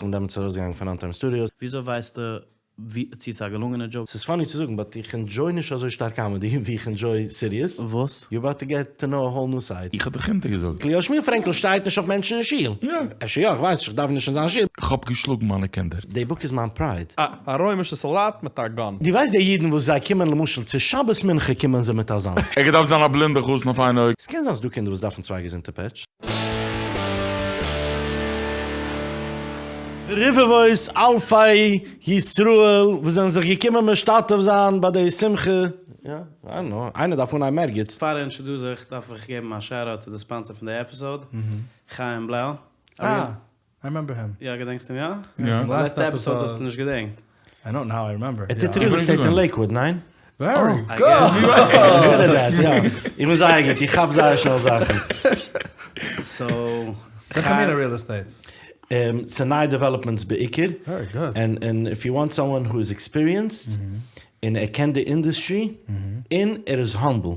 כ'בין דעמאלטס ארויסגעגאנגען פון אנטיים סטודיאוס. וויאזוי ווייסטו ווי צו ס'איז א געלונגענע joke? ס'איז funny צו זאגן but איך enjoy נישט אזוי שטארק comedy ווי איך enjoy serious. וואס? You're about to get to know a whole new side. איך האב דיך אונטערגעזאגט. אליהו שמואל פרענקל שטייט נישט אויף מענטשן אין שול. יא. אפשר יא, איך ווייס נישט, איך דאוון נישט אין זיין שול. כ'האב געשלאגן מיינע קינדער. די book איז מיין pride. א א רוימישע סאלדאט מיט א gun. דו ווייסט די אידן וואס זיי קומען למשל צו שבת מנחה קומען זיי מיט אזאנס. ער געדארפט זיין א בלינדע חתן אויף איין אויג. ס'קען זיין ס'דא קינדער וואס דארפן צוויי געזונטע פעטש. רבבות אלפי ישראל וואס זענען זיך געקומען משתתף זיין ביי די שמחה, יא, I don't know, איינער דארף אנהייבן ערגעץ. פאר איך introduce זיך דארף איך געבן א shout out צו די sponsor פון די episode, חיים בלאו. אה, I remember him. יא געדענקסט אים יא? יא. די לעצטע episode האסטו נישט געדענקט. I know now I remember. ער טוט real estate אין לעיקוואוד, ניין? Very good! איך בין זייער גוט, איך כאפ זייער שנעל זאכן. So. וועלכע מינע real estate? ס'איז נייע developments בעיקר. Very good. און if you want someone who is experienced, און ער קען די אינדוסטרי, און ער איז humble.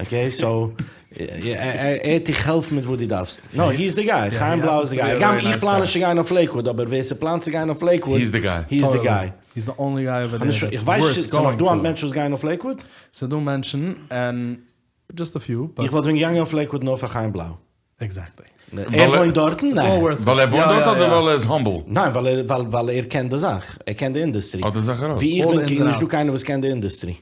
Okay, so, ער העט דיך העלפן מיט וואס דו דארפסט. No, he is the guy. חיים בלאו איז די guy. הגם איך פלאן נישט צו גיין אויף לעיקוואוד, אבער ווער ס'פלאנט צו גיין אויף לעיקוואוד, He is the guy. He is the guy. He is the only guy over there. איך ווייס נישט, ס'נאך דא היינט מענטשן וואס גייען אויף לעיקוואוד? ס'דא מענטשן, and just a few. איך וואלט ווען געגאנגען אויף לעיקוואוד נאר פאר חיים בלאו. Exactly. ער וואוינט דארטן? ניין. ווייל ער וואוינט דארט אדער ווייל ער איז humble? ניין, ווייל ער קען די זאך. ער קען די אינדוסטרי. האט ער זיך ארויס. ווי איך בין נישט דא קיינער וואס קען די אינדוסטרי.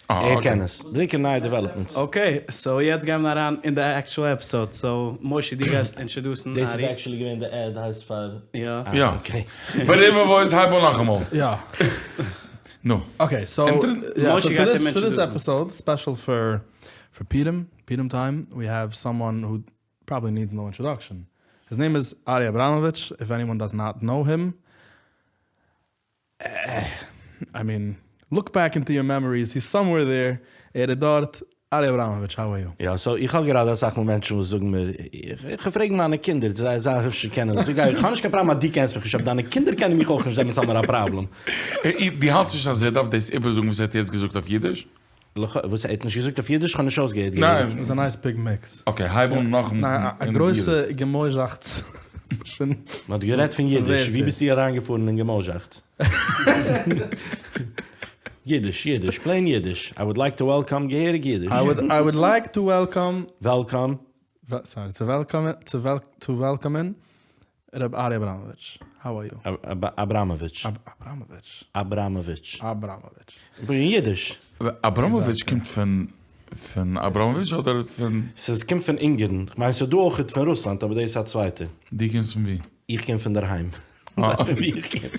ער קען עס. בעיקר נייע developments. Okay, so יעצט גייען מיר אריין אין די actual episode. So מושי דו גייסט introduce ן ארי. דאס איז actually געווען די ad הייסט פאר. יא. יא. ברבבות הייב אן נאכאמאל. יא. נו. Okay, so מושי גייט אים for this introduce ן. episode, special for פורים, פורים time, we have someone who probably needs no introduction. His name is Ari Abramovich, if anyone does not know him. I mean, look back into your memories, he's somewhere there, ער איז דארט, ארי אבראמאוויטש, how are you? יא, so איך האב גראדע אסאך מאל מענטשן וואס זאגן מיר, איך פרעג מיינע קינדער צו זיי זיי אפשר קענען, זאג איך, איך האב נישט קיין פראבלעם אז דו קענסט מיך נישט, אבער דיינע קינדער קענען מיך אויך נישט, דעמאלטס האבן מיר א פראבלעם. דו האלטסט נישט אז ער דארף דאס איבערזאגן וואס ער האט יעצט געזאגט אויף אידיש? וואס ער האט נישט געזאגט אויף אידיש? כ'האב נישט אויסגעהערט געהעריג. ניין. איז א nice big mix. Okay, הייב אן נאכאמאל. ניין, א גרויסע געמויזאכץ פון. מ'האט גערעדט פון אידיש, ווי ביסטו אריינגעפארן אין געמויזאכץ? אידיש, אידיש, plain אידיש. I would like to welcome געהעריג אידיש. I would like to welcome. Welcome. Sorry, to welcome, to welcome ן ר' ארי אבראמאוויטש, how are you? אבראמאוויטש. אבראמאוויטש. אבראמאוויטש. אבראמאוויטש. אין אידיש. אבראמאוויטש קומט פון פון אבראמאוויטש אדער פון? ס'איז קומט פון אונגערן, כ'מיין ס'איז דא אויכעט פון רוסלאנד אבער דאס איז א צווייטער. דו קומסט פון ווי? איך קום פון דערהיים. זיי פון ווי איך קום.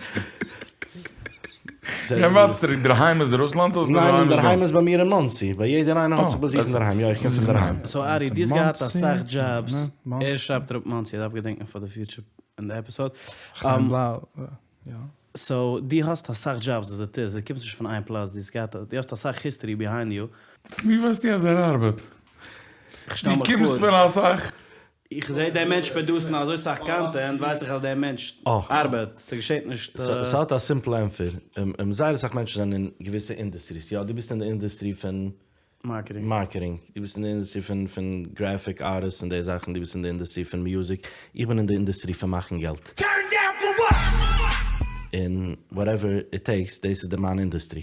יא ווארט צוריק, דערהיים איז רוסלאנד אדער דערהיים ניין איז דא? דערהיים איז ביי מיר אין מאנסי, ביי יעדער איינער האט זיך ביי זיך אין דערהיים, יא איך קום פון דערהיים. So ארי, דו האסט געהאט אסאך דזשאבס, ער שרייבט אראפ מאנסי, ער דארף געדענקען פאר די future אין די episode. חיים בלאו, יא. So דו האסט אסאך דזשאבס וואס דו טוסט, דו קומסט נישט פון איין פלאץ, דו האסט געהאט, דו האסט אסאך history behind you. פון ווי ווייסטו אז ער ארבעט? איך שטעל דו מיך קומסט פאר. פון אסאך. איך זעה דער מענטש produce ן אזוי סאך content ווייס איך אז דער מענטש ארבעט, ס'געשעט נישט. ס'האט א simple ענטפער, זייער אסאך מענטשן זענען אין געוויסע industries, יא דו ביסט אין די אינדוסטרי פון marketing, דו ביסט אין די אינדוסטרי פון פון graphic artist און די זאכן, דו ביסט אין די אינדוסטרי פון music, איך בין אין די אינדוסטרי פון מאכן געלט. און whatever it takes, דאס איז די מיין אינדוסטרי.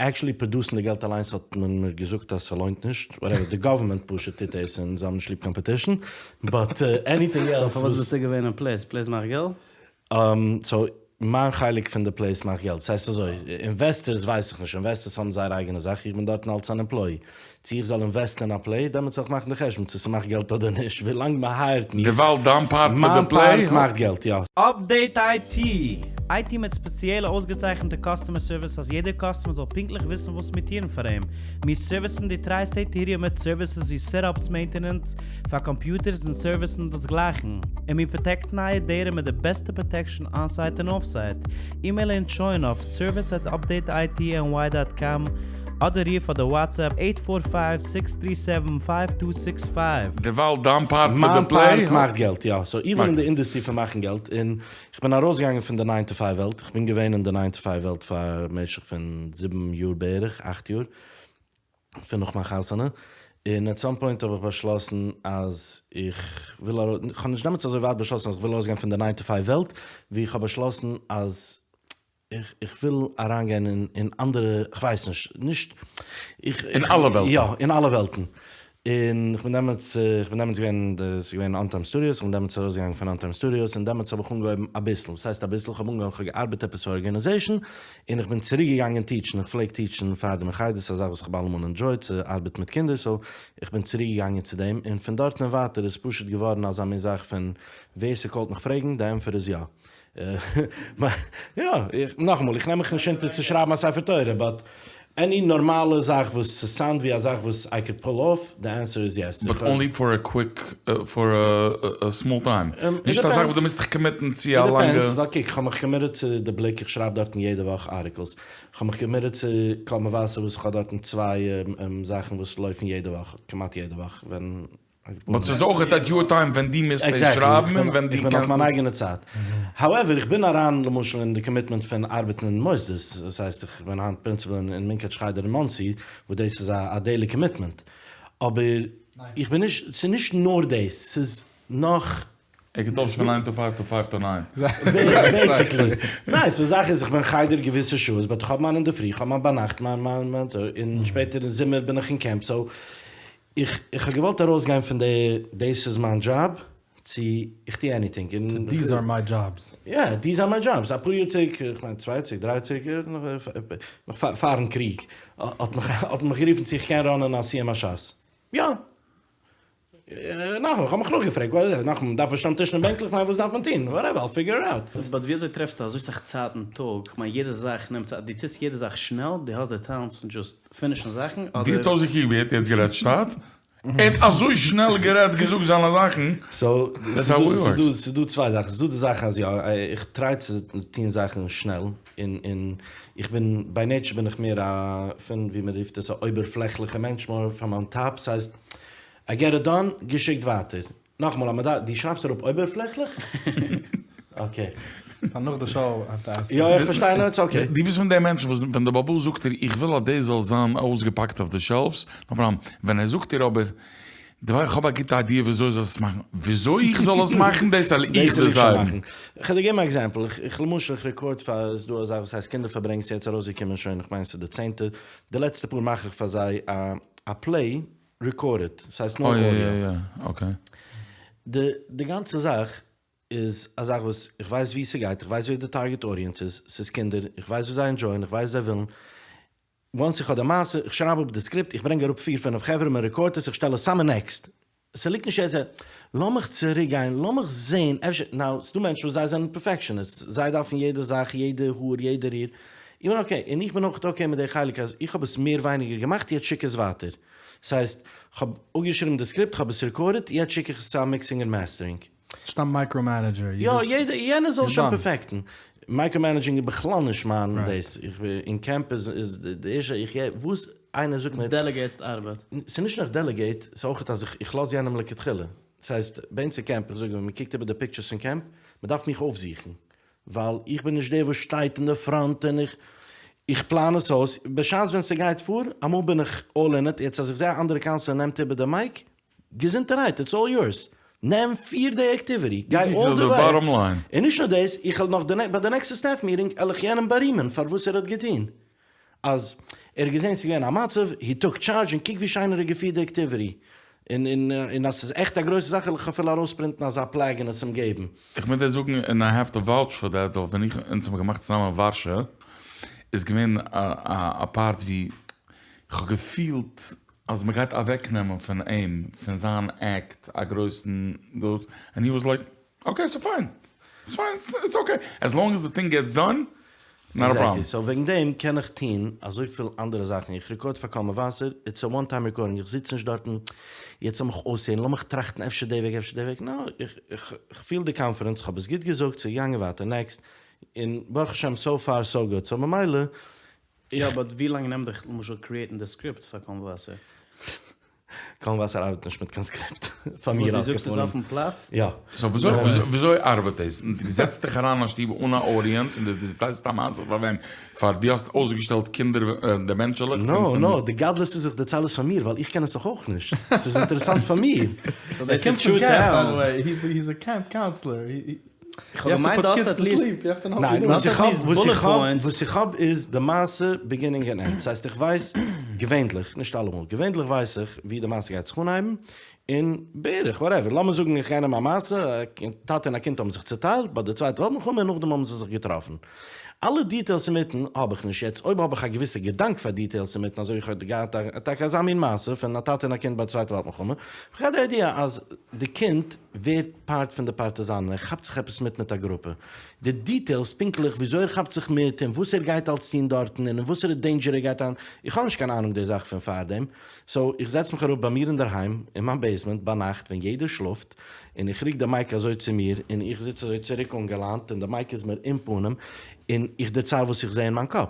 Actually produce ן די געלט אליינס האט מען מיר געזאגט אז ס'לוינט נישט, whatever, די government פשוט טוט דאס און זיי האבן נישט ליב competition, but anything else. So פארוואס ביסטו געווען אין plays? Plays מאכט געלט? So מיין חלק פון די plays מאכט געלט, ס'הייסט אזוי, investors ווייס איך נישט, investors האבן זייער אייגענע זאך, איך בין דארטן אלס אן employee, צו איך זאל invest ן אין א play, דעמאלטס זאל איך מאכן די חשבון צו ס'מאכט געלט אדער נישט, ווילאנג מ'הייערט מיך. דערווייל דיין part מיט די play. מיין part מאכט געלט, יא. Update IT! IT מיט ספעציעלע אויסגעצייכנטע customer service אז יעדער customer זאל פונקטליך וויסן וואס מיר טוען פאר אים. מיר service ן די tri-state area מיט services ווי setups maintenance פאר קאמפיוטערס און servers און דאס גלייכן. און מיר protect ן אייער data מיט די בעסטע protection on-site און off-site. Email אונז שוין אויף service at updateitny dot com אדער רוף אדער WhatsApp eight four five six three seven five two six five. דערווייל דיין part מיט די מיין play. Part מאכט געלט, יא. So איך בין אין די אינדוסטרי פון מאכן געלט, און איך בין ארויסגעגאנגען פון די nine to five וועלט, איך בין געווען אין די nine to five וועלט פאר משך פון זיבן יאר בערך, אכט יאר, פון נאך מיין חתונה. און at some point האב איך באשלאסן אז איך וויל ארויס, איך האב נישט דעמאלטס אזוי ווייט באשלאסן אז איך וויל ארויסגיין פון די nine to five וועלט, ווי איך האב באשלאסן אז איך איך וויל אריינגיין אין אין אנדערע, כ'ווייס נישט, נישט, איך. אין אלע וועלטן. יא, אין אלע וועלטן. און איך בין דעמאלטס, איך בין דעמאלטס געווען, ס'איז געווען On Time Studios, איך בין דעמאלטס ארויסגעגאנגען פון On Time Studios, און דעמאלטס האב איך אנגעהויבן אביסל, וואס הייסט אביסל, איך האב אנגעהויבן, איך האב געארבעט עפעס פאר organization, און איך בין צוריק געגאנגען טיטשן, איך פלעג טיטשן פאר דעם אין חדר, ס'איז א זאך וואס איך האב אלעמאל enjoyed, צו ארבעטן מיט קינדער, so איך בין צוריק געגאנגען צו דעם, און פון דארטן און ווייטער איז פשוט געווארן אזא מין זאך פון ווער ס'קאלט מיך פרעגן, די ענטפער איז יא. יא, נאכאמאל, איך נעם מיך נישט אונטער צו שרייבן א ספר תורה, but any נארמאלע זאך וואס ס'sound ווי א זאך וואס I could pull off, די answer איז yes. But only for a quick, for a small time. נישט א זאך וואס דו מוזט דיך commit ן צו א לאנגע. It depends, ווייל קוק, כ'האב מיך committed צו די בליק, איך שרייב דארטן יעדע וואך articles. כ'האב מיך committed צו קול מבשר וואס כ'האב דארטן צוויי זאכן וואס לויפן יעדע וואך, כמעט יעדע וואך, ווען But ס'איז אויך at your time ווען דו מוזט עס שרייבן און ווען דו קענסט עס. איך בין אויף מיין אייגענע צייט. However, איך בין אריין למשל אין די commitment פון ארבעטן אין מוסדות, דאס הייסט איך בין היינט principal אין מונקאטש חדר אין מאנסי, וואס דאס איז א daily commitment. אבער איך בין נישט, ס'איז נישט נאר דאס, ס'איז נאך. ער געטוישט פון nine to five to five to nine. Basically. ניין, סאו זאך איז איך בין חדר געוויסע שעות, but איך האב מיין אינדערפרי, איך האב מיין ביינאכט, מיין מיין מיין, און שפעטער אין זומער בין איך אין קעמפ, so איך איך האב געוואלט ארויסגיין פון די דאס איז מיין דזשאב צו איך טו anything און These are my jobs. יא, these are my jobs. אפאר יאר צוריק, איך מיין צוויי צוריק, דריי צוריק, נאך פארן קריג, האט מיך האט מען מיך גערופן צו איך קען run ען א סיום הש"ס. יא. נאכאמאל, איך האב מיך נאכגעפרעגט, וואט איז דעט? נאכאמאל, דארף מען שטעלן טישן און בענקלעך? ניין, וואס דארף מען טון? Whatever, I'll figure it out. But ווי אזוי טרעפסטו אזוי סאך צייט אין טאג? כ'מיין יעדע זאך נעמט צייט, דו טוסט יעדע זאך שנעל, דו האסט די talents פון just finish ן זאכן אדער? דיר האט אויסגעקוקט ווי ער האט יעצט גערעדט שטאט? ער האט אזוי שנעל גערעדט געזאגט זיינע זאכן. So ס'איז דא צוויי זאכן, ס'איז דא די זאך אז יא איך try צו טון זאכן שנעל, און און איך בין by nature בין איך מער א פון ווי מ'רופט עס א אויבערפלעכליכע מענטש more from on top, ס'הייסט I get it done, געשיקט ווייטער. נאכאמאל אז מ'דארף, דו שרייבסט אראפ אויבערפלעכליך? Okay. פאר נאך די show האט ער. יא איך פארשטיי נאר it's okay. דו ביסט פון די מענטשן וואס ווען די באבא זאגט דיר איך וויל אז דאס זאל זיין אויסגעפאקט אויף די shelves, no problem, ווען ער זאגט דיר אבער דו ווייסט איך האב א גוטע idea וויאזוי זאלסט עס מאכן, וויאזוי איך זאל עס מאכן דאס וועל איך decide ן. איך וועל דיר געבן א example, איך למשל איך record פאר, ס'איז דא א זאך וואס הייסט קינדער פארברענג ס'איז יעצט ארויסגעקומען שוין איך מיין ס'איז די צענטע, די לעצטע פאר מאך איך פאר זיי א play recorded, ס'הייסט נאר audio. די די גאנצע זאך איז א זאך וואס איך ווייס ווי ס'גייט, איך ווייס ווער די target audience איז, ס'איז קינדער, איך ווייס וואס זיי enjoy ען, איך ווייס וואס זיי ווילן, once איך האב די מעשה, איך שרייב אפ די script, איך ברענג אראפ פיר פינף חברה, מען record עס, איך שטעל עס צאם און next. ס'ליגט נישט יעצט, לאמיך צוריק גיין, לאמיך זעהן, אפשר, now, ס'דא מענטשן וואס זיי זענען perfectionists, זיי דארפן יעדע זאך, יעדע האר, יעדע ריר, איך בין okay, און איך בין אויך okay מיט די חלק אז איך האב עס מער ווייניגער געמאכט, יעצט שיק עס ווייטער. ס'הייסט, כ'האב אפגעשריבן די script, כ'האב עס recorded, יעצט שיק איך עס צו א mixing און mastering. סתם micromanager. יא, יעדער, יענער זאל שוין perfect ן. Micromanaging איז בכלל נישט מיין דאס. איך בין, אין קעמפ איז איז די ערשטע, איך געב וואס איינער זאגט מיר. Delegate סט ארבעט. ס'איז נישט נאר delegate, ס'איז אויך אז איך לאז יענעם לכתחילה. ס'הייסט, ביי אונז אין קעמפ, איך זאג ווען מ'קוקט איבער די pictures פון קעמפ, מ'דארף מיך אויפזוכן. ווייל איך בין נישט דער וואס שטייט אין די front און איך איך פלאן עס אויס, בשעת ווען ס'גייט פאר, אמאל בין איך all in it, יעצט אז איך זע א אנדערע counselor נעמט איבער די mic, געזונטערהייט, it's all yours, נעם פיר די activity, גיי all the way, און נישט נאר דאס, איך וועל נאך ביי די נעקסטע staff meeting על איך יענעם בארימען פאר וואס ער האט געטון, אז ער האט געזען ס'איז געווען א מצב, he took charge און קוק ווי שיין ער האט געפירט די activity, און און און אז ס'איז עכט א גרויסע זאך וועל איך אפילו ארויספרינטן אזא plaque און עס אים געבן. איך מוז דיר זאגן און I have to vouch for that ווייל ווען איך אונז האבן געמאכט צוזאמען ווארשע איז געווען א א part ווי איך האב געפילט אז מ'גייט אוועקנעמען פון אים פון זיין act א גרויסן דאס and he was like okay so fine, it's fine, it's okay, as long as the thing gets done, not a problem. Exactly, so וועגן דעם קען איך טוהן אזויפיל אנדערע זאכן, איך record פאר קול מבשר, it's a one time recording, איך זיץ נישט דארטן, יעצט לאמיך אויסהערן, לאמיך טראכטן אפשר די וועג אפשר די וועג, נא, איך פיל די confidence, איך האב עס גוט געזאגט, ס'איז געגאנגען ווייטער, next, און ברוך השם so far so good, so ממילא יא but ווי לאנג נעמט דיך למשל create ן די script פאר קול מבשר? קול מבשר ארבעט נישט מיט קיין סקריפט. פאר מיר דו זאגסט עס אויפן פלאץ? יא. סאו וויאזוי ארבעט דאס? דו זעצט דיך אריין אין א שטוב אן א אודיענס און דו דערציילסט א מעשה פאר וועם? פאר דו האסט אויסגעשטעלט קינדער די מענטשעלעך? נא נא, די גדלות איז איך דערצייל עס פאר מיר ווייל איך קען עס דאך אויך נישט. ס'איז אינטערעסאנט פאר מיר. סאו דאס איז טרו טעלענט. היז א קעמפ קאונסלער. איך האב געמיינט דו האסט עטליסט. ניין, וואס איך האב, וואס איך האב, וואס איך האב איז די מעשה ביגינינג ענד ענד. ס'הייסט איך ווייס געווענדליך, נישט אלעמאל, געווענדליך ווייס איך ווי די מעשה גייט זיך אנהייבן, און בערך, וואטעווער, לאמיר זאגן איך גיי נעמען א מעשה, א טאטע און א קינד האבן זיך צוטיילט ביי די צווייטע וועלט מלחמה און נאכדעם האבן זיי זיך געטראפן. אלע דיטעילס אינמיטן האב איך נישט. יעצט אויב האב איך א געוויסע געדאנק פאר דיטעילס אינמיטן, אזוי ווי איך האב געהאט טאקע אזא מין מעשה פון א טאטע און א קינד ביי די צווייטע וועלט מלחמה, האב איך געהאט די איידיע אז די קינד ווערט פארט פון די פארטיזאנען, ער כאפט זיך עפעס מיט מיט א גרופע. די דיטעילס פונקטליך וויאזוי ער כאפט זיך מיט און וואס ער גייט אלץ טון דארטן און אין וואסערע דעינדזשער ער גייט אריין, איך האב נישט קיין אהנונג די זאך פון פארדעם. סאו איך זעץ מיך אראפ ביי מיר אינדערהיים אין מיין בעיסמענט ביינאכט ווען יעדער שלאפט, און איך רוק די מייק אזוי צו מיר און איך זיץ אזוי צוריק אנגעליינט און די מייק איז מיר אין פנים און איך דערצייל וואס איך זע אין מיין קאפ.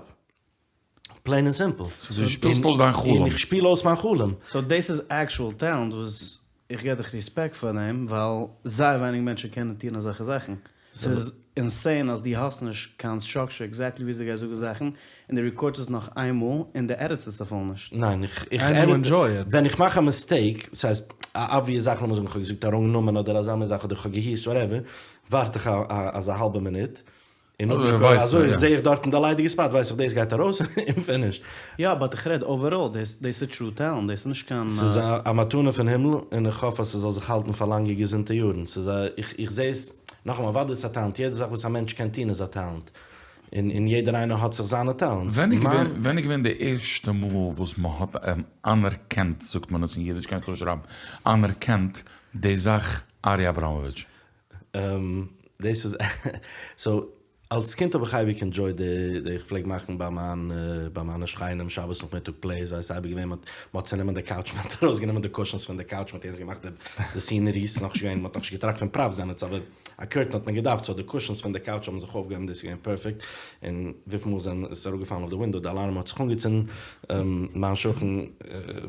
פלעין און סימפל. סאו דו שפילסט אויס דיין חלום. און איך שפיל אויס מיין חלום. סאו דאס איז עקשועל טעלענט וואס איך געב דיך ריספעקט פאר דעם, ווייל זייער ווייניג מענטשן קענען טון אזעלכע זאכן. ס'איז אינסעין אז דו האסט נישט קיין סטראקטשער עקזעקטלי וויאזוי דו גייסט זאגן זאכן, און דו רעקארדסט עס נאך איינמאל, און דו עדיטסט עס אפילו נישט. ניין, איך עדיט, ווען איך מאך א מיסטעיק, ס'הייסט א אבוויעס זאך, לאמיר זאגן כ'האב געזאגט א ראנג נאמען אדער אזא מין זאך אדער כ'האב געהוסט וואטעווער, ווארט איך אזא האלבע מינוט, און נאכדעם אזוי זעה איך דארטן די ליידיגע ספאט ווייס איך דאס גייט ארויס און פינישט. יא באט איך רעד אוועראל, דאס איז טרו טעלענט, דאס איז נישט קיין. ס'איז א מתנה פון הימל און איך האף אז ס'זאל זיך האלטן פאר לאנגע געזונטע יארן, ס'איז א, איך זעה עס, נאכאמאל אוודאי איז עס א טעלענט, יעדע זאך וואס א מענטש קען טון איז א טעלענט, און יעדער איינער האט זיך זיינע טעלענטס. ווען איז געווען די ערשטע מאל וואס מ'האט אנערקענט, זאגט מען עס אין אידיש קען איך אויך שרייבן, אנערקענט די זאך ארי אבראמאוויטש? דאס איז סאו אלס קינד האב איך אייביג ענדזשויט די די איך פלעג מאכן ביי מיין ביי מיינע שכנים שבת נאכמיטאג פלעיס ווייל ס'איז אייביג געווען מ'האט מ'האט צענומען די קאוטש מ'האט ארויסגענומען די קושענס פון די קאוטש מ'האט יעצט געמאכט די סינעריס ס'איז נאכנישט געווען מ'האט נאכנישט געטראכט פון פראפס דעמאלטס אבער א קורטען האט מען געדארפט סאו די קושענס פון די קאוטש האבן זיך אויפגעהויבן דאס איז געווען פערפעקט און וויפיל מאל זענען עס איז אראפגעפאלן אויף די ווינדאו די אלארם האט זיך אנגעצינדן מיין שכן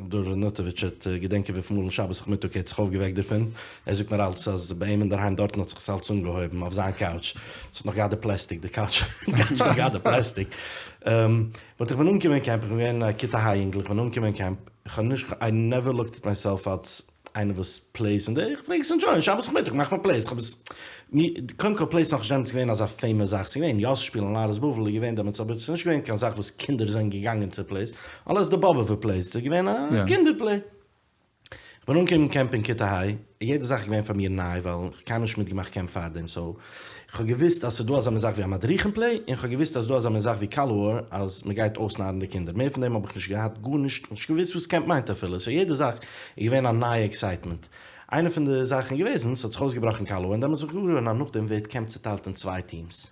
דוד נוטאוויטש וועט געדענקען וויפיל מאל שבת נאכמיטאג ער האט זיך אויפגעוועקט דערפון. ער זאגט מיר אלץ אז ביי אים אינדערהיים דארטן האט זיך עס אלץ אנגעהויבן אויף זיין קאוטש, עס האט נאך געהאט די פלעסטיק, די קאוטש האט נאך געהאט די פלעסטיק. באט איך בין אנגעקומען אין קעמפ, איך בין געווען א כיתה ה' יונגל, איך בין אנגעקומען אין קעמפ, איך האב נישט, איי נעווער לוקט עט מייסעלף אלץ איינער וואס פלעיס און די, איך פלעג עס ענדזשויען, שבת נאכמיטאג מאכט מען פלעיס, איך האב עס, קודם כל פלעיס נאכנישט דעמאלטס געווען אזא פעימאס זאך, ס'איז געווען יאסל שפיל און ארז בבל איז געווען דעמאלטס אבער ס'איז נישט געווען קיין זאך וואס קינדער זענען געגאנגען צו פלעיס, אלעס די באבוב'ע פלעיס, ס'איז געווען א קינדער פלעי. כ'בין אנגעקומען אין קעמפ אין כיתה ה', יעדע זאך איז געווען פאר מיר ניי ווייל כ'האב קיינמאל נישט מיטגעמאכט קעמפ פארדעם, סאו כ'האב געוואוסט אז ס'איז דא אזא מין זאך ווי א מדריכים פלעי, און כ'האב געוואוסט אז ס'דא אזא מין זאך ווי קאלאור אז מ'גייט אויסנארן די קינדער, מער פון דעם האב איך נישט געהאט גארנישט, נישט געוואוסט וואס קעמפ מיינט אפילו, סאו יעדע זאך איז געווען א נייע עקסייטמענט. איינע פון די זאכן איז געוועזן, ס'האט זיך אויסגעבראכן קאלאור און דעמאלטס האב איך געוואר געווארן אז נאכדעם ווערט קעמפ צוטיילט אין צוויי טיעמס.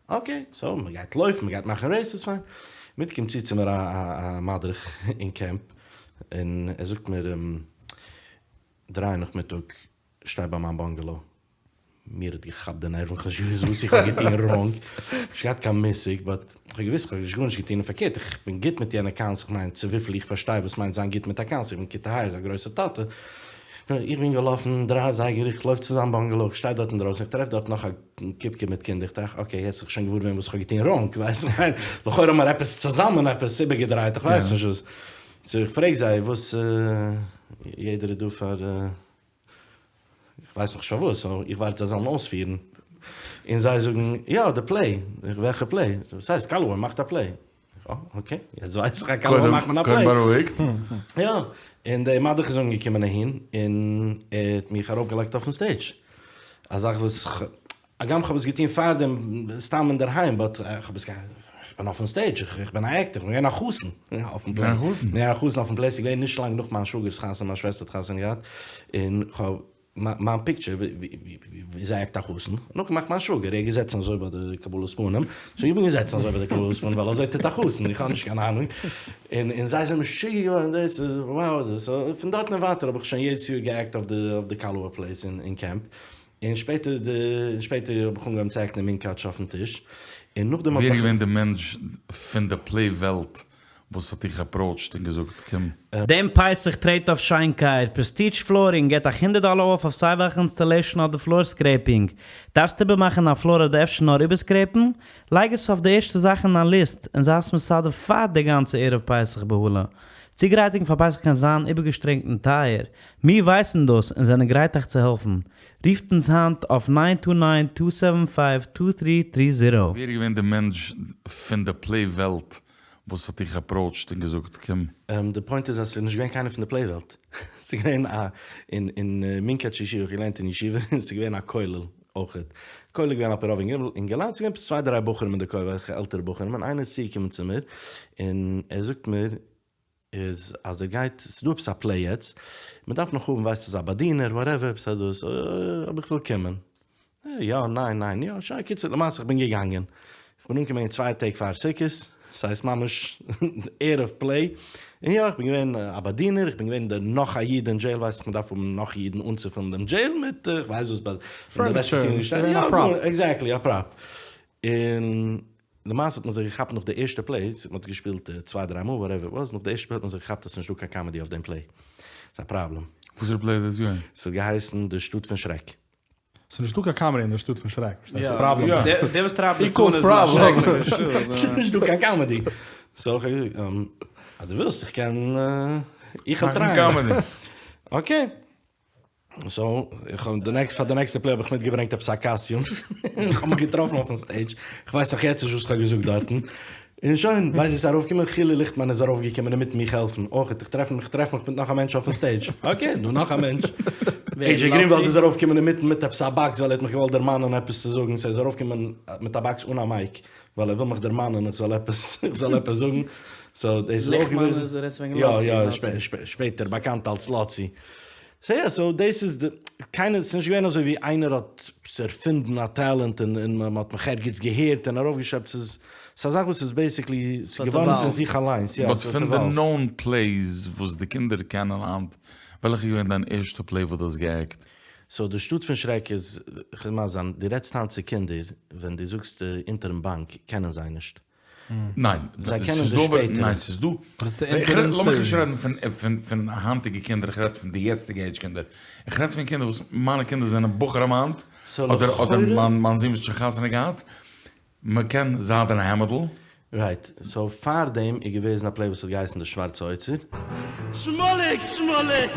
אקעי, סאו מ'גייט לויפן, מ'גייט מאכן רעיסעס, פיין. מיט קומט צו צו מיר א מדריך אין קעמפ, און ער זאגט מיר דריי נאכמיטאג שטיי ביי מיין באנגעלאו. מיר האט געכאפט די נערוון, כ'האב נישט געוואוסט וואס איך האב געטון ראנג, נישט געהאט קיין מושג, באט כ'האב געוואוסט כ'האב נישט גארנישט געטון, און פארקערט איך בין גוט מיט יענע קאונס, איך מיין צו וויפיל איך פארשטיי וואס מיינט זיין גוט מיט א קאונס, איך בין כיתה ה' איז א גרויסע טאטע, איך בין געלאפן דריי אזייגער, איך לויף צו זיין באנגעלאו, איך שטיי דארט אינדרויסן, איך טרעף דארט נאך א קופקע מיט קינדער, איך טראכט אקעי יעצט האב איך שוין געוואר געווען וואס איך האב געטון ראנג, ווייסט איך מיין, לכאורה האבן מיר עפעס צוזאמען עפעס איבערגעדרייט, איך ווייס נישט וואס, סאו איך פרעג זיי וואס יעדער איז דא פאר, איך ווייס נאכנישט פארוואס, סאו איך ווארט זיי זאלן אויספירן, און זיי זאגן יא די פלעי, איך וועלכע פלעי? וואס הייסט קאלאווער מאכט א פלעי. אה, אקעי, יעצט ווייס איך אז קאלאווער מאכט מען א פלעי. קודם בארואיגט. יא, און דער מדריך איז אנגעקומען אהין, און ער האט מיך ארויפגעלייגט אויפן סטעידזש. א זאך וואס כ, הגם כ'האב עס געטון פארדעם סתם אינדערהיים, באט כ'האב עס, כ'בין אויפן סטעידזש, איך בין א עקטער, כ'בין געווען א חתן אויפן פלעי. געווען א חתן אויפן פלעי, ס'איז געווען נישט לאנג נאך מיין שוואגער'ס חתונה, מיין שוועסטער האט חתונה געהאט, און כ'האב. מיין פיקטשער וויאזוי עקט א חתן, נאכגעמאכט מיין שוואגער, ער איז געזעצן אזוי ביי די קבלת פנים, סאו איך בין געזעצן אזוי ביי די קבלת פנים ווייל אזוי טוט א חתן, איך האב נישט קיין אהנונג, און זיי זענען משוגע געווארן דאס איז wow דאס, סאו פון דארטן און ווייטער האב איך שוין יעדעס יאר געעקט אויף די קאלאווער פלעיס אין קעמפ, און שפעטער די שפעטער האב איך אנגעהויבן צו עקטן אין מונקאטש אויפן טיש, און נאכדעם האט ווער מיך. איז געווען די מענטש פון די פלעי וועלט? וואס האט דיך approached און געזאגט קום? דעם פסח טרעט אויף שיינקייט, Prestige Flooring געט אייך הונדערט דאלער off אויף סיי וועלכע installation אדער floor scraping. דארפסט איבערמאכן א floor אדער אפשר נאר איבער scrape ן? לייג עס אויף די ערשטע זאך אין דיין ליסט און זיי עס מסדר פאר די גאנצע ערב פסח בהלה. צוגרייטונג פאר פסח קען זיין איבערגעשטרענגט און טייער. מיר ווייסן דאס און זענען גרייט אייך צו העלפן. רופט אונז היינט אויף nine two nine two seven five two three three zero. ווער איז געווען די מענטש פון די play וועלט וואס האט דיך approached און געזאגט קום? די point איז אז ס'איז נישט געווען קיינער פון די play וועלט. ס'איז געווען א אין אין מונקאטש ישיבה, איך האב געלערנט אין ישיבה, און ס'איז געווען א כולל אויכעט. כולל איז געווען על פי רוב אינגעלייט, ס'איז געווען עפעס צוויי דריי בחורים אין די כולל, וועלכע עלטערע בחורים, און איינער איז צוגעקומען צו מיר און ער זאגט מיר איז אז ער גייט, ס'איז דא עפעס א play יעצט, מ'דארף נאך האבן ווייסט אזא באדינער whatever, עפעס א דאס, אבער איך וויל קומען. יא, ניין, ניין, יא, שוין, קיצור, למעשה איך בין געגאנגען. איך בין אנגעקומען צוויי טעג פאר סוכות, ס'הייסט ממש ערב play, און יא, איך בין געווען א באדינער, איך בין געווען דער נאך א איד אין jail, ווייסט איך מ'דארף האבן נאך אידן אנצופילן דעם jail מיט, איך ווייס וואס, ביי די לעצטע סיזאן געשטאנען, יא, exactly, א prop. און למעשה האט מען זיך געכאפט נאך די ערשטע play, מען האט געשפילט צוויי דריי מאל whatever it was, נאך די ערשטע play האט מען זיך געכאפט אז ס'נישט דא קיין comedy אויף דעם play, ס'איז א פראבלעם. וואסערע play איז דאס געווען? ס'האט געהייסן די שטאט פון שרעק. ס'איז נישטא קיין comedy אין די שטאט פון שרעק, פארשטייסט? ס'איז פראבלעם. דער וואס טרייבט ליצנות איז א שרעקליכע שטאט. ס'איז נישט דא קיין comedy. So איך האב געזאגט, אז דו ווילסט איך קען, איך וועל try ען. Okay. So, איך האב די next, פאר די נעקסטע play האב איך מיטגעברענגט עפעס א קאסטיום, איך האב מיך געטראפן אויפן stage, איך ווייס נאך יעצט נישט וואס איך האב געזאגט דארטן, און שוין, ווייסט ווי ס'איז ארויפגעקומען, חילי ליכטמאן איז ארויפגעקומען אינמיטן מיך העלפן, אויך, איך טרעף מיך, טרעף מיך מיט נאך א מענטש אויפן stage, okay, דא נאך א מענטש, עי דזשעי גרינוואלד איז ארויפגעקומען אינמיטן מיט עפעס א box ווייל ער האט מיך געוואלט דערמאנען עפעס צו זאגן, so ער איז ארויפגעקומען מיט א box אן א mic, ווייל ער וויל מיך דערמאנען איך זאל עפעס, איך זאל עפעס זאגן, so דאס איז אויך געוועזן, יא יא, שפעטער באקאנט אלס לאצי. So יא, so דאס איז די, קיינער, ס'איז נישט געווען אזוי ווי איינער האט ערפינדן א talent און און מען האט מיך ערגעץ געהערט און ארויפגעשלעפט, ס'איז ס'איז א זאך וואס איז basically, ס'איז געווארן פון זיך אליינס, יא, but פון די known plays וואס די קינדער קענען היינט, וועלכע איז געווען דיין ערשטע play וואס דו האסט גע act? So די שטאט פון שרעק איז, כ'וויל מסביר זיין, דו רעדסט היינט צו קינדער, ווען דו זאגסט אונטערן באנק קענען זיי נישט. ניין, זיי קענען די שפעטערע. ניין ס'איז דא, לאמיך נישט רעדן פון היינטיגע קינדער, איך רעד פון די יעצטיגע עידזש קינדער, איך רעד פון קינדער וואס מיינע קינדער זענען בחורים היינט, אדער אדער מיין זון וואס האט שוין חתונה געהאט, מען קען זיידענע העמעדל. Right, so פארדעם איז געוועזן א play וואס האט געהייסן די שווארצע אוצר. שמוליק! שמוליק!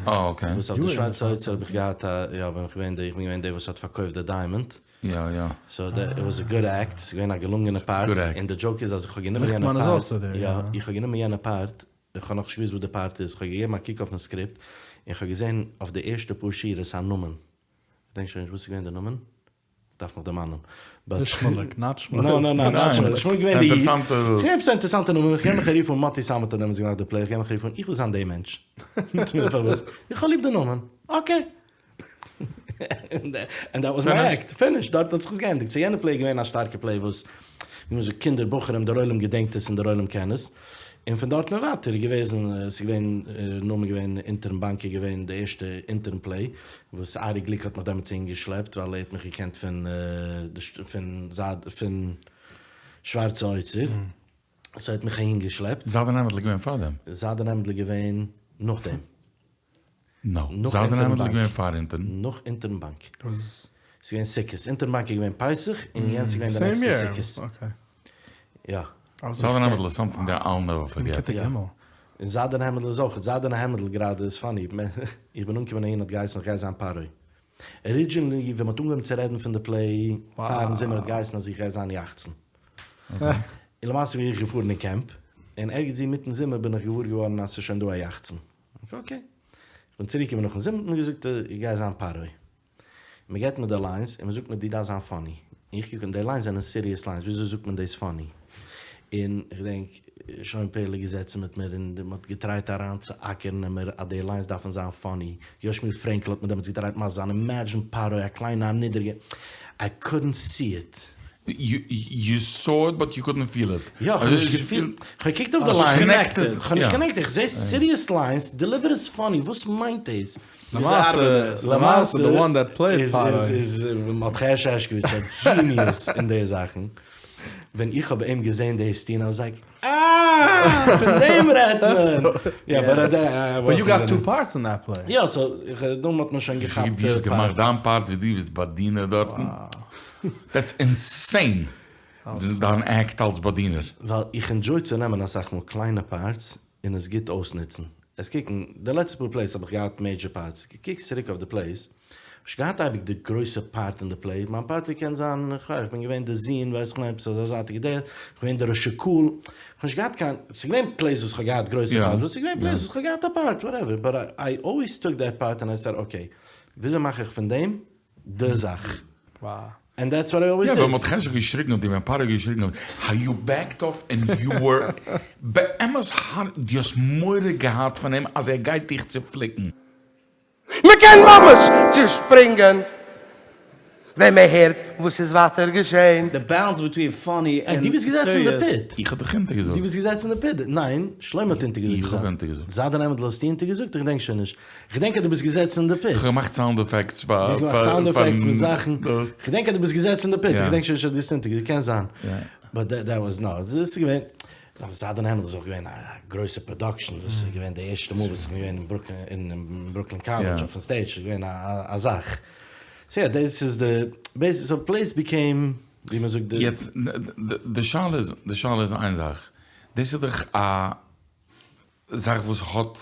אה okay. וואס אויף די שווארצע אוצר האב איך געהאט א, יא בין איך געווען די, איך בין געווען דער וואס האט פארקויפט די diamond. יא יא. So it was a good act, ס'איז געווען א געלונגענע part, און די joke איז אז איך האב גענומען יענע part, יא, איך האב גענומען יענע part, איך האב נאכנישט געוואוסט וואס די part איז, איך האב געגעבן א קוק אויפן script, און איך האב געזען אויף די ערשטע פאר שורות א נאמען, כ'דענק שוין נישט וואס איז געווען די נאמען, כ'דארף מיך דערמאנען, but. נישט שמוליק, not שמוליק. נא נא נא, not שמוליק, שמוליק איז געווען די איד, ס'איז געווען עפעס א אינטערעסאנטע נאמען, איך געב מיך א רוף אן, מאטי סאמעט האט דעמאלטס געמאכט די play, איך געב מיך א רוף אן, איך וויל זיין די מענטש, פארוואס? איך האב ליב די נאמען, okay. And that was my act. Finish. דארט האט זיך עס געענדיגט. So יענע play איז געווען א שטארקע play וואס, ווי מען זאגט, קינדער, בחורים, דער עולם געדענקט עס און דער עולם קען עס. און פון דארטן און ווייטער איז געוועזן, עס איז געווען, נאמען געווען אונטערן באנק איז געווען די ערשטע אונטערן play, וואס ארי גליק האט מיך דעמאלטס אהינגעשלעפט, ווייל ער האט מיך געקענט פון פון זייט פון שווארצע אוצר. So ער האט מיך אהינגעשלעפט. זיידענע העמעדל איז געווען פארדעם? זיידענע העמעדל איז געווען נאכדעם. נא, זיידענע העמעדל איז געווען פאר אונטערן. נאך אונטערן באנק. ס'איז געווען סוכות. אונטערן באנק איז געווען פסח, און יענץ איז געווען די נעקסטע סוכות. יא. זיידענע העמעדל איז something that I'll never forget. יא. און זיידענע העמעדל איז אויך. זיידענע העמעדל גראדע איז funny. איך בין אנגעקומען אהין האט געהייסן איך גיי זיין פרעה. Originally ווען מ'האט אנגעהויבן צו רעדן פון די play פארן זומער האט געהייסן אז איך גיי זיין יחצן. און למעשה בין איך געפארן אין קעמפ, און ערגעץ אינמיטן זומער בין איך געוואר געווארן אז ס'איז שוין דא א יחצן. Okay. איך בין צוריק געקומען נאכן זומער האט מען געזאגט איך גיי זיין פרעה. מען געט מיר די lines און מען זאגט מיר דו דארפסט זיין funny. און איך קוק אן די lines זענען serious lines וויאזוי זאגט מען דאס funny? און איך געדענק שוין פעלער געזעצן מיט מיר און מען האט געטרייט אריין צו אקערן אין מיר אז די lines דארפן זיין funny. יושמי פרענקל האט מיר דעמאלטס געטרייט מסביר זיין imagine פרעה א קליינע א נידעריגע I couldn't see it. You saw it but you couldn't feel it. יא, כ'האב נישט געפילט, כ'האב געקוקט אויף די lines, כ'האב נישט connected, איך זעה serious lines, deliver עס funny, וואס מיינט דאס? למעשה, למעשה the one that played פרעה. איז מרדכי הערש הערשקאוויטש א genius אין די זאכן. ווען איך האב אים געזען דאס טון, I was like, אה! פון דעם רעדט מען! יא, but I But you got two parts in that play. יא, so, דאן האט מען שוין געכאפט די האסט געמאכט דיין part ווי דו ביסט באדינער דארטן? That's insane! דיין act אלס באדינער. ווייל איך enjoy צו נעמען אסאך מאל קליינע parts און עס גוט אויסנוצן. עס קוקן, די לעצטע פאר plays האב איך געהאט major parts, קוקסט צוריק אויף די plays, נישט געהאט אייביג די גרויסע part אין די play, מיין part געקענט זיין, איך בין געווען די זון, ווייס איך נישט, עפעס אזא זייטיגע דעה, איך בין געווען די ראש הקהל, איך האב נישט געהאט קיין, ס'איז געווען plays וואס איך האב געהאט גרויסע parts, ס'איז געווען plays וואס איך האב געהאט א part, whatever, but I always took that part and I said okay, וויאזוי מאך איך פון דעם די זאך? And that's what I always יא, did. ווען מ'האט חשק געשריגן אויף דיר, ווען פרעה האט געשריגן אויף דיר, how you backed off and you were, באמת דו האסט מורא געהאט פון אים אז ער גייט דיך צופליקן. מ'קען ממש צושפרינגען ווען מ'הערט וואס איז ווייטער געשען. די balance between funny and דו ביסט געזעצן אין די pit. איך האב דיך אונטערגעזאגט. דו ביסט געזעצן אין די pit. ניין, שלמה האט אונטערגעזאגט. איך האב אונטערגעזאגט. זייט דען עמעדל האסטו אונטערגעזאגט? איך געדענק שוין נישט. איך געדענק אז דו ביסט געזעצן אין די pit. איך האב געמאכט sound effects פאר. דו האסט געמאכט sound effects מיט זאכן. איך געדענק אז דו ביסט געזעצן אין די pit. איך געדענק שוין נישט אז דו האסט אונטערגעזאגט. קען זיין. But that was no. דאס איז געווען. זיידענע העמד איז אויך געווען א גרויסע production, דאס איז געווען די ערשטע מאל וואס איך בין געווען אין ברוקלין אין ברוקלין קאלעדזש אויפן stage, איז געווען א זאך. So יא, דאס איז די basic, so plays became ווי מען זאגט די. יעצט די שאלה איז, די שאלה איז איין זאך, דאס איז דאך א זאך וואס האט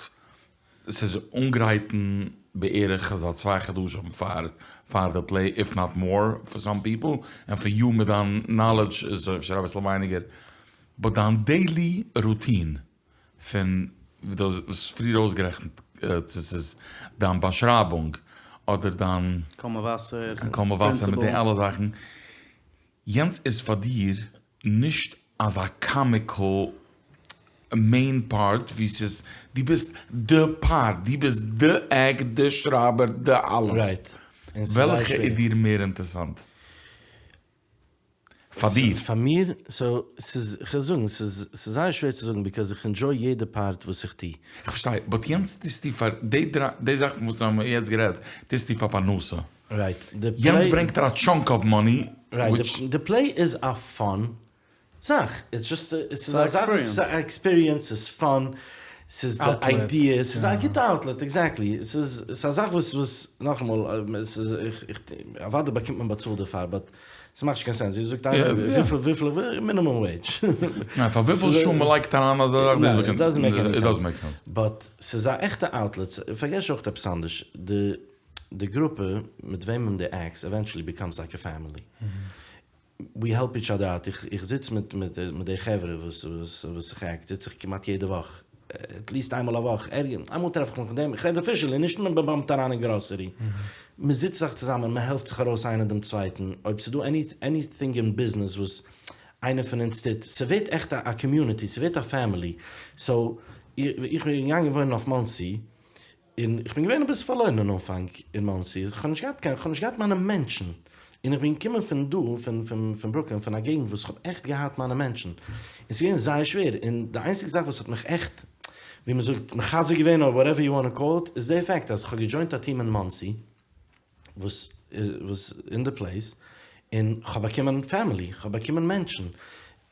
ס'איז אנגרייטן בערך אזא צוויי חדשים פאר פאר די play, if not more for some people, און for you מיט דיין knowledge איז אפשר אביסל ווייניגער, but דיין daily routine פון ווי דו האסט פריער אויסגערעכנט צו ס'איז דיין באשרייבונג אדער דיין קול מבשר, קול מבשר מיט די אלע זאכן, יענץ איז פאר דיר נישט אזא comical main part ווי ס'איז דו ביסט די part, דו ביסט די act, די שרייבער, די אלעס. וועלכע איז דיר מער אינטערסאנט? פאר דיר? פאר מיר? So ס'איז, כ'וועל זאגן, ס'איז זייער שווער צו זאגן because איך enjoy יעדע part וואס איך טו. איך פארשטיי, but יענץ טוסטו פאר, די דריי, די זאכן פון וואס האמיר יעצט גערעדט, טוסטו פאר פרנסה. Right, די play. יענץ ברענגט דיר א chunk of money, right, די play איז א fun זאך, it's just א, ס'איז א זאך וואס איז א experience, ס'איז fun, ס'איז די idea, ס'איז א גוטע outlet, exactly, ס'איז א זאך וואס וואס, נאכאמאל, ס'איז איך איך, אוודאי באקומט מען באצאלט דערפאר, but ס'מאכט נישט קיין sense, ווי זאגט איינער, וויפיל וויפיל איך וויל, minimum wage. ניין, פאר וויפיל שעה מ'לייגט אריין אזא זאך, ניין, it doesn't make any sense, but ס'איז א עכטע outlet, פארגעס אויך עפעס אנדערש, די די גרופע מיט וועמען דו act סט eventually becomes like a family. We help each other out, איך זיץ מיט מיט די חברה וואס וואס איך act זיץ איך כמעט יעדע וואך, at least איינמאל א וואך, איינמאל טרעף איך מיך מיט דעם, איך רעד officially, נישט מען bump ט אריין אין גראסערי, מען זיצט זיך צוזאמען, מען העלפט זיך ארויס איינער דעם צווייטן, אויב ס'דא anything אין ביזנעס וואס איינער פון אונז טוט, ס'ווערט עכט א community, ס'ווערט א family, so איך בין געגאנגען וואוינען אויף מאנסי, און איך בין געווען אביסל פארלוירן אין אנפאנג אין מאנסי, איך האב נישט געהאט קיין, איך האב נישט געהאט מיינע מענטשן, און איך בין געקומען פון דא, פון פון פון ברוקלין, פון א געגנט וואס איך האב עכט געהאט מיינע מענטשן, און ס'איז געווען זייער שווער, און די איינציגע זאך וואס האט מיך עכט, ווי מען זאגט, מחזק געווען or whatever you wanna call it, איז די fact אז איך האב גע join ט א טיעם אין מאנסי, וואס וואס אין די plays, און כ'האב באקומען family, כ'האב באקומען מענטשן,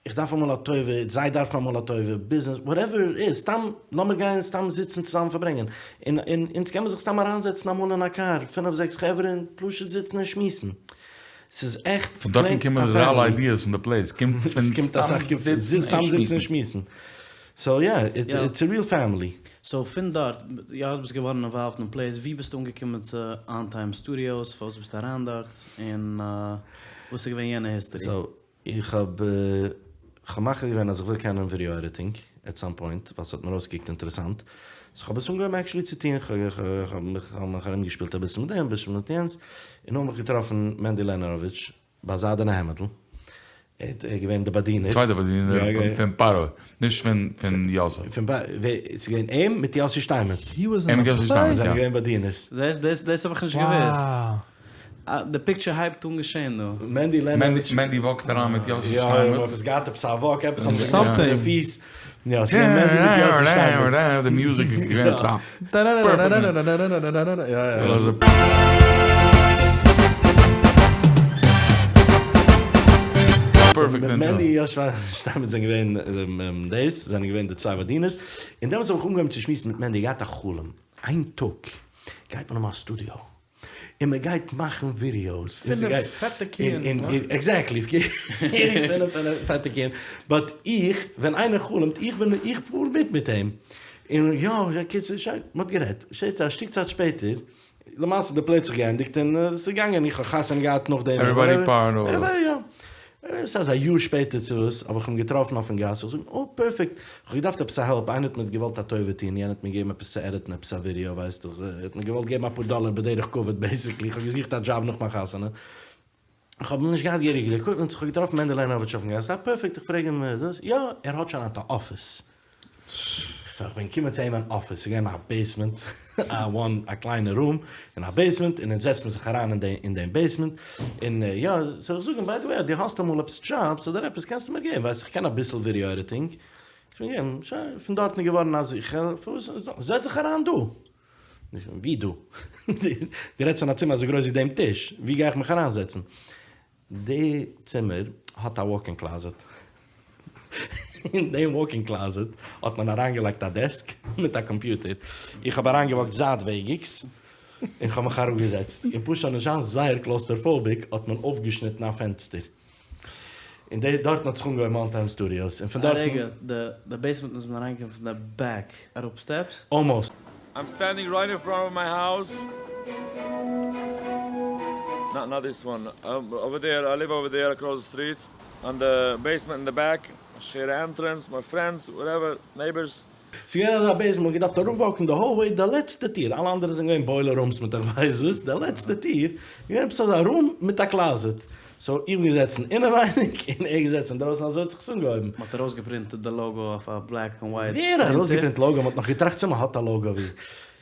איך דארף אמאל א טובה, זיי דארפן אמאל א טובה, ביזנעס, whatever it is, סתם לאמיר גיין סתם זיצן צוזאמען פארברענגען, און און אונז קען מען זיך סתם אריינזעצן אמאל אין א קאר, פינף זעקס חברה און פשוט זיצן און שמועסן, ס'איז עכט פון דארטן plain א קומען די אלע family. ideas פון די plays, קומט פון ס'קומט סתם אסאך זיצן סתם און זיצן און שמועסן. שמועסן. So יא, it's a real family. So פון דארט, יא דו ביסט געווארן involved אין plays, ווי ביסטו אנגעקומען צו On Time Studios, פארוואס ביסטו אריין דארט, און וואס איז געווען יענע history? So איך האב כ'האב מחליט געווען אז איך וויל קענען video editing at some point, ווייל ס'האט מיר אויסגעקוקט אינטערעסאנט, so כ'האב עס אנגעהויבן actually צו טון, כ'האב מיך ארומגעשפילט אביסל מיט דעם אביסל מיט יענץ, און נאכדעם האב איך געטראפן מענדי לענעראוויטש, ביי זיידענע העמעדל, ער איז געווען די באדינער. צווייטע באדינער פון פרעה, נישט פון יוסף. פון פרעה, ס'איז געווען אים מיט יאסי שטיינמעץ. אים מיט יאסי שטיינמעץ, יא. זענען געווען באדינערס. דאס דאס האב איך נישט געוואוסט. די picture הייבט אן געשען דא. מענדי לענעראוויטש. מענדי walk ט אריין מיט יאסי שטיינמעץ. יא, עפעס געהאט עפעס א walk, עפעס האבן זיי געמאכט מיט די פיס. יא, ס'איז געווען מענדי מיט יאסי שטיינמעץ. די music איז געווען top. Perfect intro. מענדי און יושע שטיינמעץ זענען געווען דאס, זענען געווען די צוויי באדינערס, און דעמאלטס האב איך אנגעהויבן צו שמועסן מיט מענדי, געהאט א חלום, איין טאג גייט מען האבן א סטודיאו, און מען גייט מאכן ווידיאוס, און פינף פעטע קיען, עקזעקטלי, פינף פעטע קיען, באט איך, ווען איינער חלומ'ט, איך בין, איך פאר מיט מיט אים, און יא, קיצור, שוין, מען האט גערעדט, א שטיק צייט שפעטער, למעשה די פלעי האט זיך געענדיגט און עס איז געגאנגען, איך האב חתונה געהאט נאכדעם, עוועריבאדי פארן אווער. יא, ס'איז א יאר שפעטער צו וואס, האב איך אים געטראפן אויפן גאס, איך זאג אים, אה פערפעקט, איך האב געדארפט עפעס א העלפ, איינער האט מיר געוואלט א טובה טון, יענער האט מיר געגעבן עפעס צו עדיטן עפעס א ווידיאו, ווייסט דאך, ער האט מיר געוואלט געבן אפאר דאלער בדרך כבוד בעיסיקלי, איך האב געזוכט א דזשאב נאך מיין חתונה, איך האב נישט געהאט געהעריגע עקוויפמענט, איך האב געטראפן מענדל לענאוויטש אויפן גאס, אה פערפעקט, איך פרעג אים דאס, יא, ער האט שוין היינט א אפיס. איך בין געקומען צו אים אין אפיס, ס'איז געווען א בעיסמענט, א וואן, א קליינע רום אין א בעיסמענט, און אונז זעצט מען זיך אריין אין די, אין דעם בעיסמענט, און יא, סאו איך זאג אים, ביי די וועי, אז דו האסט אמאל עפעס דזשאבס אדער עפעס קענסטו מיר געבן, ווייסט איך קען אביסל ווידעא עדיטינג, איך בין געווען, שוין, פון דארטן איז געווארן אז איך העלף, זעץ זיך אריין דא. ווי דא? דו רעדסט פון א צימער אזוי גרויס ווי דעם טיש, ווי גיי איך מיך אריינזעצן? די צימער האט א וואק אין קלאזעט, אין דעם וואק אין קלאזעט האט מען אריינגעלייגט א דעסק מיט א קאמפיוטער, איך האב אריינגעוואקט זייטוועגיגס און כ'האב מיך אראפגעזעצט, און פשוט נישט זיין זייער claustrophobic האט מען אויפגעשניטן א פענסטער, און דארטן האט זיך אנגעהויבן אן טיים סטודיאוס, און פון א דארטן. רגע, די בעיסמענט מוז מען אריינקומען פון די בעק אראפ סטעפס? אלמאסט. I'm standing right in front of my house. Not not this one. Um, over there, I live over there across the street. On the basement in the back. Share entrance, my friends, whatever, neighbors. ס'איז געווען אזא בעיסמענט, מ'האט געדארפט אראפוואקן די האלוועי, די לעצטע טיר, אלע אנדערע זענען געווען בוילער רומס מיט איך ווייס וואס, די לעצטע טיר איז געווען עפעס אזא רום מיט א קלאזעט, סאו איך בין געזעצן אינעווייניג און ער געזעצן אינדרויסן, אזוי האט זיך עס אנגעהויבן. מ'האט ארויסגעפרינטעט די לאגא אויף א בלעק און ווייט ווער פרינטער? ארויסגעפרינט לאגא? מ'האט נאך געטראכט צו מ'האט א לאגא ווי.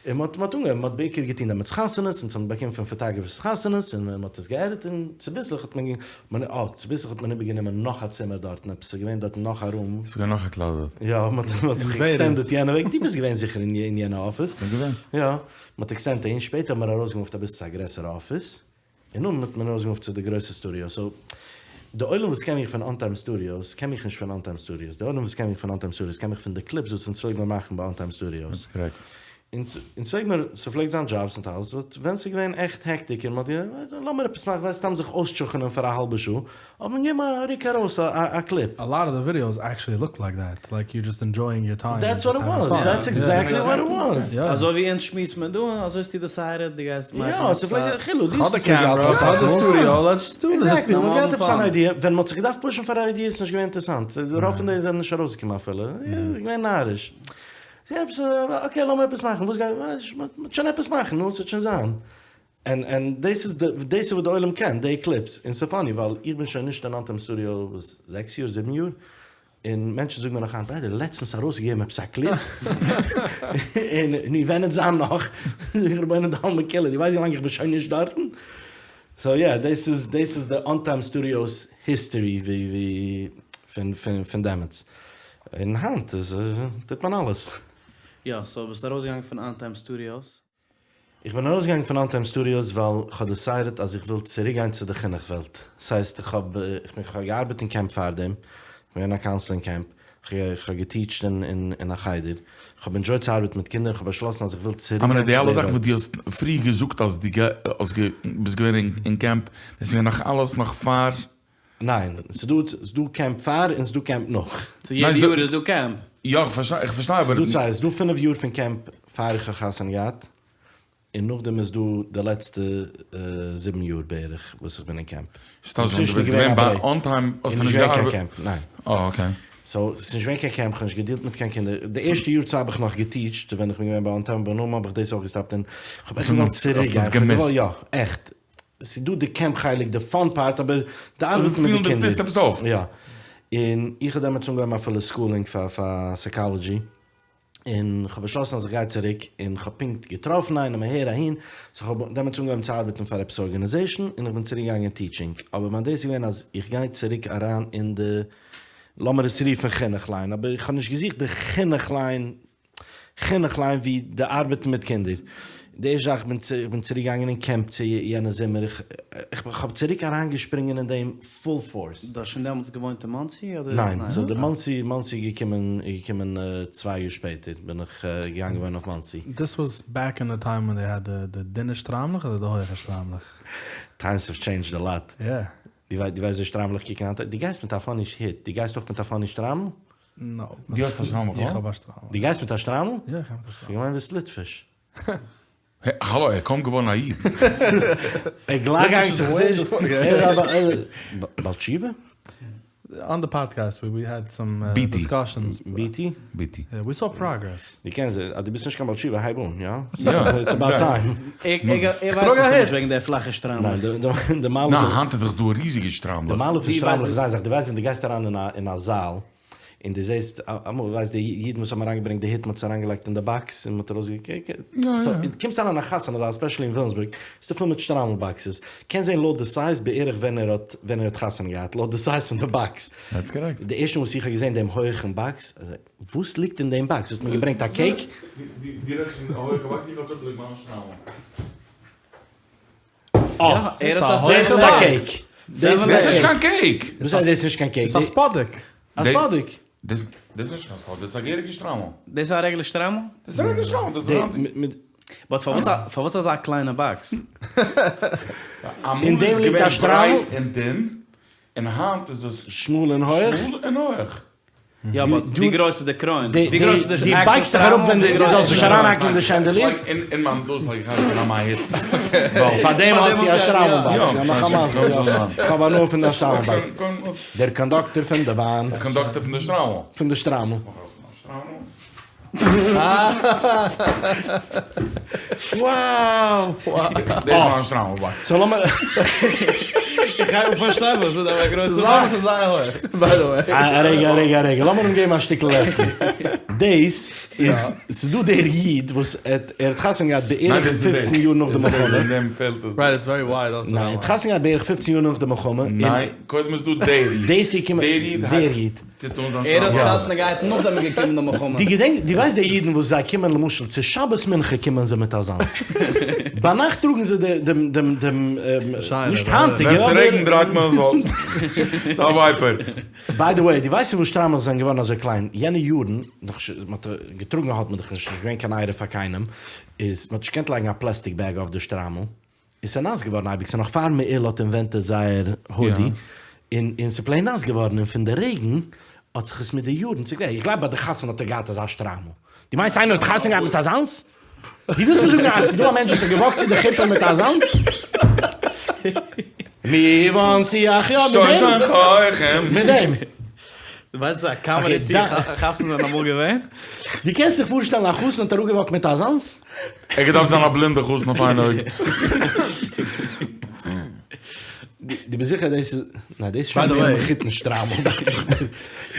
און מ'האט מ'האט אנגעהויבן, מ'האט בעיקר געטון דעמאלטס חתונות, אונז האבן באקומען פון פאטאגראפערס חתונות, און מ'האט עס געעדיט, און צוביסלעך האט מען מען אה, צוביסלעך האט מען איבערגענומען נאך א צימער דארטן, עפעס איז געווען דארטן נאך א רום. ס'איז געווען נאך א קלאזעט. יא, מ'האט מ'האט זיך עקסטענדעט יענע וועג, דו ביסט געווען זיכער אין יענע אפיס. כ'בין געווען. יא, מ'האט עקסטענדט אהין, שפעטער האט מען ארויסגעמופט אביסל צו א גרעסערע אפיס. און נאכדעם האט מען ארויסגעמופט צו די גרויסע סטודיאו, סאו די עולם וואס קען מיך פון אן טיים סטודיאוס קען מיך נישט פון אן טיים סטודיאוס, די עולם וואס קען מיך פון אן טיים סטודיאוס קען מיך פון די קליפס וואס אונז פלעג מיר מאכן ביי אן טיים סטודיאוס. That's correct. אונז אונז פלעג מיר, ס'פלעגט זיין דזשאבס און אלעס, באט ווען ס'איז געווען עכט העקטיק און מ'האט גע, לאמיר עפעס מאכן, ווייסט סתם זיך אויסטשוכענען פאר א האלבע שעה, האט מען געגעבן א ריק ארויס א קליפ. A lot of the videos actually look like that, like you're just enjoying your time. That's what it was, that's exactly what it was. אזוי ווי אונז שמועסט מען דא, אזוי האסטו decided דו גייסט מאכן יא, ס'פלעגט, חילו, דו כ'האב האסט די עס נישט געהאט קעמרא, כ'האב די סטודיאו, let's just do this. Exactly, מ'האט געהאט עפעס אן איידיע, ווען מ'האט זיך געדארפט פושן פאר א איידיע איז נישט געווען אינטערעסאנט, רוב פון די זענען נישט ארויסגעקומען אפילו, געווען נאריש. עפעס, okay לאמיר עפעס מאכן, וואס גייט, מ'וועט שוין עפעס מאכן, נו, ס'וועט שוין זיין. און און דאס איז די דאס איז וואס די עולם קען, די קליפס, און ס'פאני ווייל איך בין שוין נישט אין אנטיים סטודיאו וואס זעקס יאר זיבן יאר, און מענטשן זאגן מיר נאך היינט ביידע לעצטנס ארויסגעגעבן עפעס א קליפ, און נו ווען וועט זיין נאך, זאג איך רבונו דעלמא כולא דו ווייסט ווי לאנג איך בין שוין נישט דארטן? סאו יא דאס איז דאס איז די אנטיים סטודיאוס היסטערי ווי ווי פון פון פון דעמאלטס, און היינט איז טוט מען אלעס. יא סאו ביסט ארויסגעגאנגען פון אנטיים סטודיאוס? איך בין ארויסגעגאנגען פון אנטיים סטודיאוס ווייל כ'האב decided אז איך וויל צוריקגיין צו די חינוך וועלט. ס'הייסט איך האב איך בין כ'האב געארבעט אין קעמפ פארדעם, כ'בין געווען א counselor אין קעמפ, כ'האב געטיטשט אין א חדר, כ'האב enjoyed צו ארבעטן מיט קינדער און כ'האב באשלאסן אז איך וויל צוריקגיין צו די אלע די זאכן וועלט. וואס דו האסט פריער געזאגט אז דו האסט ביסט געווען אין קעמפ, דאס איז געווען נאך אלעס נאך פאר? ניין, ס'דא ס'דא קעמפ פאר און ס'דא קעמפ נאך. סאו יעדע יאר איז דא קעמפ? יא איך פארשטיי איך פארשטיי אבער. ס'דא צוויי, ס'דא פינף יאר פון קעמפ פאר איך האב חתונה געהאט, און נאכדעם איז דא די לעצטע זיבן יאר בערך וואס איך בין אין קעמפ. ס'טייטש ווען דו ביסט געווען ביי אן טיים האסטו נישט געווען קיין געארבעט? קעמפ, ניין. אה okay. סאו ס'איז נישט געווען קיין קעמפ, כ'האב נישט געדילט מיט קיין קינדער, די ערשטע יאר צוויי האב איך נאך געטיטשט ווען איך בין געווען ביי אן טיים, אבער נאכדעם האב איך דאס אויך געסטאפט און כ'האב עכט געוואלט צוריק גיין, כ'האב געוואלט יא, עכט. ס'איז דא די קעמפ חלק, די fun part, אבער די ארבעטן מיט די קינדער. פילן דו טוסט עפעס אויף. יא. און איך האב דעמאלטס אנגעהויבן אפילו schooling פאר פאר psychology, און כ'האב באשלאסן אז איך גיי צוריק, און כ'האב פונקט געטראפן איינעם אהער אהין, סאו כ'האב דעמאלטס אנגעהויבן צו ארבעטן פאר עפעס organization, און איך בין צוריק געגאנגען teaching. אבער מיין דאס איז געווען אז איך גיי צוריק אריין אין די, לאמיר עס רופן חינוך line, אבער איך האב נישט געזוכט די חינוך line, חינוך line ווי די ארבעטן מיט קינדער. די ערשטע זאך, איך בין צוריק געגאנגען אין קעמפ צו יענע זומער, איך איך האב צוריק אריינגעשפרינגען אין דעם פול פארס. דו האסט שוין דעמאלטס געוואוינט אין מאנסי אדער? ניין, סאו די מאנסי, מאנסי איז געקומען, איז געקומען צוויי יאר שפעטער בין איך געגאנגען וואוינען אויף מאנסי. דיס וואס בעק אין די טיים ווען דעי העד די דינע שטריימלעך אדער די הויעכע שטריימלעך? טיימס האוו טשעינדזשד א לאט. יא. דו ווייסט וויאזוי שטריימלעך קוקן היינט אויס? דו גייסט מיט א פאני הוט, דו גייסט אויך מיט א פאני שטריימל? נאו. דו האסט א שטריימל איך האב א שטריימל. דו גייסט מיט א שטריימל? יא איך גיי מיט א שטריימל. כ'האב געמיינט ביסט ליטוויש. האלא, ער קוים געווארן א איד. ער גלייך געגאנגען צו חסידיש. בעל תשובה? אן די פאדקעסט ווי העד סאם דיסקאשענס. ביטי? ביטי. ווי סאו פראגרעס. דו קענסט, אז דו ביסט נישט קיין בעל תשובה הייב אן, יא? איטס אבאוט טיים. ער ווייסט נישט וועגן די פלאכע שטריימלעך. ניין, די מעלה ניין, היינט איז דאך דא ריזיגע שטריימלעך. די מעלה פון שטריימלעך איז איין זאך, דו ווייסט ווען דו גייסט אריין אין א זאל, און דו זעסט, אמאל ווייסט די אידן וואס האבן אריינגעברענגט די הוט, מ'האט עס אריינגעלייגט אין די באקס און מ'האט ארויסגעקוקט, סאו דו קומסט אריין אין א חתונה זאל, עספעשעלי אין וויליאמסבורג, איז דא פול מיט שטריימל באקסעס, קענסט זען לויט די סייז בערך ווען ער האט ווען ער האט חתונה געהאט, לויט די סייז פון די באקס. דעטס קארעקט. די ערשטע מאל וואס איך האב געזען דעם הויעכן באקס, וואס ליגט אין דעם באקס? האט מען געברענגט א קעיק? דו רעדסט פון א הויעכע באקס? איך האב צוגעלייגט מיין שטריימל. אה, דאס איז א קעיק. דאס איז נישט קיין קעיק! וואס הייסט דאס איז נישט קיין קעיק? ס'איז א ספאדיק. א ספאדיק. דאס איז נישט קיין ספאדיק, דאס איז א געהעריגע שטריימל. דאס איז א רעגולער שטריימל? דאס איז א רעגולער שטריימל, דאס איז היינט. באט פארוואס אזא קליינע באקס? אמאל איז געווען ברייט און דין, און היינט איז עס שמאל און הויעך. שמאל און הויעך. יא באט ווי גרויס איז די קרוין? ווי גרויס איז די דו עקשול בייגסט דיך אראפ ווען דו זאלסט נישט אריינהאקן אין די שענדעליר? אין מיין דאס לייג איך אריין מיין הוט. פאר דעם האסטו א שטריימל באקס. יא נאך א מזל יא. כ'האב הנאה פון דיין שטריימל באקס. דער קאנדאקטער פון די באן. דער קאנדאקטער פון די שטריימל. פון די שטריימל. Wow! דאס איז מיין שטריימל באקס. סאו לאמיר. איך גיי אן פארשטיין וואס איז אזא גרויסע באקס. צוזאמען איז זייער הויך, ביי די וועי. א רגע א רגע א רגע, לאמיר אים געבן א שטיקל לעסן. דאס איז, ס'איז דא דער איד וואס ער האט חתונה געהאט בערך פופצן יאר נאך די מלחמה. רייט איטס ווערי ווייד אלסא. ניין, ער האט חתונה געהאט בערך פופצן יאר נאך די מלחמה. ניין, קודם איז דא דער איד. דאס איז געקומען, דער איד. טוט אן זיין ער האט שטריימל. חתונה געהאט נאכדעם איז געקומען די מלחמה. דו געדענקסט, דו ווייסט די אידן וואס זיי קומען למשל צו שבת מנחה קומען זיי מיט אזאנס. ביינאכט טראגן זיי די דעם דעם דעם נישט היינטיגע ווען אבער. ס'רעגנט דרייט מען עס אויס. ס'איז א ווייפער. ביי די וועי, דו ווייסט פון וואס שטריימלעך זענען געווארן אזוי קליין? יענע יארן, נאך ש מ'האט געטראגן האט מען דאך נישט, נישט געווען קיין עירוב פאר קיינעם, איז מ'האט נישט געקענט לייגן א פלעסטיק בעג אויף די שטריימל, און ס'איז נאס געווארן אייביג, ס'איז נאך פאר מעיל האט אינווענטעד זייער הודי, און און ס'איז פלעין נאס געווארן, און פון די רעגן האט זיך עס מיט די יארן צוגעוועקט, איך גלייב ביי די חתונה האט ער געהאט אזא שטריימל, דו מיינסט איינער האט חתונה געהאט מיט אזאנס? דו ווילסט מיר זאגן אז ס'איז דא א מענטש וואס האט געוואקט צו די חופה מיט אזאנס? מי וואנט יא מיט דעם, מיט דעם. דו ווייסט א קאמעדי צו חתונה זענען אמאל געווען? דו קענסט זיך פארשטעלן א חתן האט אראפגעוואקט מיט אזאנס? ער געדארפט זיין א בלינדע חתן אויף איין אויג. דו ביסט זיכער דאס איז, ניין דאס איז שוין מער מחותן שטריימל דאכט זיך מיר.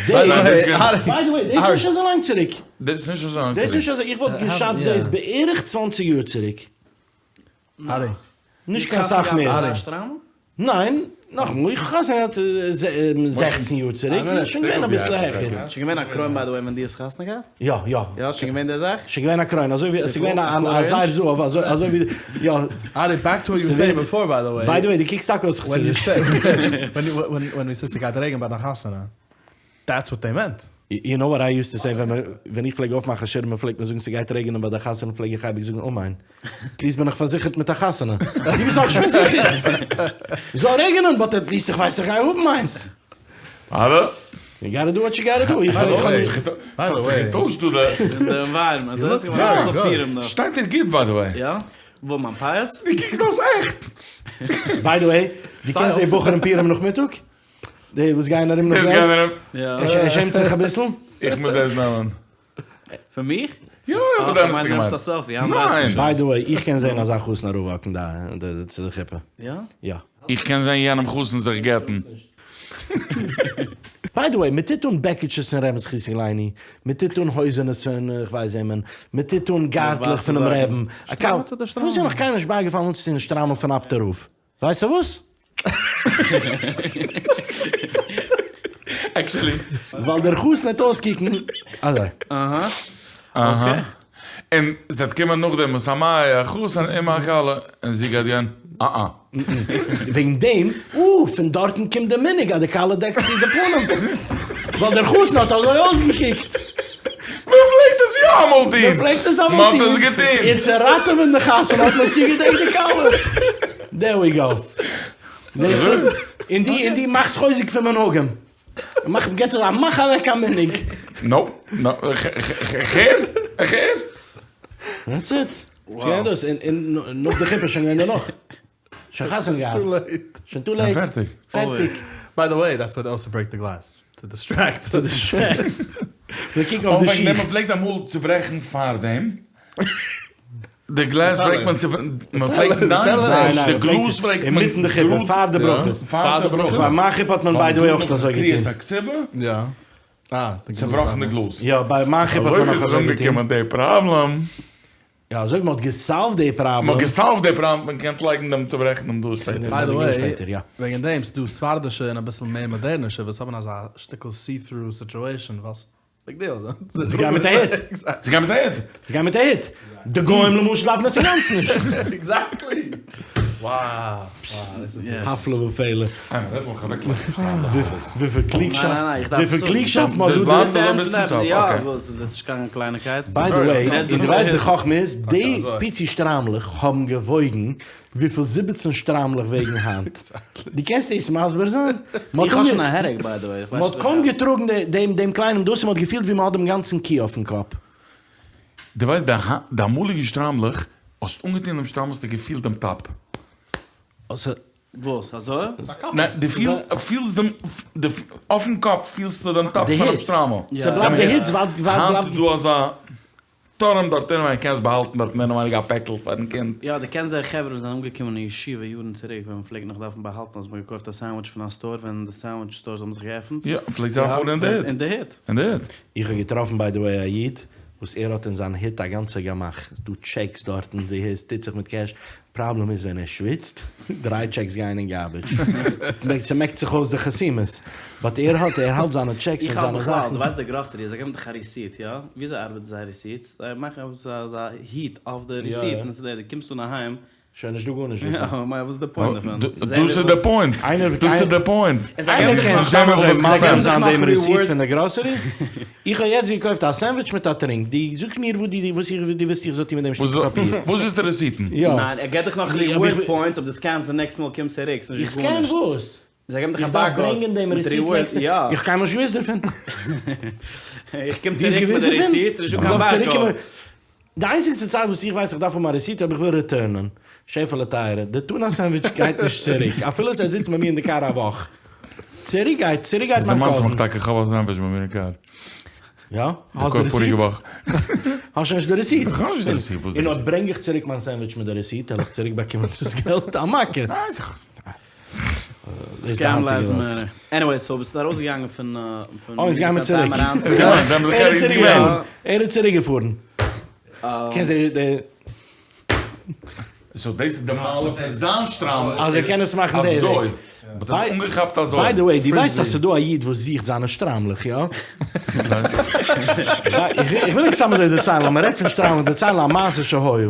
ביי די וועי דאס איז נישט אזוי לאנג צוריק. דאס איז נישט אזוי לאנג דאס איז צוריק. נישט אזוי, איך וואלט געשאצט דאס בערך צוואנציג יאר צוריק. ארי. נישט קיין סאך מער. ניין, נאכאמאל, איך האב חתונה געהאט זעכצן יאר צוריק, איז שוין געווען אביסל העכער. שוין געווען א קרוין ביי די וועי ווען דו האסט חתונה געהאט? יא, יא. יא, שוין געווען די זאך? שוין געווען א קרוין, אזוי ווי, עס איז געווען א זר זהב, אזוי ווי, יא. ארי, בעק טו וואט יו ווער סעיאינג ביפאר ביי די וועי. ביי די וועי, דו קוקסט טאקע אויס חסידיש. ווען יו סעיד ס'גייט רעגענען ביי דיין חתונה, דעטס וואט דעי מענט. יו נאו וואט איי יוזט טו סעי ווען ווען איך פלעג אויפמאכן שירעמען פלעגט מען זאגן ס'גייט רעגענען ביי די חתונה פלעג איך אייביג זאגן אמן. עטליסט בין איך פארזיכערט מיט א חתונה. דו ביסט נאכנישט פארזיכערט. זאל רעגענען באט עטליסט איך ווייס איך גיי האבן איינס. אבער. יו גאטע דו וואט יו גאטע דו. איך האב ס'האט זיך געטוישט דא די. די ענווייראמענט. דאס איז געווארן אביסל פורים דא. שטייט דיר גוט ביי די וועי. יא? וואו מיין פאות? דו קוקסט אויס עכט. ביי די וועי, דו קענסט די בחורים פורים נאכמיטאג? די וואס גייען ארום נאך געלט? ער שעמט זיך אביסל? איך מוז דאס נעמען. פון מיך? יא, איך האב ערנסט געמיינט. ניין! ביי די וועי, איך קען זען אזא חתן אראפוואקן דא צו די חופה. יא? יא. איך קען זען יענעם חתן זיך גט'ן. ביי די וועי, מען טוט אן בעקיטשעס פון רעבנ'ס זכותו יגן עלינו, מען טוט אן הויזענעס פון כ'ווייס וועמען, מען טוט אן גארטלעך פונעם רעבן, א קאפ, וואס איז נאך קיינעם נישט בייגעפאלן אנצוטון די שטריימל פון אפטער רב? ווייסט פארוואס? עקשעלי. ווייל דער חתן וועט אויסקוקן אזוי. אהא. אהא. און ס'וועט קומען נאכדעם משמח החתן עם הכלה, און זי גייט גיין אה אה. וועגן דעם, אה, פון דארטן קומט די מנהג אז די כלה דעקט צו די פנים, ווייל דער חתן האט אזוי אויסגעקוקט. מען פלעגט עס יא אמאל טון. מען פלעגט עס אמאל טון. מען האט עס געטון. און צו ראטעווען די חתונה האט מען צוגעדעקט די כלה. דער ווי גאו. זעסטו? און דו, און דו מאכסט חוזק פון מנהגים. מאך, געט ער א מאך אוועק א מנהג. נאופ, נאופ, איך הער, איך הער. דעטס איט. שוין דאס, און און נאך די חופה שוין געווען דערנאך. שוין חתונה געהאט. טו לעיט. שוין טו לעיט. פערטיג. פערטיג. ביי די וועי, דעטס וואי דעי אלסא ברעיק די גלעס, טו דיסטרעקט. טו דיסטרעקט. זיי קוקן אויף די שיך. מען פלעגט אמאל צוברעכן פארדעם. די גלעז פלעגט מען צו, מען פלעגט ניין, די גלאז פלעגט מען אינמיטן די חופה, פאר די ברכות. פאר די ברכות. ביי מיין חופה האט מען ביי די וועי אויך אזוי געטון. קריאת הכתובה. יא. אה, צובראכן די גלאז. יא, ביי מיין חופה האט מען נאך אזוי געטון. אזוי ווי ס'איז אנגעקומען די פראבלעם. יא, אזוי ווי מ'האט געסאלווד די פראבלעם. מ'האט געסאלווד די פראבלעם, מען קען לייגן דעם צוברעכן דעם גלאז שפעטער. ביי די וועי, וועגן דעם, ס'דא ספרדישע און אביסל מער מאדערנישע וואס האבן אזא שטיקל סי טרו סיטועשאן, ווייל ביג דיעל. זיי גייען מיט א הוט. זיי גייען מיט א הוט. זיי גייען מיט א הוט. די גוים למשל דארפן עס אינגאנצן נישט. עקזעקטלי. וואו. הפלא ופלא. וויפיל קלוגשאפט, וויפיל קלוגשאפט מ'האט דא. דאס בלייבט אזוי ביז צום סוף. יא, דאס איז נישט קיין קלייניקייט. ביי די וועי, און דו ווייסט די חכמה איז, די פיצי שטריימלעך האבן געוואויגן וויפיל זיבעצן שטריימלעך וועגן היינט? דו קענסט דאס מסביר זיין? איך האב שוין א העדעיק ביי די וועי. מען האט קוים געטראגן דעם קליינעם דאס און מען האט געפילט ווי מען האט דעם גאנצן קי אויפן קאפ. דו ווייסט די אמאליגע שטריימלעך, האסט אנגעטון דעם שטריימל האסטו געפילט דעם טאפ. וואס? אזוי? ניין, דו פילסט דעם, אויפן קאפ פילסטו דעם טאפ פונעם שטריימל. ס'בלייבט די היץ ווייל. היינט איז דא אזא טורעם דארט אינעווייניג, קענסט באהאלטן דארט אינעווייניג א פעקל פארן קינד. יא, דו קענסט די חברה וואס זענען אנגעקומען אין ישיבה יארן צוריק ווען מ'פלעגט נאך דארפן באהאלטן אז מ'האט געקויפט א סענדוויטש פון א סטאר ווען די סענדוויטש סטארס האבן זיך געעפנט? יא, פלעגט זיין פארן אין די הוט. אין די הוט. אין די הוט. איך האב געטראפן ביי די וועי א איד וואס ער האט אין זיין הוט א גאנצע גמח, ס'דא טשעקס דארטן, די הוט טוט זיך מיט קעש, פראבלעם איז ווען ער שוויצט, דריי טשעקס גייען אין גארבידזש, ס'מעקט זיך אויס די חתימות, באט ער האט, ער האלט זיינע טשעקס מיט איך האלט זיינע בכלל, זאכן. דו ווייסט די גראסערי, זיי געבן דיך א ריסיט, יא? וויאזוי ארבעט זייער ריסיטס? זיי מאכן עפעס אזא היט אויף די ריסיט און ס'איז דער, דו קומסט אן אהיים. שוין נישט דא גארנישט דערפון. יא, וואס איז די פוינט דערפון? דאס איז די פוינט! דאס איז די פוינט! איינער קען סתם אזוי מסביר זיין דעם רעסיט פון די גראסערי? איך האב יעצט געקויפט א סענדוויטש מיט א טרינק, דו זאג מיר וואס דו וואס איך דו ווילסט איך זאל טון מיט דעם שטיק פאפיר. וואס איז די רעסיטן? יא. ניין, ער געט דיך נאך ריווארד פוינטס אויב דו סקענסט די נעקסטע מאל קומסט צוריק, ס'נישט איך סקען וואס? זיי געבן דיך א איך דארף בארקאוד ברענגען דעם מיט רעסיט ריווארד, נעקסטע, יא. איך האב קיינמאל נישט געוואוסט דערפון. איך קום דו האסט צוריק מיט געוואוסט די דערפון? רעסיט, ס'נישט דא איך קיין דארף צוריקקומען. בארקאוד. די איינציגסטע צייט וואס איך ווייס איך דארף האבן א רעסיט אויב איך וויל ריטורנען. שעפעלע טייערע, די טונא סענדוויטש גייט נישט צוריק, אפילו עס זיצט ביי מיר אין די קאר א וואך. צוריק גייט, צוריק גייט מיין דערמאנסט מיך קאזין. טאקע, איך האב א סענדוויטש ביי מיר אין קאר. יא? האסט די געקויפט פאריגע רעסיט? וואך. האסט שוין נישט די רעסיט? איך האב נישט די רעסיט, וואס די און אויב רעסיט? ברענג איך צוריק מיין סענדוויטש מיט די רעסיט, וועל איך צוריק באקומען דאס געלט? א מכה! סקעם לייווס מעטער. עניוועי, סאו ביסטו ארויסגעגאנגען פון פון אוי, אונז גיימיר צוריק. ער איז צוריק געפארן. ער איז צוריק געפארן. קענסט די. סאו דאס איז די מעלה פון זיין שטריימל. אז ער קען עס מאכן די וועג. אזוי. מ'האט עס אנגעכאפט אזוי. ביי די וועי, דו ווייסט אז ס'איז דא א איד וואס זוכט זיינע שטריימלעך, יא? איך וויל ענק סתם אזוי דערציילן, אז מ'רעדט פון שטריימלעך, דערציילן א מעשה שהיה.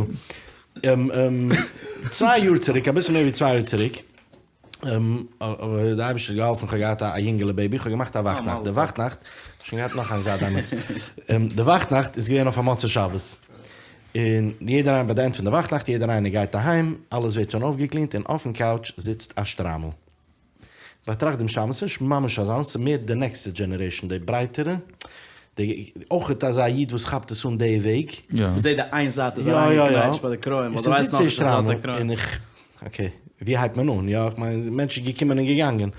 צוויי יאר צוריק, אביסל מער ווי צוויי יאר צוריק, אבער די אייבערשטער האט געהאלפן, כ'האב געהאט א יונגעלע בעיבי, כ'האב געמאכט א וואכטנאכט, די וואכטנאכט, שוין געהאט נאך איינס זייט דעמאלטס, די וואכטנאכט איז געווען אויף א מוצאי שבת, און יעדער איינער ביי די ענד פון די וואכטנאכט, יעדער איינער גייט אהיים, אלעס ווערט שוין אויפגעקלינט, און אויפן קאוטש זיצט א שטריימל. באטראכט דעם שטריימל, ס'נישט ממש אזאנס, ס'איז מער די נעקסטע דזשענערעישאן, די ברייטערע, די, אויכעט אזא איד וואס כאפט עס אן די וועג. יא. מ'זעט די איין זייט איז יא יא יא. אריינגעקנייטשט ביי די קרוין, ווייל דו ווייסט נאכנישט אז ס'האט א קרוין. און איך, אקעי, ווי הייבט מען אן, יא, איך מיין, מענטשן געקומען און געגאנגען.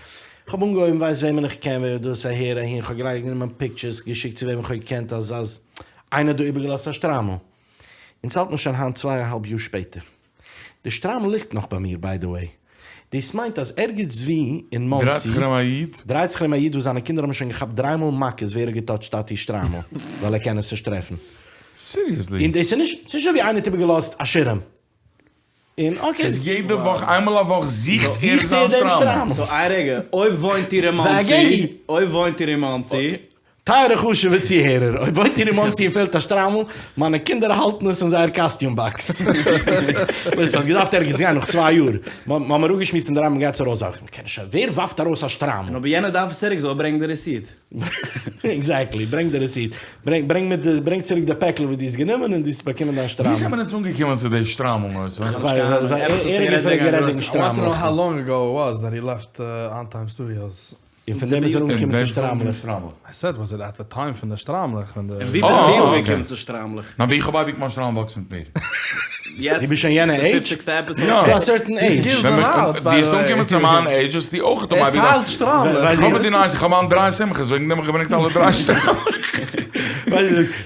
כ'האב אנגעהויבן, ווייסט וועמען איך קען, ווער דאס, אהער אהין, כ'האב גלייך גענומען פיקטשערס, געשיקט צו וועמען כ'האב געקענט אז אז איינער האט דא איבערגעלאזט א שטריימל. אונז האלט מיר שוין היינט צוויי א האלב יאר שפעטער. די שטריימל ליגט נאך ביי מיר ביי די וועי. דאס מיינט אז ערגעץ ווי אין דרייט מאנסי זיך ארום א איד. דרייט זיך ארום א איד וואס זיינע קינדער האבן שוין געכאפט דריי מאל מכות ווער האט געטאטשט טאטי'ס שטריימל ווייל ער קען עס נישט טרעפן. סיריעסלי? און דאס איז נישט, ס'איז נישט אזוי ווי איינער האט איבערגעלאזט א שירעם. און אקעי. ס'איז יעדע וואך, איינמאל א וואך זוכט ער זיין שטריימל. סאו איין רגע, אויב וואוינט איר אין מאנסי, אויב וואוינט איר אין מאנסי. טייערע חשוב'ע צוהערער, אויב וואוינט איר אין מאנסי און פעלט א שטריימל, מיינע קינדער האלטן עס אין זייער costume box. עס האט געדארפט ערגעץ גיין נאך צוויי יאר. מ'האמיר אפגעשמועסט אינדערהיים מ'גייט עס ארויסווארפן. מ'קען נישט, ווער ווארפט ארויס א שטריימל? און אויב יענער דארף עס צוריק זאל ער ברענגן די receipt. Exactly, ברענג די receipt. ברענג מיט די, ברענג צוריק די פעקל וואס דו האסט גענומען און דו האסט באקומען דיין שטריימל. ווי זעמער אונז אנגעקומען צו די שטריימל נושא? ווייל ער האט געפרעגט גערעדט וועגן שטריימלעך. I want to know how long ago it was that he left On Time Studios. און פון דעם איז ער אנגעקומען צו שטריימלעך. I said was it at the time פון די שטריימלעך ווען די. און ווי ביסטו אנגעקומען צו שטריימלעך? ניין ווי איך האב אייביג מיין שטריימל box מיט מיר. דו ביסט שוין יענע עידזש? ס'דא א certain age. דו וועסט אנקומען צו מיין עידזש וועסטו אויך האבן אייביג דיין. ער טיילט שטריימלעך. איך האב די נייעס איך האב היינט דריי שמחות וועגן דעם האב איך געברענגט אלע דריי שטריימלעך.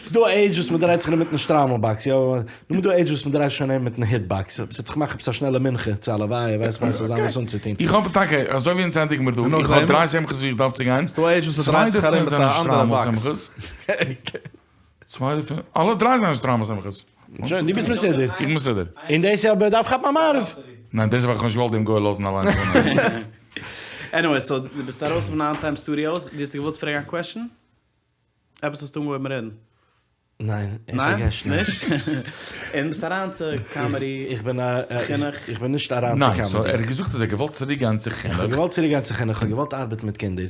ס'דא א עידזש וואס מ'דרייט זיך ארום מיטן שטריימל box יא. נו מיט די עידזש וואס מ'דרייט שוין ארום מיטן הוט box, ס'וועט זיך מאכן עפעס א שנעלע מנחה צו א לוויה, ווייסט מען עס זאל זיין וואס אנצוטון. איך האב טאקע, אזוי ווי אונז ענדיגן מיר דא, איך האב דריי שמחות וואו איך דארף צו גיין, צוויי דערפון זענען שטריימל שמחות, צוויי דערפון, אלע דריי זענען שטריימל שמחות. שוין, דו ביסט מסודר. איך בין מסודר. און דאס איז אבער דארף כאפן א מעריב. ניין, דאס האב איך נישט געוואלט דעם גוי לאזן אליינס אן. Anyway, so דו ביסט ארויס פון On Time Studios, דו האסט געוואלט פרעגן א question? עפעס האסטו אנגעהויבן רעדן? ניין, איך פארגעס שנעל. נישט? און ביסט אריין צו comedy, איך בין א, חינוך. איך בין נישט אריין צו comedy. ניין, so ער האט געזאגט אז ער האט געוואלט צוריק גיין צו חינוך. איך האב געוואלט צוריק גיין צו חינוך, איך האב געוואלט ארבעטן מיט קינדער,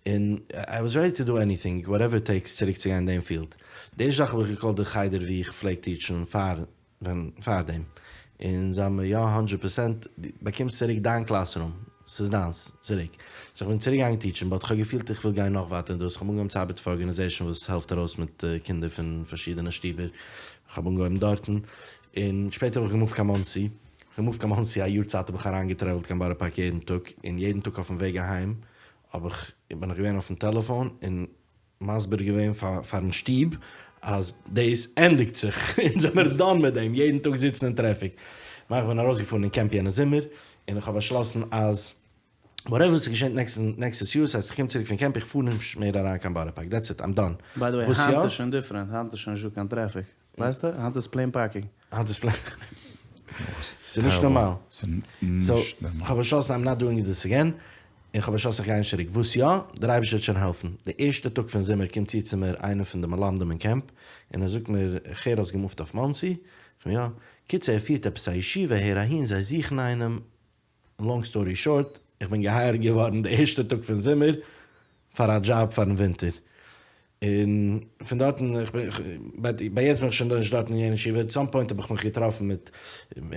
און I was ready to do anything, whatever it takes צוריק צו גיין אין דעם field. די ערשטע זאך האב איך געקאלט די חדר ווי איך פלעג טיטשן פאר ווען פאר דעם, און זיי האבן מיר יא הונדרעט פערסענט, דו באקומסט צוריק דיין classroom, ס'איז דיינס צוריק. So איך בין צוריק געגאנגען טיטשן, but כ'האב געפילט איך וויל גיין נאך ווייטער אין דאס, כ'האב אנגעהויבן צו ארבעטן פאר organization וואס העלפט ארויס מיט קינדער פון פארשידענע שטיבער, כ'האב אנגעהויבן דארטן, און שפעטער האב איך געמופט קיין מאנסי, כ'האב געמופט קיין מאנסי א יאר צייט האב איך אריין געטרעוולט קיין בארא פארק יעדן טאג, און יעדן טאג אויפן וועג אהיים האב איך בין איך געווען אויפן טעלעפאן און מסביר געווען פארן שטוב אז דאס ענדיגט זיך, אונז זעמיר done מיט דעם, יעדן טאג זיצן אין טרעפיק. איך בין ארויסגעפארן אין קעמפ יענע זומער, און איך האב באשלאסן אז whatever ס'געשענט נעקסטעס יאר, ס'הייסט איך קום צוריק פון קעמפ, איך פאר נישט מער אריין קיין בארא פארק, that's it, I'm done. By the way, היינט איז שוין different, היינט איז שוין נישטא קיין טרעפיק, ווייסטו? היינט איז plain parking. היינט איז plain, ס'איז נישט נארמאל. So, כ'האב באשלאסן I'm not doing this again, און כ'האב באשלאסן איך גיי נישט צוריק. וואס יא? דער אייבערשטער וועט שוין העלפן. די ערשטע טאג פון זומער קומט צו צו מיר איינער פון די מלמדים אין קעמפ, און ער זאגט מיר, איך הער האסט געמופט אויף מאנסי? איך יא. קיצור ער פירט עפעס א ישיבה, הער אהין, זיי זוכן איינעם. Long story short, איך בין געהייערט געווארן די ערשטע טאג פון זומער פאר א דזשאב פארן ווינטער. און פון דארטן, איך בין, ביי יעצט בין איך שוין נישט דארטן אין יענע ישיבה, at some point האב איך מיך געטראפן מיט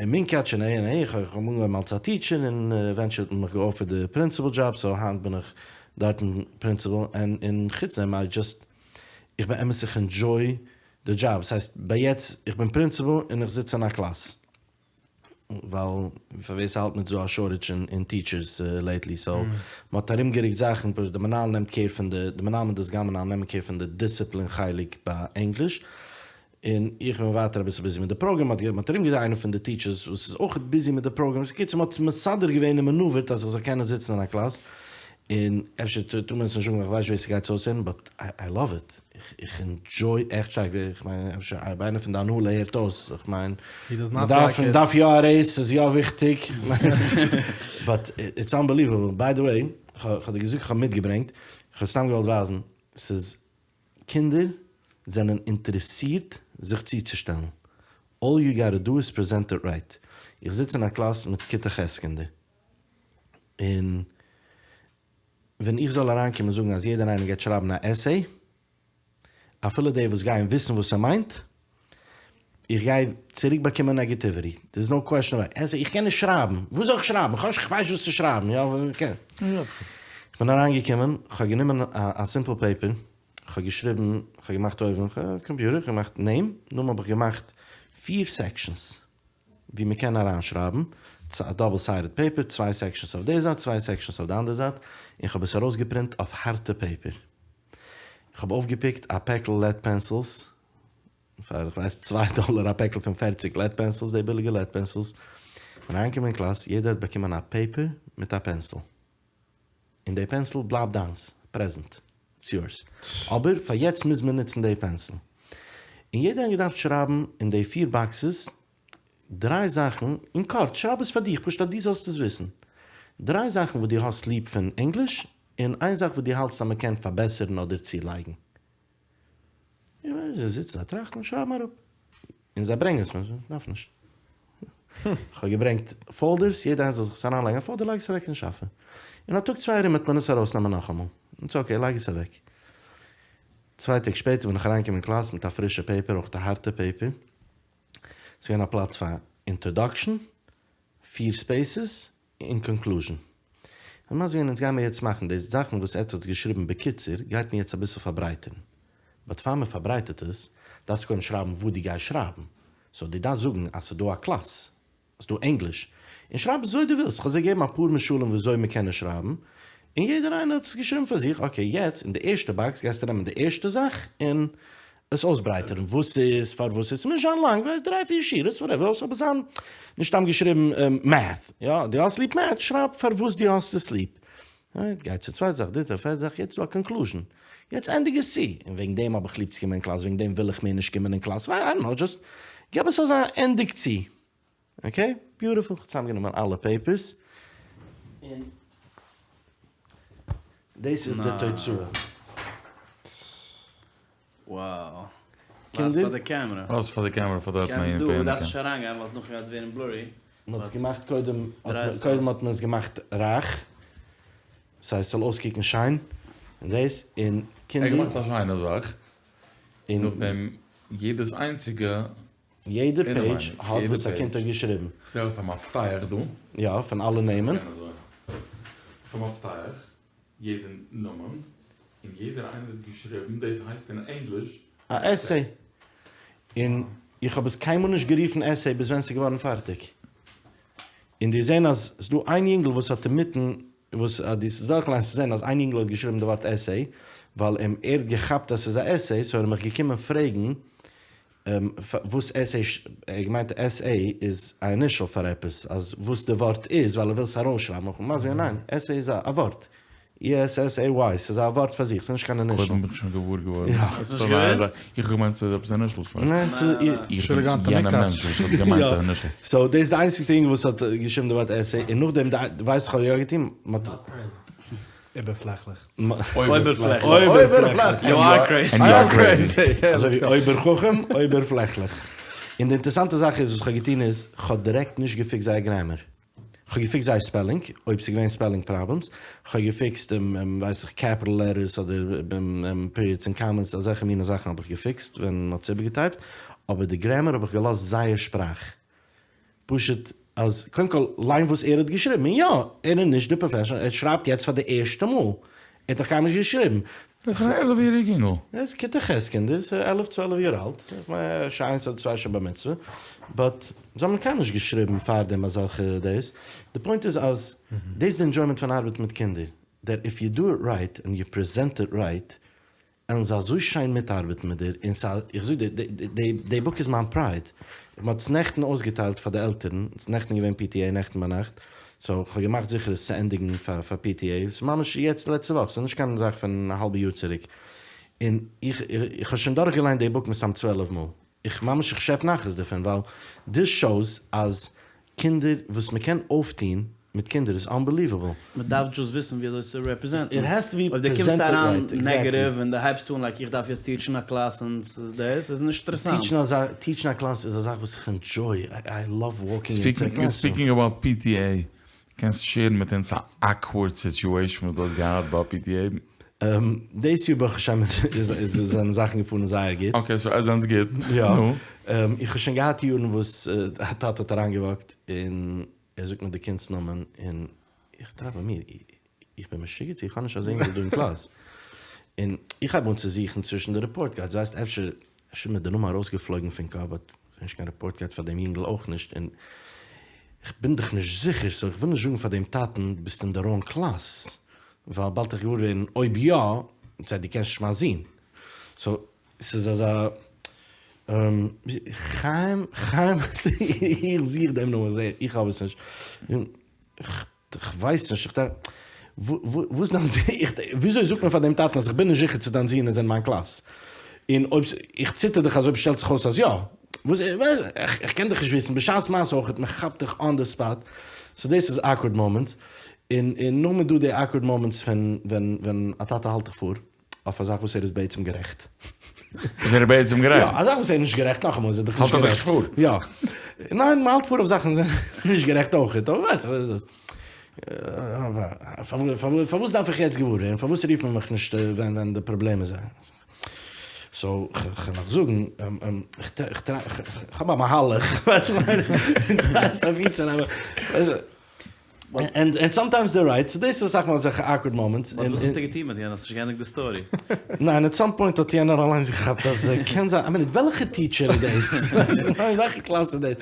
מונקאטש און אהין אהין, איך האב אנגעהויבן אלס א teacher און eventually האט מען מיך געאפערט די principal job, so היינט בין איך דארטן principal, און חוץ דעם I just, איך בין אמת איך enjoy די דזשאב, ס'הייסט ביי יעצט איך בין principal און איך זיץ אין א קלאס. ווייל פאר ווער ס'האלט מיט איז דא א shortage אין teachers lately so מ'האט ארומגערוקט זאכן פשוט די מנהל נעמט קעיר פון די די מנהל מיט די סגן מנהל נעמען קעיר פון די דיסציפלין חלק ביי ענגליש און איך בין ווייטער אביסל busy מיט די פראגראם מ'האט מ'האט ארומגערוקט איינע פון די teachers וואס איז אויך busy מיט די פראגראם בקיצור מ'האט מסדר געווען און מענאווערט אז איך זאל קענען זיצן אין א קלאס און אפשר טאר מען עס נישט זאגן ווייל כ'ווייס נישט ווער ס'גייט עס אויסהערן but I love it. איך enjoy עכט שטארק, איך מיין אפשר אויב איינער פון די הנהלה הערט אויס, איך מיין מ'דארף מ'דארף יא א raise, ס'איז יא וויכטיג, but it's unbelievable, by the way, כ'האב דיר געזאגט כ'האב מיטגעברענגט, כ'האב סתם געוואלט ווייזן, ס'איז קינדער זענען אינטערעסירט זיך צוצושטעלן, all you gotta do is present it right, איך זיץ אין א קלאס מיט כיתה ח' קינדער, און ווען איך זאל אריינקומען זאגן אז יעדער איינער גייט שרייבן א essay, אפילו די וואס גייען וויסן וואס ס'מיינט, איך גיי צוריק באקומען negativity, there is no question about it, איך קען נישט שרייבן, וואס זאל איך שרייבן, איך ווייס נישט וואס צו שרייבן, יא, איך בין אריינגעקומען, איך האב גענומען א simple paper, איך האב געשריבן, איך האב געמאכט אויבן, קאמפיוטער, איך האב געמאכט name, נאכדעם האב איך געמאכט פיר sections. ווי מען קען אריינשרייבן, א double sided paper, צוויי sections אויף די זייט, צוויי sections אויף די אנדערע זייט, און כ'האב עס ארויסגעפרינט אויף הארטע paper. איך האב אויפגעפיקט א פעקל lead pencils, פאר איך ווייס צוויי דאלער א פעקל פון פערציג lead pencils, די ביליגע lead pencils, כ'בין אריינגעקומען אין קלאס, יעדער האט באקומען א paper מיט א pencil. און די pencil בלייבט דיינס, present, it's yours. אבער פאר יעצט מוז מען נוצן די pencil. און יעדער האט געדארפט שרייבן אין די פיר boxes דריי זאכן, אין קורץ, שרייב עס פאר דיך, פשוט אז דו זאלסט עס וויסן. דריי זאכן וואס דו האסט ליב פון ענגליש, און איין זאך וואס דו האלטסט אז מען קען פארבעסערן אדער צולייגן. זיי זיצן זיי טראכטן שרייבן אראפ. און זיי ברענגען עס מיר, דארף נישט. כ'האב געברענגט folders, יעדער איינער זאל זיך עס אריינלייגן א folder, לייג עס אוועק אין שאפע. אין א טאג צוויי ארום וועט מען עס ארויסנעמען נאכאמאל. It's okay, לייג עס אוועק. צוויי טעג שפעטער בין איך אריינגעקומען אין קלאס מיט א פרישע paper, אויך א הארטע paper. ס'איז געווען א פלאץ פאר introduction, פיר spaces, און conclusion. און מה זעהן אונז גיימיר יעצט מאכן די זאכן וואס עטץ האטס געשריבן בקיצור גייט מען יעצט אביסל פארברייטערן. But פאר מען פארברייטערט עס דארפסטו קודם שרייבן וואס דו גייסט שרייבן. So דו דארפסט זאגן אז ס'דא א קלאס. ס'דא ענגליש. און שרייב עס וויאזוי דו ווילסט. כ'האב זיי געגעבן אפאר משלים וויאזוי מ'קען עס שרייבן. און יעדער איינער האט עס געשריבן פאר זיך. Okay יעצט אין די ערשטע box גייסטו נעמען די ערשטע זאך און עס אויסברייטערן וואס ס'איז, פארוואס ס'איז, ס'מוז נישט זיין לאנג, ווייסט, דריי פיר שורות, whatever, ס'זאל אבער זיין נישט סתם געשריבן math, יא, דו האסט ליב math, שרייב פארוואס דו האסט עס ליב. גיי צו צווייטע זאך, דריטע, פערטע זאך, יעצט איז דא א conclusion, יעצט ענדיג עס צו, און וועגן דעם האב איך ליב צו קומען אין קלאס, וועגן דעם וויל איך מער נישט קומען אין קלאס, I don't know, just געב עס אזא ענדיג צו. Okay, beautiful, כ'האב צוזאמגענומען אלע papers, און דאס איז די תוצאה. Wow. קינדער. ווייז פאר די קעמרע. ווייז פאר די קעמרע פאר דארט קענסט דא, דארפסט נישט אריינגיין ווייל נאכדעם גייט עס ווערן blurry. מען האט עס געמאכט קודם, קודם האט מען עס געמאכט רייך, ס'הייסט ס'זאל אויסקוקן שיין, און דאס, און קינדער. ער האט געמאכט א שיינע זאך, און נאכדעם יעדעס איינציגע. יעדע page האט וואס א קינד האט געשריבן. כ'זעה האסט א מפתח דא. יא, פון אלע נעמען. א מפתח, יעדע נאמען, און יעדער איינער האט געשריבן, דאס הייסט אין ענגליש א essay. און איך האב עס קיינמאל נישט גערופן essay ביז ווען ס'איז געווארן פארטיג. און די זעהן אז ס'דא איין יונגל וואס האט אינמיטן, וואס אז די עס דורכליינסט צו זעהן אז איין יונגל האט געשריבן די ווארט essay, ווייל אים ער האט געכאפט אז ס'איז א essay, so ער איז מיך געקומען פרעגן וואס עס ער האט געמיינט SA איז א initial פאר עפעס, אז וואס די ווארט איז ווייל ער וויל עס ארויסשרייבן, האב איך אים מסביר ניין, essay איז א ווארט, ESSAY, ס'איז א ווארט פאר זיך, ס'איז נישט קיין initial. קודם בין איך שוין געוואר געווארן. יא. האסט נישט געוואוסט? איך האב געמיינט ס'איז עפעס initial פאר. ניין, ס'איז. איך בין יענע מענטש וואס האט געמיינט ס'איז initial. So דאס איז די איינציגסטע יונגל וואס האט געשריבן די ווארט essay, און נאכדעם די, ווייסט איך האב יא געטון? מ'האט. איבערפלעכליך. אויבערפלעכליך. אויבערפלעכליך. You are crazy. And you are crazy. אזוי ווי אויבער חכם, אויבערפלעכליך. און די אינטערעסאנטע זאך איז וואס כ'האב געטון איז, כ'האב דירעקט נישט געפיקסט זייער grammar. כ'האב געפיקסט זייער spelling, אויב ס'איז געווען spelling problems. כ'האב געפיקסט ווייס איך capital letters אדער periods און commas, אזעלכע מינע זאכן האב איך געפיקסט ווען מ'האט עס איבערגעטייפט. אבער די grammar האב איך געלאזט זייער שפראך. פשוט אז קודם כל ליין וואס ער האט געשריבן, און יא, ער איז נישט די professional, ער שרייבט יעצט פאר די ערשטע מאל, ער האט נאך קיינמאל נישט געשריבן. דאס איז א 11 יעריג אינגל. ער איז כיתה ח' קינדער, ס'איז עלף צוועלף יאר אלט, איך מיין שוין איינס אדער צוויי שוין בר מצוה, but זיי האבן קיינמאל נישט געשריבן פארדעם אזעלכע דאס, די point איז אז דאס איז די enjoyment פון ארבעטן מיט קינדער, that if you do it right and you present it right, וועלן זיי אזוי שיין מיטארבעטן מיט דיר, און סא, איך זאג דיר, די book איז מיין pride, מען האט עס נעכטן אויסגעטיילט פאר די עלטערן, ס'איז נעכטן געווען PTA נעכטן ביינאכט, so כ'האב געמאכט זיכער עס צו ענדיגן פאר פאר PTA, ס'איז ממש יעצט לעצטע וואך, ס'איז נישט קיין זאך פון א האלבע יאר צוריק, און איך איך האב שוין דורכגעליינט די book מסתם 12 מאל, איך ממש איך שעפ נחת דערפון, ווייל דאס shows אז קינדער וואס מען קען אויפטוהן מיט קינדער איז unbelievable. מען דארף just וויסן ווי אזוי צו רעפרעזענטן. It has to be אויב דו קומסט presented אריין right, exactly. negative און דו הייבסט אן like איך דארף יעצט טיטשן א קלאס און ס'איז דאס, איז נישט אינטערעסאנט. טיטשן אזא טיטשן א קלאס איז א זאך וואס איך enjoy, I love walking into a classroom. Speaking about PTA, קענסט שערן מיט אונז א awkward situation וואס דו האסט געהאט ביי PTA? דאס יאר ברוך השם איז זענען זאכן געפארן זייער גוט. Okay so עס זענטס גוט. יא. איך האב שוין געהאט יארן וואס א טאטע האט אריינגעוואקט און ער זאגט מיר די קינד'ס נאמען און איך טראכט ביי מיר איך בין משוגע צו איך האב נישט אזא אינגל דא אין קלאס. און איך הייב אן צו זוכן צווישן די report cards ווייסט אפשר אפשר איז מיר די נאמען ארויסגעפלויגן פון קאפ but נישט קיין report card פאר דעם יונגל אויך נישט און איך בין דאך נישט זיכער so איך וויל נישט זאגן פאר דעם טאטן ביסט אין די wrong קלאס ווייל באלד איך געוואר ווערן אויב יא, זיי דו קענסט נישט מיין זון. So ס'איז אזא חיים חיים איך זוך דעם נאמען איך האב עס נישט. איך ווייס נישט איך דארף וואס דיין זון וויאזוי זאגט מען פאר דעם טאטן אז איך בין נישט זיכער צו דיין זון איז אין מיין קלאס. און אויב איך ציטער דיך אז אויב שטעלט זיך אויס אז יא. וואס איך קען דיך נישט וויסן בשעת מעשה אויך מען כאפט דיך on the spot. So דאס איז awkward moments. און און נאכדעם איז דא די awkward moments פון ווען ווען א טאטע האלט דיך פאר אויף א זאך וואס ער איז בעצם גערעכט. איז ער בעצם גערעכט? יא, א זאך וואס ער איז נישט גערעכט, נאכאמאל איז ער דאך נישט האלט ער דאך גערעכט. נישט פאר. יא. ניין, מ'האלט פאר אויף זאכן וואס זענען נישט גערעכט אויכעט, אבער ווייסט איך. פארוואס דארף איך יעצט געוואר ווערן? פארוואס רופט מען מיך נישט ווען ווען די פראבלעם איז? סאו, כ'וועל נאך זאגן, כ'האב א מהלך, ווייסט וואס כ'מיין? טרייסט אפירצונעמען. ענד סאמטיימס דעיר רייט, סאו דאס איז אסאך מאל אזעלכע אקווארד מאמענטס. באט וואס האסטו געטון מיט יענער? האסט נישט געענדיגט די סטארי. ניין, עט סאם פוינט האט יענער אליינס געכאפט אז קען זיין, איי מין וועלכע טיטשער איז דאס? וועלכע קלאס איז דאס?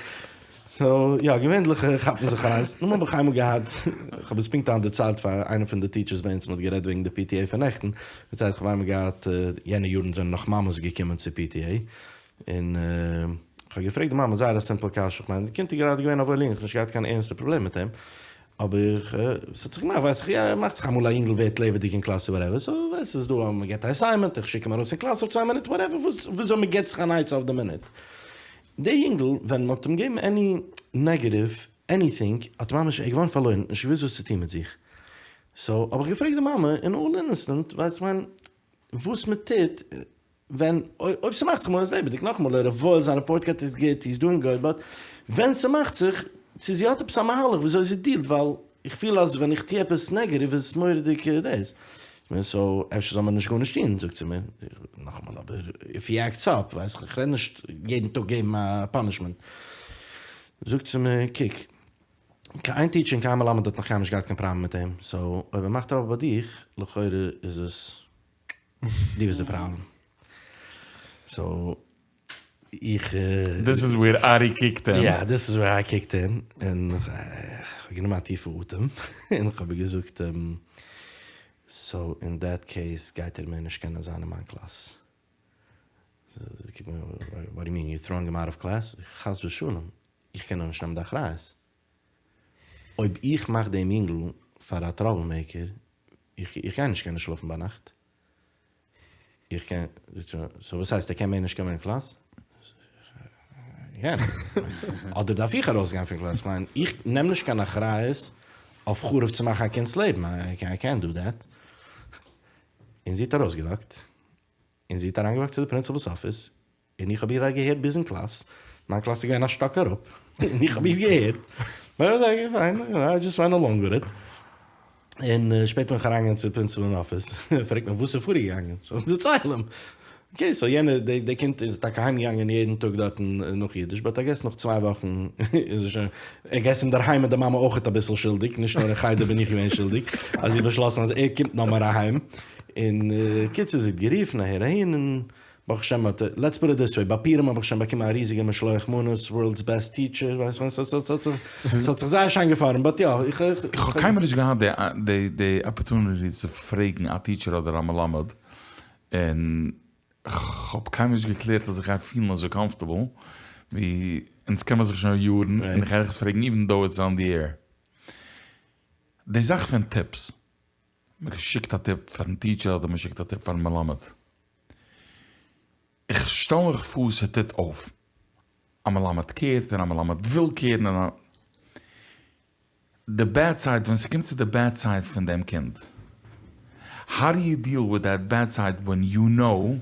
סאו יא, געווענליך כאפט מען זיך אליינס. נאכדעם האב איך איינמאל געהאט, כ'האב עס פונקט היינט דערציילט פאר איינע פון די טיטשערס ביי אונז, מ'האט גערעדט וועגן די PTA פון נעכטן, דערציילט כ'האב איינמאל געהאט, יענע יארן זענען נאך מאמעס געקומען צו PTA, און כ'האב געפרעגט די מאמע זייער א סימפל קשיא, כ'מיין די קינד איז גראדע געווען א וואויל אינגל, כ'האב נישט געהאט קיין ערנסטע פראבלעם מיט אים, אבער ס'האט זיך געמאכט ווייס איך יא, מאכט זיך אמאל א אינגל ווערט לעבעדיג אין קלאס וואטעווער, סאו ווייסט ס'איז דא אז מ'געט א עסיימענט, איך שיק אים ארויס אין קלאס אויף צוויי מינוט וואטעווער, וויאזוי מ'געט זיך אן עצה אויף די מינוט. די אינגל ווען מ'האט אים געגעבן עני נעגעטיוו עניטינג האט ער ממש ער איז געווארן פארלוירן, נישט געוואוסט וואס צו טון מיט זיך, סאו האב איך געפרעגט די מאמע אין אלל אינעסענט ווייסט כ'מיין וואס מ'טוט ווען אויב ס'מאכט זיך אמאל איז לעבעדיג, נאכאמאל ער איז וואויל זיין רעפארט קארד איז גוט, הי'ז דואינג גוד, באט ווען ס'מאכט זיך, צו זי האט עפעס א מהלך וויאזוי זי דיעלט, ווייל איך פיל אז ווען איך טוה עפעס נעגעטיוו איז עס מורא'דיג דאס. סאו אפשר זאל מען נישט גארנישט טון, זאגט זי מיר, נאכאמאל אבער איף הי עקטס אפ, ווייס איך, איך רעד נישט יעדן טאג געבן א פאנישמענט, זאגט זי מיר, קוק, קיין איין טיטשער און קיין מלמד האט נאך קיינמאל נישט געהאט קיין פראבלעם מיט אים, סאו אויב ער מאכט טראבל ביי דיך, לכאורה איז עס דו ביסט די פראבלעם. סאו איך. דיס איז וועיר ארי קיקט אין. יא, דיס איז וועיר איי קיקט אין, און כ'האב גענומען א טיפע אטעם, און כ'האב איר געזאגט, סאו אין דעט קעיס גייט ער מער נישט קענען זיין אין מיין קלאס. זי קוקט מיר אן, וואט דו יו מין, יו טראואינג הים אוט אוו קלעס? חס ושלום, איך קען דאך נישט נעמען די אחריות. אויב איך מאך דעם יונגל פאר א טראבל מעיקער, איך גיי נישט קענען שלאפן ביינאכט. איך קען, סאו וואס הייסט ער קען מער נישט קומען אין קלאס? אדער דארף איך ארויסגיין פון קלאס? כ'מיין, איך נעם נישט קיין אחריות אויף חרוב צו מאכן א קינד'ס לעבן, איי קענט דו דעט. און זי האט ארויסגעוואקט, און זי האט אריינגעוואקט צו די פרינציפעל'ס אפיס, און איך האב איר געהערט ביז אין קלאס, מיין קלאס איז געווען א שטאק אראפ, און איך האב איר געהערט, באט איי וואס לייק פיין, איי דזשאסט ווענט אלאנג וויט איט, און שפעטער בין איך אריינגעגאנגען צו די פרינציפעל אין אפיס, פרעגט מיך וואס איז פארגעגאנגען, סאו איך דערצייל אים, אקעי סאו יענער, די קינד איז טאקע אהיימגעגאנגען יעדן טאג דארטן נאך אידיש, באט איי געס נאך צוויי וואכן איז ער שוין, איי געס אינדערהיים איז די מאמע אויכעט אביסל שולדיג, נישט נאר אין חדר בין איך געווען שולדיג, אז זי האט באשלאסן אז ער קומט נאכאמאל אהיים, און קיצור זי האט גערופן אהער אהין, און ברוך השם האט ער, לעטס פוט איט דיס וועי, ביי פורים האב איך שוין באקומען א ריזיגע משלוח מנות, ווארלדס בעסט טיטשער, ווייסט וואס, ס'האט זיך, ס'האט זיך זייער שיין געפארעמט, באט יא, איך, איך. איך האב קיינמאל נישט געהאט די די אפערטוניטי צו פרעגן א טיטשער אדער א מלמד, און כ'האב קיינמאל נישט געקלערט אז איך גיי פילן אזוי קאמפארטעבל, ווי אונז קען מען זיך שוין יארן, און איך גיי דיך עס פרעגן איווען דאו איטס אן די עיר. די זאך פון טיפס, מען שיקט א טיפ פארן טיטשער אדער מען שיקט א טיפ פארן מלמד. איך שטעל מיך פאר ס'טוט אויף. א מלמד קערט און א מלמד וויל קערן און א. די בעד סייד, ווען ס'קומט צו די בעד סייד פון דעם קינד, האו דו יו דיעל וויט דעט בעד סייד ווען יו נאו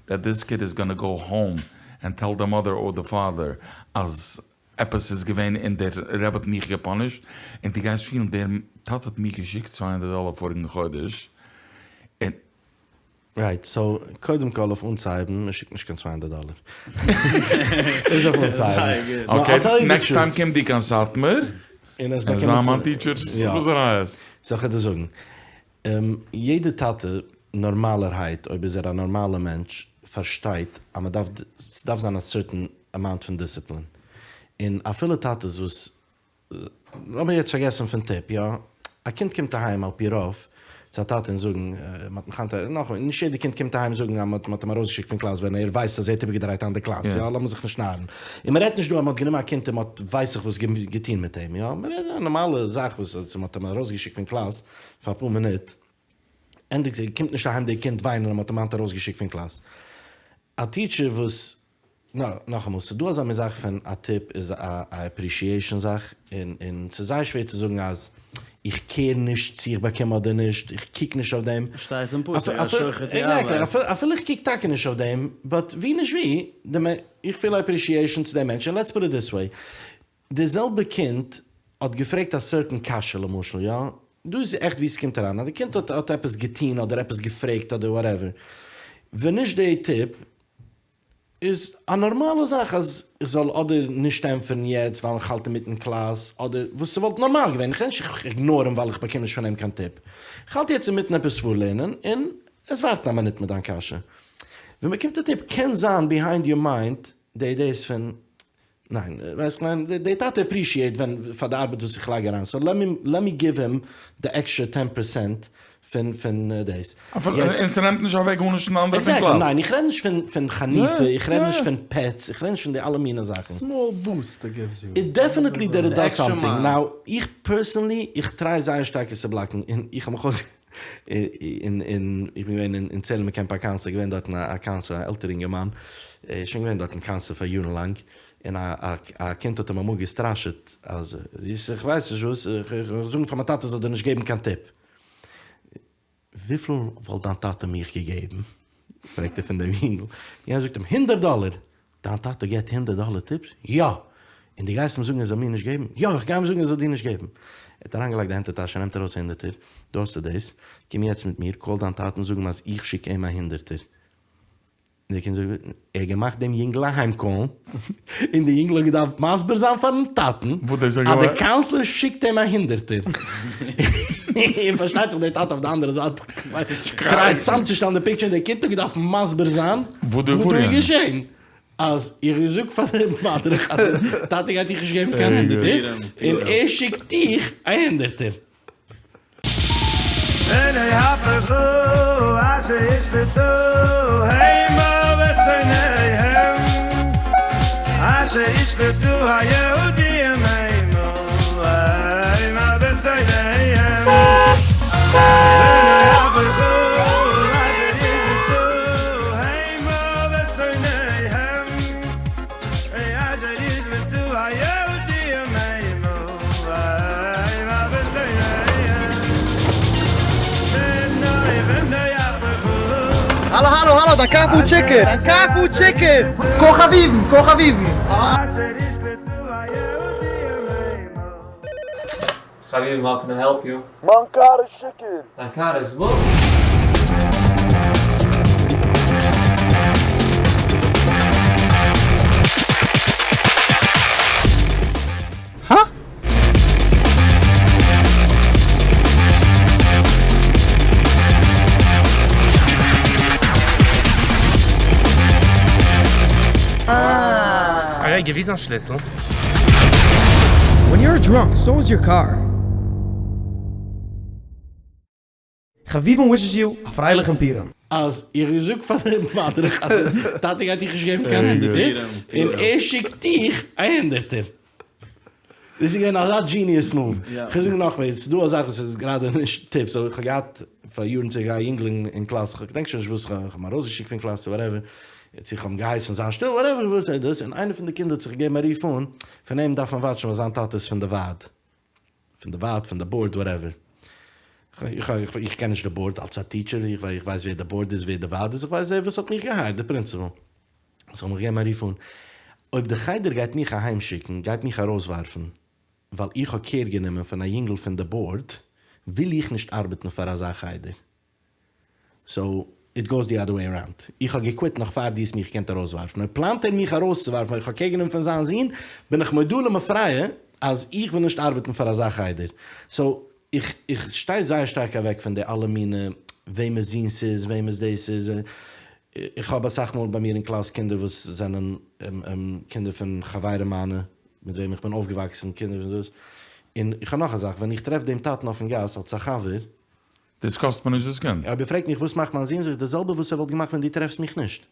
דעט דיס קיד איז גאנא גאו האום ענד טעל די מאדער אר די פאדער אז עפעס איז געווען און דער רבי האט מיך געפאנישט און דו גייסט פילן דער טאטע האט מיר געשיקט צוויי הונדערט דאלער פאריגן חודש און רייט, סאו קודם כל אויף אנצוהייבן, מען שיקט נישט קיין צוויי הונדערט דאלער. דאס אויף אנצוהייבן. אקעי, נעקסט טיים קום דו קיין סאטמאר און זיי מיין טיטשערס וואס ער הייסט. סאו כ'וועל דיר זאגן, יעדע טאטע נארמאלערהייט, אויב איז ער א נארמאלע מענטש, פארשטייט אז מען דארף, ס'דארף זיין א סערטען אמאונט פון דיסציפלין. און אפילו טאטעס וואס לאמיר יעצט פארגעסן פון טיפ, יא? א קינד קומט אהיים על פי רוב צו א טאטע און זאגן, מען האט מיך היינט, נאכאמאל, נישט יעדע קינד קומט אהיים זאגן אז מען האט אים ארויסגעשיקט פון קלאס ווען ער ווייסט אז ער האט איבערגעדרייט היינט די קלאס, יא? לאמיר זיך נישט נארן. און מען רעדט נישט דא אז מען האט גענומען א קינד און מען האט ווייס איך וואס געטון מיט אים, יא? מען רעדט א נארמאלע זאך וואס מען האט אים ארויסגעשיקט פון קלאס פאר אפאר מינוט, ענדיגט זיך, קומט נישט אהיים די קינד וויינען אז מען האט אים היינט ארויסגעשיקט פון קלאס. א טיטשער וואס. נאכאמאל, ס'דא אזא מין זאך פון א טיפ איז א אפרישיעישאן זאך, און און ס'איז זייער שווער צו זאגן אז איך קעיר נישט צו איך באקום אדער נישט, איך קוק נישט אויף דעם. שטייט אין פסוק אז שוחד יעוור. אפילו איך קוק טאקע נישט אויף דעם, באט ווי נישט ווי, איך פיל אפרישיעישאן צו דעם מענטש, און לעטס פוט איט דיס וועי, די זעלבע קינד האט געפרעגט א סערטען קשיא למשל יא, דא איז עכט ווי סקומט אריין אז די קינד האט האט עפעס געטוהן אדער עפעס געפרעגט אדער וואטעווער, ווען נישט די טיפ איז א נארמאלע זאך אז איך זאל אדער נישט ענטפערן יעצט ווייל איך האלט אינמיטן קלאס אדער וואס ס'וואלט נארמאל געווען, איך רעד נישט איך איגנאר אים ווייל איך באקום נישט פון אים קיין טיפ, איך האלט יעצט אינמיטן עפעס פארלערנען און עס ווארטן א מינוט מיט דיין קשיא. ווען מ'באקומט א טיפ קען זיין ביהיינד יור מיינד די דאס פון ניין, ווייסט כ'מיין, די טאטע אפרישיעט ווען פאר די ארבעט וואס איך לייג אריין, סאו לעט מי גיוו הים די עקסטרע טען פערסענט פון פון דאס. און ס'נעמט נישט אוועק גארנישט פון די אנדערע פון קלאס. עקזעקטלי, ניין איך רעד נישט פון פון חניפה, איך רעד נישט פון פעטס, איך רעד נישט פון די אלע מיני זאכן. סמאל בוסט איט גיווס יו. איט דעפענעטלי דעט איט דאז סאמטינג, נאו איך פערסענלי איך טריי זייער שטארק עס צו בלאקן, און איך האב מיך אויס און און איך בין געווען אין צעהלים קעמפ א קאונסלער, געווען דארטן א קאונסלער א עלטערע אינגערמאן, ער איז שוין געווען דארטן קאונסלער פאר יארן לאנג, און א א א קינד האט אים אמאל געסטראשעט אז איך ווייס נישט וואס, איך וועל זאגן פאר מיין טאטע זאל דיר נישט געבן קיין טיפ. וויפיל וואלט דיין טאטע מיך געגעבן? פרעגט ער פון דעם יונגל, יענער זאגט אים הונדערט דאלער! דיין טאטע געבט הונדערט דאלער טיפס? יא! און דו גייסט אים זאגן ער זאל מיר נישט געבן? יא! איך גיי אים זאגן ער זאל דיר נישט געבן! ער האט אריינגעלייגט די הענט אין טאש און נעמט ארויס א הונדערטער, דא האסטו דאס, קום יעצט מיט מיר, קאל דיין טאטן זאג אים אז איך שיק אים א הונדערטער. און די קינד זאגט, ער האט געמאכט דעם יונגל אהיימקאלן, און די יונגל האט געדארפט מסביר זיין פארן טאטן אז די קאונסלער שיקט אים א הונדערטער. און פארשטייט זיך די טאטע אויף די אנדערע זייט טרייט צאמצושטעלן די פיקטשער, און די קינד האט געדארפט מסביר זיין וואס דא איז געשען, אז איך האב געזאגט פאר די מדריך אז די טאטע גייט דיך נישט געבן קיין הונדערטער, און ער שיקט דיך א הונדערטער. האלא האלא האלא דיין קארפול טשיקען! דיין קארפול טשיקען! כוכבים! כוכבים! חביבים האו קען איי העלפ יו? מיין קאר איז שיכור! דיין קאר איז וואס? הא? א רגע, ווי איז זיין שליסל? When you're drunk, so is your car. חביבים wishes you א פרייליכן פורים. אז איך זאג פאר דעם מדריך אז די טאטע גייט דיך נישט געבן קיין הונדערטער, און ער שיקט דיך א הונדערטער. דאס איז געווען אזא דזשיניעס מאוו. כ'וועל זאגן נאכמער, ס'איז דא א זאך וואס איז גראדע נישט טיפס, אבער כ'האב געהאט פאר יארן צוריק א יונגל אין קלאס, כ'געדענק שוין נישט וואס, כ'האב אים ארויסגעשיקט פון קלאס צו וואטעווער, צו כ'האב אים געהייסן זיין שטיל, וואטעווער וואס איז דאס, און איינער פון די קינדער האט זיך געגעבן א רוף אן, פון אים דארף מען וואטשן ווייל זיין טאטע איז פון די ועד. פון די ועד, פון די באורד, וואטעווער. איך קען נישט די באורד אלס א טיטשער, איך ווייס ווער די באורד איז, ווער די ועד איז, איך ווייס ווער וואס האט מיך געהייערט, די פרינציפעל. סאו האב איך געגעבן א רוף אן, אויב די חדר גייט מיך אהיים שיקן, גייט מיך ארויסווארפן, ווייל איך האב קעיר גענומען פון א יונגל פון די באורד, וויל איך נישט ארבעטן פאר אזא חדר. סאו איט גאוס די אדער וועי אראונד. איך האב געקוויט נאך פאר דו האסט מיך געקענט ארויסווארפן. אויב פלאנט ער מיך ארויסצואווארפן ווייל איך האב קעיר גענומען פון זיין זון, בין איך מודה למפרע אז איך וויל נישט ארבעטן פאר אזא חדר. סאו איך איך שטיי זייער שטארק אוועק פון די אלע מינע וועמענס זון ס'איז, וועמענס דאס איז. איך האב אסאך מאל ביי מיר אין קלאס קינדער וואס זענען קינדער פון חברים מיינע מיט וועם איך בין אויפגעוואקסן, קינדער פון דאס. און איך האב נאך א זאך, ווען איך טרעף דעם טאטן אויפן גאס אלס א חבר, דאס קאסט מיר נישט דאס קינד. אויב ער פרעגט מיך וואס מאכט מיין זון, זאג איך די זעלבע וואס ער וואלט געמאכט ווען דו טרעפסט מיך נישט.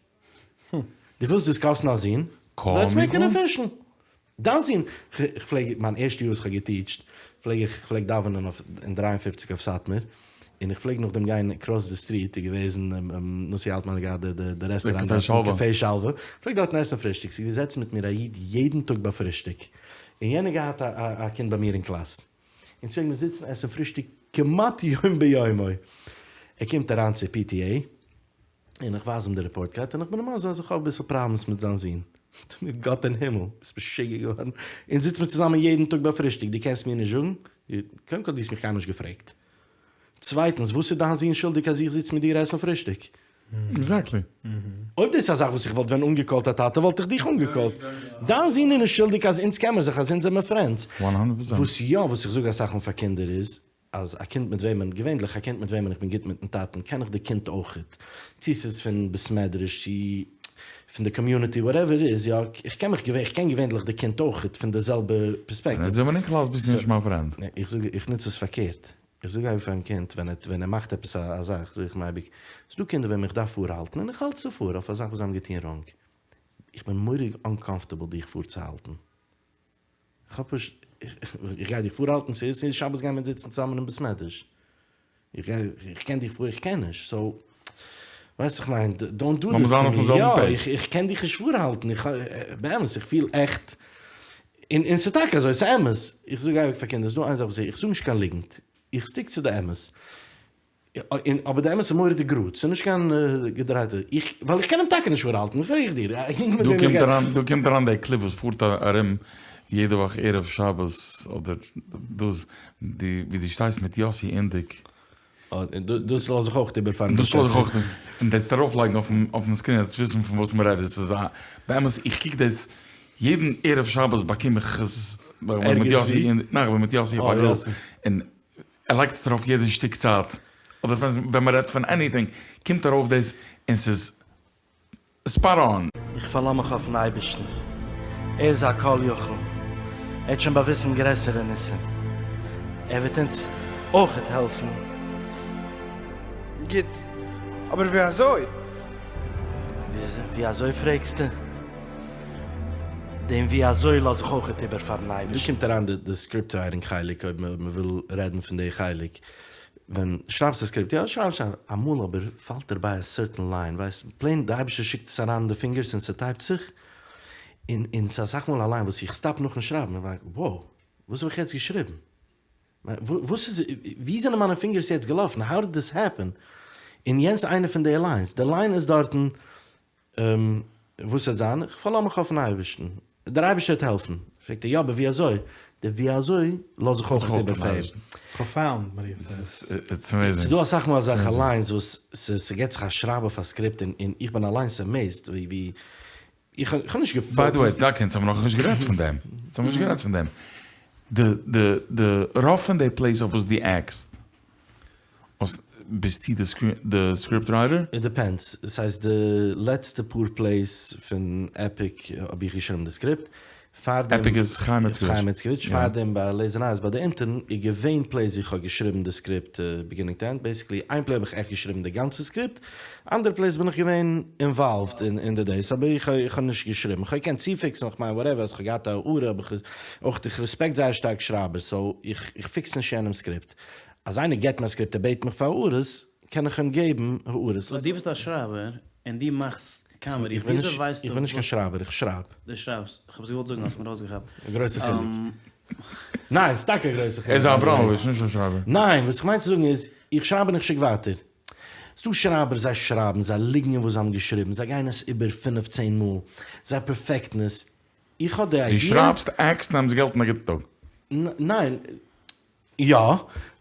דו ווילסט דיסקאסן א זון? לעטס מעיק איט אפישעל. דיין זון, כ'פלעג, מיין ערשטע יאר וואס כ'האב געטיטשט, פלעג איך, כ'פלעג דאווענען אויף אין דרײַ און פֿופֿציק אויף סאטמאר, און איך פלעג נאכדעם גיין אקראס די סטריט איז געוועזן נתן אלטמאן האט געהאט די רעסטוראנט דארטן קפה שלווה, פלעג דארטן עסן פרישטאג, ס'איז געזעצן מיט מיר א איד יעדן טאג ביי פרישטאג, און יענער געהאט א קינד ביי מיר אין קלאס, אונז פלעגן מיר זיצן עסן פרישטאג כמעט יום ביומו, ער קומט אריין צו PTA, און איך ווייז אים די רעפארט קארד און איך בין אים מסביר אז איך האב אביסל פראבלעמס מיט זיין זון. זאגט ער מיר, גאט אין הימל, ביסט משוגע געווארן? אונז זיצן מיר צוזאמען יעדן טאג ביי פרישטאג, דו קענסט מיר נישט זאגן? קודם כל דו האסט מיך קיינמאל נישט געפרעגט. צווייטנס, וואס איז דיין זון שולדיג אז איך זיץ מיט דיר עסן פרישטאג? עקזעקטלי. אויב דאס איז א זאך וואס איך וואלט ווען אנגעקאלט א טאטע וואלט איך דיך אנגעקאלט. דיין זון איז נישט שולדיג אז אונז קען מיר זיך, אז אונז זעמיר פרענדס. וואן האנדערט פערסענט. וואס יא, וואס איך זאג אסאך מאל פאר קינדער איז, אז א קינד מיט וועמען, געווענליך א קינד מיט וועמען איך בין גוט מיטן טאטן, קען איך די קינד אויכעט, צו ס'איז פון בית מדרש, צו פון די קאמיוניטי, וואטעווער איט איז, יא, איך קען מיך, איך קען געווענליך די קינד אויכעט פון די זעלבע פערספעקטיוו. ווען זעמער אין קלאס ביסטו נישט מיין פרענד. איך זאג, איך נוץ עס פארקערט, איך זאג אייביג פארן קינד ווען ער ווען ער מאכט עפעס א זאך, זאג איך אים אייביג, ס'דא קינדער וועם איך דארף פארהאלטן און איך האלט זיי פאר אויף א זאך וואס זיי האבן געטון ראנג, איך בין מורא'דיג אנקאמפארטעבל דיך פארצוהאלטן. כ'האב פשוט, איך גיי דיך פארהאלטן, ס'איז ס'איז שבת גייען מיר זיצן צוזאמען אין בית מדרש, איך גיי, איך קען דיך פאר, איך קען נישט, סאו, ווייסט איך מיין, דאונט דו דיס טו מי, יא, איך איך קען דיך נישט פארהאלטן, איך באמת, איך פיל עכט, און און ס'איז טאקע אזוי, ס'איז אמת, איך זאג אייביג פאר קינדער, ס'איז דא איין זאך וואס איך, איך זאג נישט קיין ליגנט, איך סטיק צו די אמת. און אבער די אמת איז מורא'דיג גראד, ס'איז נישט קיין געדרייטע, איך, ווייל איך קען אים טאקע נישט פארהאלטן, פרעג איך דיר, א יונג מיט דא וועם איך קומט גיי. אריין, דא קומט אריין דער קליפ וואס פארט ארום יעדע וואך ערב שבת אדער דאס, די ווי דו שטייסט מיט יאסי אינדיג. דאס לאז איך אויך איבער פארן דאס לאז איך אויך, און דאס ארויף לייגן אויפן סקרין אז וויסן פון וואס מ'רעדט, דאס איז א, באמת איך קוק דאס יעדן ערב שבת באקום איך עס, איך בין מיט יאסי אינדיג, ניין איך בין מיט יאסי אויף א גרופ, און ער לייגט עס ארויף יעדע שטיק צייט, אדער ווען מען רעדט פון עניטינג קומט ארויף דאס און ס'איז ספאט אן. איך פארלאז מיך אויפן אייבערשטן, ער איז א כל יכול, ער האט שוין באוויזן גרעסערע ניסים, ער וועט אונז אויכעט העלפן. גוט, אבער ווי אזוי? ווי אזוי פרעגסטו? דעם ווי אזוי לאז איך אויכעט איבער פארן דא אייבערשטן. קומט אריין די סקריפט רייטינג חלק אויב מען וויל רעדן פון די חלק, ווען שרייבסט א סקריפט, יא שרייב שרייב, אמאל אבער פאלט דיר ביי א סערטען ליין, ווייסט, פלעין די אייבערשטער שיקט עס אריין אין די פינגערס און ס'טייפט זיך, און און ס'איז אסאך מאל א ליין וואס איך סטאפ נאכן שרייבן, איך לייק, wow, וואס האב איך יעצט געשריבן? וואס איז, ווי זענען מיינע פינגערס יעצט געלאפן? האו דיד דיס העפען? און יענס איז איינע פון די ליינס, די ליין איז דארטן וואס וועט זיין? איך פארלאז מיך אויפן אייבערשטן, דער אייבערשטער וועט העלפן. פרעגט ער, יא, אבער ווי אזוי? די ווי אזוי לאז איך אויך איבער פאר אים. פראפאונד, מען רופט עס. ס'איז דא אסאך מאל אזעלכע ליינס וואס ס'געט זיך א שרייב אויף א סקריפט און איך בין אליינס עמעיזד ווי איך האב נישט געפאוקעסט. ביי די וועי, טאקע אונז האבן נאכנישט גערעדט פון דעם. אונז האבן נישט גערעדט פון דעם. די די די רוב פון די פלעיס אויף וואס דו עקסט ביסטו די סקריפט רייטער? איט דיפענדס, ס'הייסט די לעצטע פאר פלעיס פון עפיק האב איך געשריבן די סקריפט, פארדעם עפיק איז חיים איצקאוויטש. חיים איצקאוויטש, פארדעם ביי לעזער נייעס ביי די אינטערן איז געווען פלעיס ווי כ'האב געשריבן די סקריפט ביגינינג טו ענד, בעיסיקלי איין פלעי האב איך עכט געשריבן די גאנצע סקריפט, אנדערע פלעיס בין איך געווען אינוואלווד אין די דעיס אבער איך האב נישט געשריבן, כ'האב געקענט צופיקסן איך מיין וואטעווער אז כ'האב געהאט א הערה האב איך אויך איך רעספעקט זייער שטארק שרייבערס סאו איך פיקס נישט יענעמס סקריפט. אז איינער געט מיר א סקריפט ער בעט מיך פאר הערות, קען איך אים געבן הערות. סאו דו ביסט א שרייבער און דו מאכסט קאמעדי, איך בין וויאזוי נישט, ווייסטו איך בין נישט קיין שרייבער, איך שרייב. דו שרייבסט, איך האב עס געוואלט זאגן האסט מיר ארויסגעכאפט. א גרויסע חילוק. ניין, ס'איז טאקע א גרויסע חילוק. ער איז א אבראמאוויטש, נישט א שרייבער. ניין, וואס איך מיין צו זאגן איז, איך שרייב און איך שיק ווייטער. ס'דא שרייבער זיי שרייבן, זיי ליגן אין וואס זיי האבן געשריבן, זיי גייען עס איבער פינף צען מאל, זיי פערפעקטן עס. איך האב די דו איידיע. שרייבסט, עקסט, נעמסט געלט און א גוטן טאג. ניין. יא,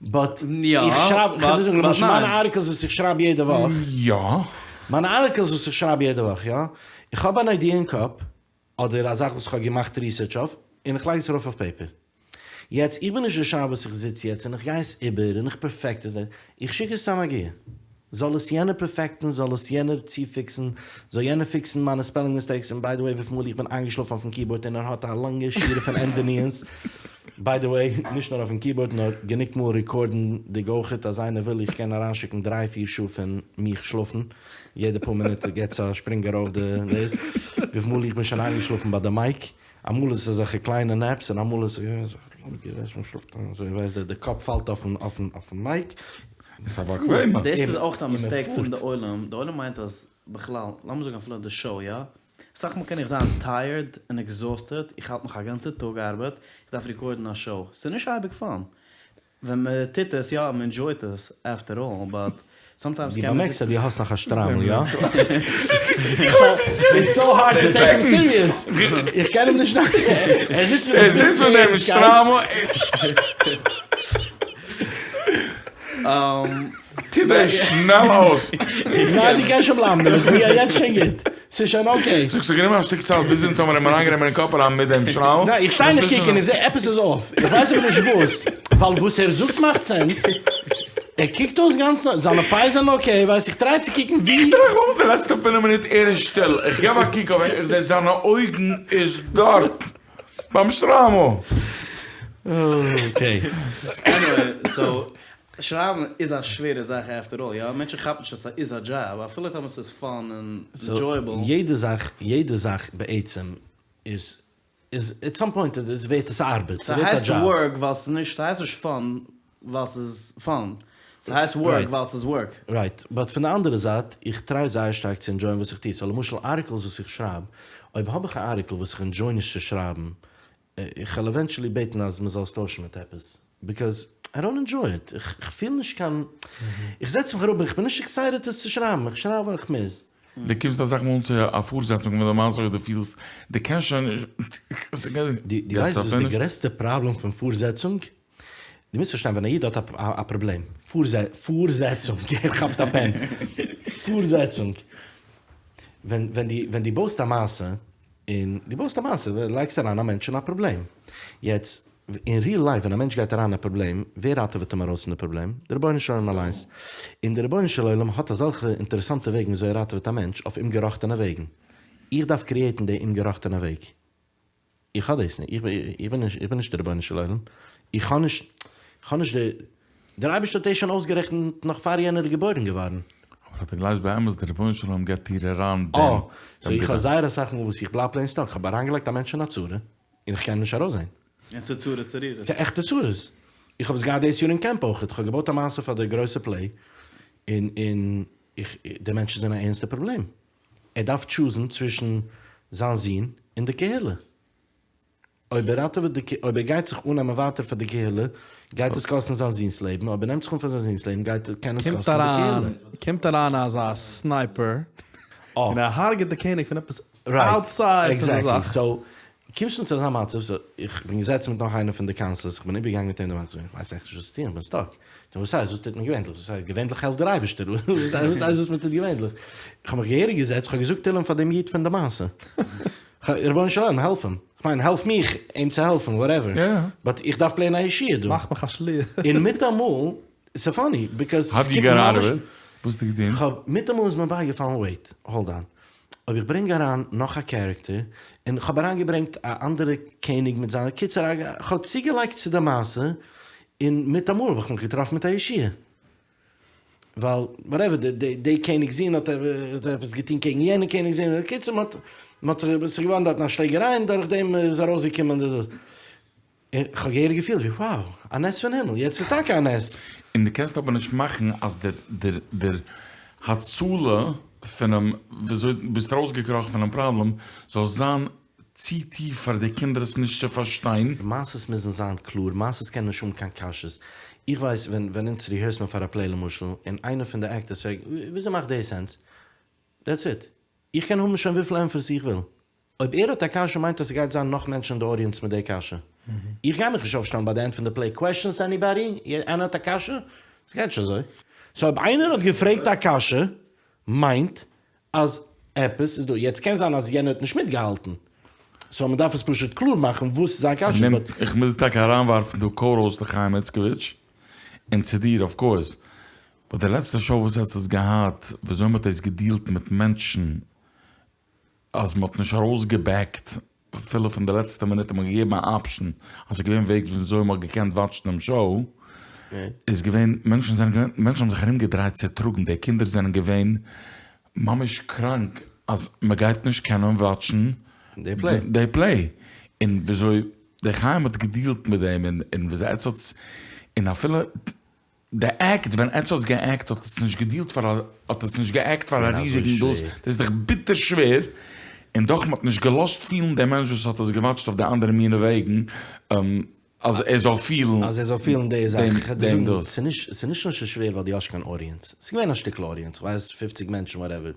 באט איך שרייב, כ'וועל דיר זאגן, למשל מיינע ארטיקלס וואס איך שרייב יעדע וואך, יא. מיינע ארטיקלס וואס איך שרייב יעדע וואך, יא, איך האב אן איידיע אין קאפ, אדער א זאך וואס איך האב געמאכט ריסערטש אויף, און איך לייג עס ארויף אויף פעיפער. יעצט, איך בין נישט דער שרייבער וואס איך זיץ יעצט און איך גיי עס איבער און איך פערפעקט עס, איך שיק עס צו א מגיה. זאל עס יענער פערפעקטן, זאל עס יענער צופיקסן, זאל יענער פיקסן מיינע ספעלינג מיסטעיקס, און ביי די וועי וויפיל מאל איך בין איינגעשלאפן אויפן קיבארד און ער האט א לאנגע שורה פון ענדע-נון'ס, ביי די וועי, נישט נאר אויפן קיבארד נאר גענוג מאל רעקארדנדיג אויכעט, אז איינער וויל איך קען אריינשיקן דריי פיר שעה פון מיך שלאפן, יעדע פאר מינוט געט עס א שפרינג ארויף די דאס, וויפיל מאל איך בין שוין איינגעשלאפן ביי די מייק, אמאל איז עס אזעלכע קליינע נעפס און אמאל איז עס די קאפ פאלט אויפן מייק. עס איז א באקוועמע. דאס איז אויך א מיסטעיק פון די עולם, די עולם מיינט אז בכלל, לאמיר זאגן אפילו די שאו יא, אסאך מאל קען איך זיין טייערד און עקזאוסטעד, איך האלט נאך א גאנצע טאג ארבעט, איך דארף רעקארדן א שאו, ס'איז נישט אייביג פאן, ווען מען טוט עס יא, מען ענדזשויט עס עפטער אלל, באט סאמטיימס דו קען מען באמערקסט אז זיצן. דו האסט נאך א שטריימל, יא? איטס סאו הארד טו טעיק הים סיריעס, איך קען אים נישט ער זיצט מיט ער זיצט מיט דעם שטריימל. טו דאס שנעל אויס. ניין דו קענסט שוין בלייבן דערמיט, מיר יעצט שוין גוט, ס'איז שוין אקעי. ס'האט זיך גענומען א שטיק צייט ביז אונז האבן אים אריינגענומען אין קאפ אריין מיט דעם שטריימל. ניין איך שטיי און איך קוק און איך זע עפעס איז אףף, איך ווייס אבער נישט וואס, ווייל וואס ער זאגט מאכט סענס, ער קוקט אויס גאנץ נאר, זיינע פיאות זענען אקעי, ווייס איך טריי צו קוקן ווי. איך טראכט אויס די לעצטע פינף מינוט ער איז שטיל, איך געב א קוק אויף אים איך זע זיינע אויגן איז דארט ביים שטריימל. אקעי. עניוועי, סאו, שרייבן איז א שווערע זאך עפטער אלל, יא? מענטשן כאפן נישט אז ס'איז א דזשאב, אפילו טאמער ס'איז פאן און ענדזשויעבל. יעדע זאך, יעדע זאך בעצם איז, איז עט סאם פוינט איז ווערט עס ארבעט, ס'ווערט א ס'הייסט דזשאב. ווארק ווייל ס'איז נישט, ס'הייסט נישט פאן ווייל ס'איז פאן, ס'הייסט ווארק ווייל ס'איז ווארק. רייט, באט פון די אנדערע זייט, איך טריי זייער שטארק צו ענדזשויען וואס איך טו, סאו למשל ארטיקלס וואס איך שרייב, אויב האב איך א ארטיקל וואס איך ענדזשוי נישט צו שרייבן, איך וועל עווענטשעלי בעטן אז מ'זאל עס טוישן מיט עפעס, ביקאז איי דאנט ענדזשוי איט, איך פיל נישט קיין, איך זעץ מיך אראפ און איך בין נישט עקסייטעד עס צו שרייבן, איך שרייב ווייל איך מוז. דו קומסט אסאך מאל צו א פארזעצונג פון די מעשה וואס דו פילסט דו קענסט שוין נישט, דו ווייסט וואס איז די גרעסטע פראבלעם פון פארזעצונג? דו מוזט פארשטיין ווען א איד האט א פראבלעם, פארזעצונג, ער כאפט א פען, פארזעצונג, ווען ווען דו בויסט א מעשה, און דו בויסט א מעשה, לייגסט אריין א מענטש אין א פראבלעם, יעצט אין ריעל לייף ווען א מענטש גייט אריין אין א פראבלעם, ווער ראטעוועט אים ארויס פון די פראבלעם? די רבונו של עולם אליינס, און די רבונו של עולם האט אזעלכע אינטערעסאנטע וועגן וויאזוי ער ראטעוועט א מענטש, אויף אומגעראכטענע וועגן, איך דארף קריעטן די אומגעראכטענע וועג. איך האב דאס נישט, איך בין נישט, איך בין נישט דער רבונו של עולם, איך האב נישט, איך האב נישט די, דער אייבערשטער האט דאס שוין אויסגערעכנט נאך פאר יענער איז געבוירן געווארן. אבער אז דו גלייבסט באמת דער רבונו של עולם געבט דיר אריין דעם. אה, סאו איך האב זייער אסאך מאל וואס איך בלייב פלעין סטאק, איך האב אריינגעלייגט א מענטש אין א צרה, און איך קען נישט ארויסזען. און ס'איז צרות צרורות. ס'איז עכטע צרות. איך האב עס געהאט דאס יאר אין קעמפ אויכעט, איך האב געבויט א מעשה פאר די גרויסע פלעי, און און איך, דער מענטש איז אין א ערנסטע פראבלעם. ער דארף טשוזן צווישן זיין זון און די קהילה. אויב ער ראטעוועט די אויב ער גייט זיך אננעמען ווייטער פאר די קהילה, גייט עס קאסטן זיין זון'ס לעבן, אויב ער נעמט זיך אן פאר זיין זון'ס לעבן גייט קען עס קומט קאסטן די אריין קהילה. קומט אריין אזא סנייפער און ער הרג'עט די קעניג פון עפעס רייט, אוטסייד פון די עקזעקטלי, זאך. סאו קומסט אן צו אזא מצב, סאו איך בין געזעצן מיט נאך איינער פון די קאונסלערס, איך בין איבערגעגאנגען מיט אים די מצב, איך ווייס עכט נישט וואס צו טון, איך בין סטאק. נו וואס הייסט וואס טוט מען געווענליך? וואס הייסט געווענליך העלפט דער אייבערשטער, וואס הייסט וואס מען טוט געווענליך? איך האב מיך געהעריג געזעצט, איך האב געזאגט תהלים פאר דעם איד פון די מעשה. רבונו של עולם העלף אים, איך מיין העלף מיך אים צו העלפן, וואטעווער, באט איך דארף פלעין א ישועה דא. מאך מיך א שליח. און מיטאמאל, ס'איז פאני, ביקאוז האו דיד יו געט אוט אוו איט? וואס האסטו געטון? כ'האב, מיטאמאל איז מיר בייגעפאלן, וועיט, האלד אן, אויב איך ברענג אריין נאך א קערעקטער, און כ'האב אריינגעברענגט א אנדערע קעניג מיט זיינע, קיצור, כ'האב צוגעלייגט צו די מעשה, און מיטאמאל האב איך מיך געטראפן מיט א ישועה. ווייל וואטעווער, די די קעניג'ס זון האט עפעס געטון קעגן יענע קעניג'ס זון, בקיצור מ'האט מ'האט זיך, ס'איז געווארן דארטן א שלעגעריי און דורך דעם איז ארויסגעקומען די דאס. און כ'האב געהעריג געפילט ווי wow, א נס פון הימל, יעצט איז טאקע א נס. און דו קענסט אבער נישט מאכן אז דער דער דער הצלה פונעם וויאזוי ביסט ארויסגעקראכן פונעם פראבלעם זאל זיין צו טיף פאר די קינדער עס נישט צו פארשטיין. מעשות מוזן זיין קלאר, מעשות קענען נישט האבן קיין קשיות. איך ווייס ווען ווען אונז ריהערסט מען פאר א פלעי למשל, און איינער פון די עקטערס פרעגט וויאזוי מאכט דאס סענס? דעטס איט. איך קען האבן שוין וויפיל ענטפערס איך וויל. אויב ער האט א קשיא מיינט אז ס'גייט זיין נאך מענטשן אין די אודיענס מיט די קשיא. איך גיי מיך נישט אויפשטעלן ביי די ענד פון די פלעי קוועשאנס עניבאדי? איינער האט א קשיא? ס'גייט נישט אזוי. סאו אויב איינער האט געפרעגט א קשיא מיינט אז עפעס איז דא. יעצט קען זיין אז יענער האט נישט מיטגעהאלטן, סאו מען דארף עס פשוט קלאר מאכן וואס זיין קשיא איז. באט. איך מוז טאקע אריינווארפן דא קודאס צו חיים איצקאוויטש, און צו דיר אוו קאורס, באט די לעצטע שאו וואס עטס האטס געהאט, וויאזוי מ'האט דאס געדילט מיט מענטשן, אז מ'האט נישט ארויסגעבעקט אפילו פון די לעצטע מינוט האט מען געגעבן א אפשן אז ס'איז געווען וועג וויאזוי מ'האט געקענט וואטשן דעם שאו, איז געווען מענטשן זענען געווען מענטשן האבן זיך ארום געדרייט צוטראגן די קינדער זענען געווען ממש קראנק אז מ'גייט נישט קענען וואטשן די פלעי, און וויאזוי דער חיים האט געדילט מיט דעם און וויאזוי עטס האטס און אפילו. די עקט, ווען עטס האטס גע'עקט האט עטס נישט געדילט פאר א, האט עטס נישט גע'עקט פאר א ריזיגן דאס, דאס איז דאך ביטער שווער, און דאך מ'האט נישט געלאזט פילן דעם מענטש וואס האט עס געוואטשט אויף די אנדערע מינע וועגן, אז ער זאל פילן אז ער זאל פילן די זאך, איך וועל דיר דעם זאגן, דאס. ס'איז נישט נישט שווער ווייל דו האסט קיין אודיענס, ס'איז געווען א שטיקל אודיענס, כ'ווייס פופציג מענטשן וואטעווער,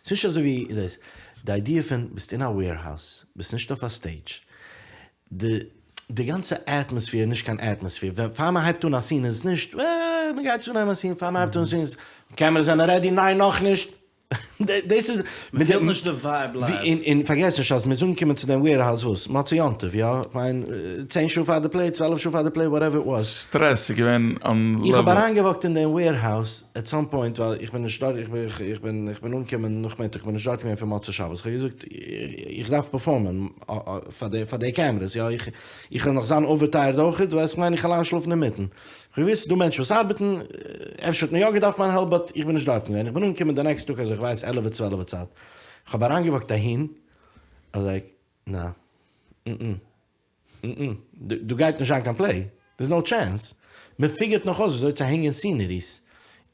ס'איז נישט אזוי ווי דאס, די איידיע פון ביסט אין א וועירהאוז, ביסט נישט אויף א סטעידזש, די די גאנצע אטמאספער איז נישט קיין אטמאספער, ווען פאר מען הייבט אן א סין איז עס נישט אה מען גייט אנהייבן א סין, פאר מען הייבט אן א סין איז קעמערעס זענען רעדי, ניין נאכנישט, דאס איז מען פילט נישט די ווייב לייוו. און און פארגעס נישט אז מען איז אנגעקומען צו דעם וועירהאוז וואס? מוצאי יום טוב יא? כ'מיין צען שעה פאר די פלעי, צוועלף שעה פאר די פלעי, וואטעווער איט וואס. סטרעס איז געווען אן לעוועל. איך האב אריינגעוואקט אין דעם וועירהאוז עט סאם פוינט ווייל איך בין נישט דארט איך בין איך בין אנגעקומען נאכמיטאג איך בין נישט דארט געווען פון מוצאי שבת איך האב געזאגט איך דארף פערפארמען פאר די פאר די קעמרעס יא איך איך וועל נאך זיין אווער טייערד אויכעט ווייסט כ'מיין איך וועל איינשלאפן אינמיטן איך האב געוואוסט ס'דא מענטשן וואס ארבעטן אפשר האט מען יא געדארפט מיין העלפ באט איך בין נישט דארטן געווען איך בין אנגעקומען די נעקסטע טאג אזוי איך ווייס עלעווע צוועלעווע צייט איך האב אריינגעוואקט אהין איי וואס לייק נא מ מ דא גייט נישט זיין קיין פלעי, דערס נאו טשענס, מען פיגערט נאך אויס וויאזוי צו הענגען סינעריס,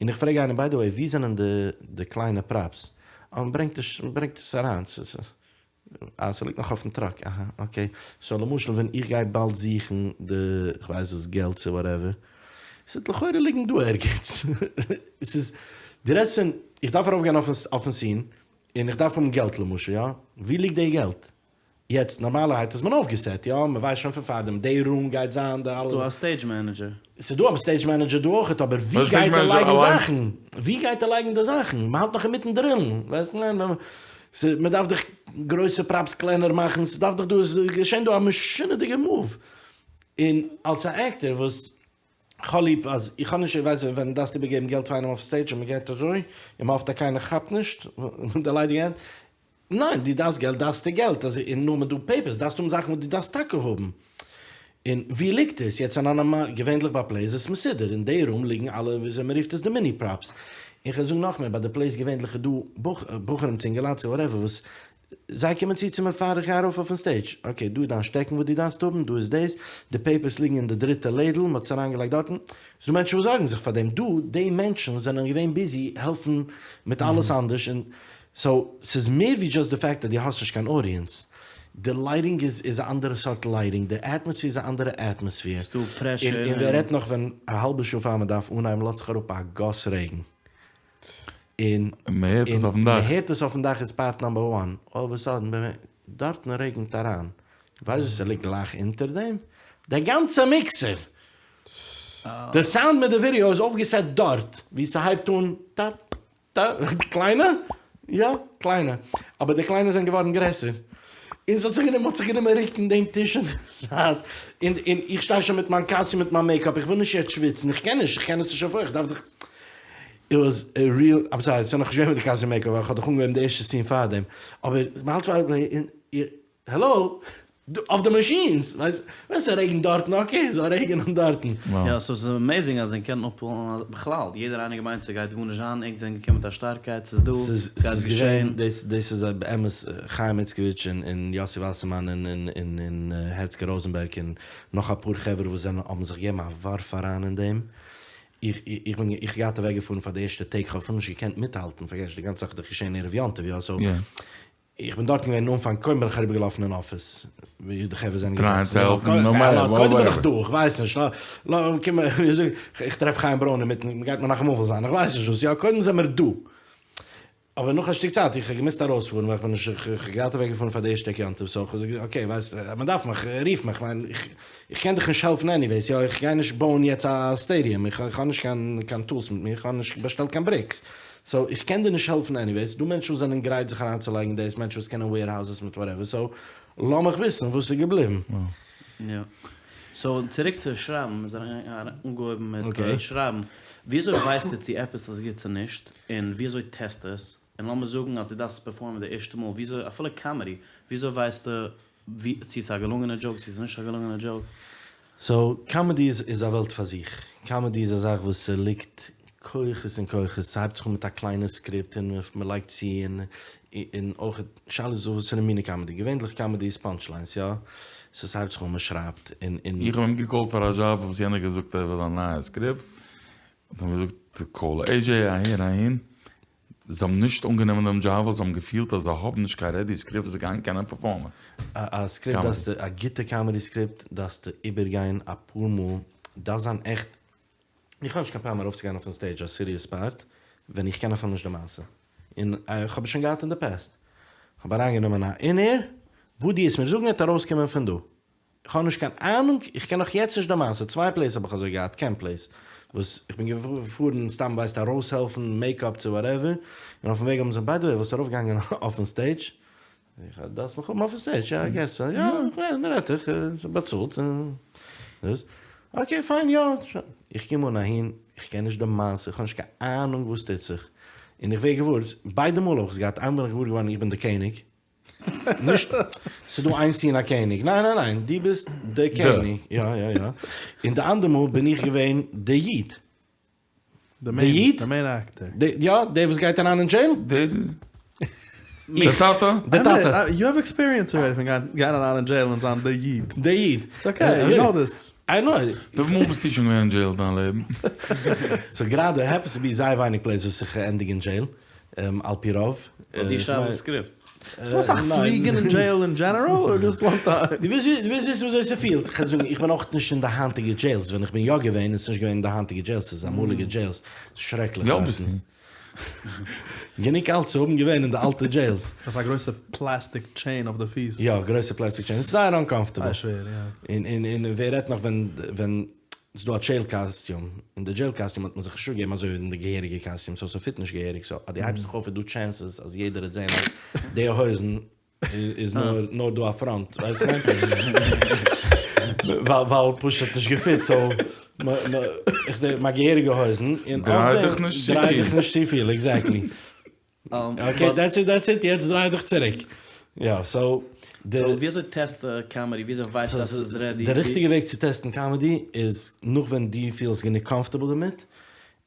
און איך פרעג איינעם ביי די וועי ווי זענען די די קליינע פראפס, אה מען ברענגט עס מען ברענגט עס אריין, אה ס'ליגט נאך אויפן טראק, אהא אקעי, סאו למשל ווען איך גיי באלד זוכן די כ'ווייס וואס געלט צו וואטעווער, ס'וועט לכאורה ליגן דא ערגעץ, ס'איז דו רעדסט פון איך דארף ארויפגיין אויפן סין און איך דארף האבן געלט למשל יא, ווי ליגט די געלט? יעצט נארמאלערהייט איז מען אויפגעסעט יא, מען ווייסט שוין פון פארדעם די רום גייט זיין די אלע. ס'דא א סטעידזש מענעדזשער. ס'דא א סטעידזש מענעדזשער דא אויכעט אבער ווי גייט ער לייגן זאכן? ווי גייט ער לייגן די זאכן? מען האלט נאך אינמיטן דרילן, ווייסט מען דארף דאך גרויסע פראפס קלענער מאכן, ס'דארף דאך דא, עס איז געשען דא א משונה'דיגע מאוו, און אלס א עקטער וואס כ'האב ליב אז איך האב נישט, איך ווייס ווען דארפסט איבערגעבן געלט פאר איינעם אויף סטעידזש און מען געבט אזוי און מען האפט אז קיינער כאפט נישט די ליידיגע הענט, ניין, דו דארפסט געלט דארפסטו געלט, אז און נאר מיט דא פעיפערס דארפסטו האבן זאכן וואס דו דארפסט טאקע האבן. און ווי ליגט עס? יעצט אין א נארמאל, געווענדליך ביי פלעיס איז עס מסודר, אין די רום ליגן אלע וויאזוי מען רופט עס די מיני פראפס. און כ'וועל זאגן נאכמער, ביי די פלעיס געווענדליך איז דא בחורים צו אינגעלייט צו וואטעווער וואס זיי קומען צו צו מיר פאר איך גיי ארויף אויפן סטעידזש, אקעי דא איז דיין שטעקן וואס דו דארפסט האבן, דא איז דאס, די פעיפערס ליגן אין די דריטע לעדל, מען האט עס אריינגעלייגט דארטן. ס'דא מענטשן וואס זארגן זיך פאר דעם, דא די מענטשן זענען געווען ביזי העלפן מיט אלעס אנדערש און סאו ס'איז מער ווי דזשאסט די פאקט אז דו האסט נישט קיין אודיענס, די לייטינג איז איז א אנדערע סארט לייטינג, די אטמאספעיר איז א אנדערע אטמאספעיר, ס'דא פרעשור און ווער רעדט נאך ווען א האלבע שעה פאר מ'דארף אנהייבן לאזט זיך אראפ א גאס רעגן, און מ'הערט עס אויפן דאך. מ'הערט עס אויפן דאך איז פארט נאמבער וואן, אלל אוו א סאדען דארטן רעגנט אריין, ווייסט וואס ס'ליגט גלייך אונטער דעם? די גאנצע מיקסער! די סאונד מיט די ווידעא איז אויפגעסעט דארט ווי ס'הייבט אן טאפ די קליינע? יא, קליינע. אבער די קליינע זענען געווארן גרעסער. און ס'האט זיך גענומען, מ'האט זיך גענומען רוקן דעם טיש אין די זייט. און און איך שטיי שוין מיט מיין קאסטיום מיט מיין מעיקאפ, איך וויל נישט יעצט שוויצן, איך קען נישט, איך קען עס נישט אויף, איך דארף דאך. איט וואס א ריעל, איים סארי, ס'איז נאכנישט געווען מיט די קאסטיום מעיקאפ, ווייל כ'האב דאך אנגעהויבן די ערשטע סין פארדעם. אבער מ'האלט פאר און העלא? אויף די מאשינס! ווייסט ווען ס'רעגנט דארטן אקעי זאל רעגענען דארטן. יא סאו ס'איז אמעיזינג אז ענק קענען אפפולן בכלל יעדער איינער געמיינט ס'גייט גארנישט זיין ענק זענען געקומען מיט א שטארקייט ס'איז דא ס'גייט געשען. דאס דאס איז באמת חיים איצקאוויטש און און יוסי וואסערמאן און און און און הערצקע ראזענבערג און נאך אפאר חברה וואס זענען האבן זיך געגעבן א ווארף אריין אין דעם איך איך בין איך געהאט אוועק געפארן פאר די ערשטע טעג כ'האב אפילו נישט געקענט מיטהאלטן פארגעס נישט די גאנצע זאך איז דאך געשען ערב יום טוב יא סאו איך בין דארטן געווען אנפאנג, קודם בין איך אריבערגעלאפן אין אפיס, ווי די חברה זענען געזעצן, קודם בין איך דא, איך ווייס נישט, איך טרעף חיים ברוין אינמיטן, מען גייט מנחם אבל זיין, איך ווייס נישט וואס, יא קודם זעמער דא, אבער נאך א שטיק צייט, איך האב געמוזט ארויספארן, ווייל איך בין נישט, איך האב געהאט אוועקגעפארן פאר די ערשטע טאג יום טוב, סאו איך האב געזאגט, אקעי, ווייסט, מען דארף מיך, רוף מיך, כ'מיין, איך קען דיך נישט העלפן עניוועיס, יא, איך גיי נישט בויען יעצט א סטעדיום, איך האב נישט קיין טולס מיט מיר, איך האב נישט באשטעלט קיין בריקס. סאו איך קען דיר נישט העלפן עניוועיס, ס'דא מענטשן וואס זענען גרייט זיך אריינצולייגן אין דאס, מענטשן וואס קענען וועירהאוזעס מיט וואטעווער, סאו לאמיך וויסן וואס איז געבליבן. יא. סאו צוריק צו שרייבן, מיר זענען אנגעהויבן מיט שרייבן, וויאזוי ווייסטו צו עפעס איז גוט צו נישט, און וויאזוי טעסטו עס, און לאמיר זאגן אז דו דארפסט פערפארמען די ערשטע מאל, וויאזוי, אפילו קאמעדי, וויאזוי ווייסטו צו ס'איז א געלונגענע דזשאוק צו ס'איז נישט א געלונגענע דזשאוק? סאו קאמעדי איז איז א וועלט פאר זיך, קאמעדי איז א זאך וואס ס'ליגט כוחות און כוחות, ס'הייבט זיך אן מיט א קליינע סקריפט און מ'לייגט צו און און אויך שאלה איז וואס פאר א מינע קאמעדי, געווענדליך קאמעדי איז פאנטש ליינס יא, סאו ס'הייבט זיך אן מ'שרייבט און און. איך האב אים געקאלט פאר א דזשאב וואס יענער האט געזאגט ער וויל א נייע סקריפט. האט ער מיר געזאגט קאל עי דזשעי אהער אהין, זיי האבן נישט אנגענומען דעם דזשאב ווייל זיי האבן געפילט אז זיי האבן נישט קיין רעדי סקריפט וואס זיי גייען קענען פערפארמען. א סקריפט דארפסטו, א גוטע קאמעדי סקריפט דארפסטו איבערגיין אפאר מאל, דארף זיין עכט, איך האב נישט קיין פראבלעם ארויפצוגיין אויפן סטעידזש א סיריעס פארט ווען איך קען אפילו נישט די מעשה, און איך האב עס שוין געהאט אין די פעסט, איך האב אריינגענומען א אין-עיר, וואס דו וועסט מיר זאגן וועט ארויסקומען פון דא, איך האב נישט קיין אהנונג, איך קען נאך יעצט נישט די מעשה, צוויי פלעיס האב איך אזוי געהאט, קעמפ פלעיס, וואס איך בין געפארן סתם ווייסט ארויסהעלפן, מעיקאפ צו וואטעווער, און אויפן וועג האבן זיי, ביי די וועי וואלסט ארויפגעגאנגען אויפן סטעידזש? איך האב דארפסט מיך האבן אויפן סטעידזש, יא איי געס סאו, יא מען רעדט דאך, באצאלט, דאס, אקעי פיין יא, איך קום אן אהין, איך קען נישט די מעשה, איך האב נישט קיין אהנונג וואס טוט זיך, און איך ווער געוואר, ביידע מאל האב איך עס געהאט, איינמאל בין איך געוואר געווארן איך בין די קעניג, נישט ס'דא איין סין א קעניג, ניין ניין ניין, דו ביסט די קעניג, יא יא יא, און די אנדער מאל בין איך געווען די איד, די איד? די מעין עקטער. יא, דער וואס גייט אריין אין דזשעיל? די טאטע? די טאטע. יו האוו עקספיריענס ארעדי פון גיין אריין אין דזשעיל און זיין די איד. די איד. איטס אקעי, איי נאו דיס. איי נאו. וויפיל מאל ביסטו שוין געווען אין דזשעיל דיין לעבן? סאו גראדע העפענס טו בי זייער ווייניג פלעיס וואס איך ענדיג אין דזשעיל. על פי רוב. ווייל דו שרייבסט די סקריפט. ס'דא אסאך פליגן אין דזשעיל אין דזשענעראל אר דזשאסט וואן טיים? דו ווילסט וויסן וויאזוי ס'פילט? כ'קען זאגן איך בין אויך נישט אין די היינטיגע דזשעילס, ווען איך בין יא געווען איז נישט געווען אין די היינטיגע דזשעילס, ס'איז אמאליגע דזשעילס, ס'איז שרעקליך ווי אלט ביסטו? גענוג אלט צו האבן געווען אין די אלטע דזשעילס. דאס איז א גרויסע פלעסטיק טשעין אויף די פיס. יא, גרויסע פלעסטיק טשעין, ס'איז זייער אנקאמפארטעבל. זייער שווער, יא. און און ווער רעדט נאך ווען ווען ס'איז דא א דזשעיל קאסטיום, אין די דזשעיל קאסטיום האט מען זיך נישט אפגעגעבן אזוי ווי אין די געהעריגע קאסטיום, סאו ס'פיט נישט געהעריג, סאו אז דו הייבסט דיך אויף איז דא טשענסעס אז יעדער וועט זען אז די הויזן איז נאר נאר דא א פראנט, ווייסט וואס כ'מיין? ווייל ווייל פשוט האט נישט געפיט, סאו מיין געהעריגע הויזן, און דריי דיך נישט צופיל. דריי דיך נישט צופיל, עקזעקטלי. אקעי דעטס איט דעטס איט יעצט דריי דיך צוריק. יא סאו די. סאו וויאזוי טעסטו קאמעדי? וויאזוי ווייסטו אז ס'איז רעדי? די ריכטיגע וועג צו טעסטן קאמעדי איז נאך ווען דו פילסט גענוג קאמפארטעבל דערמיט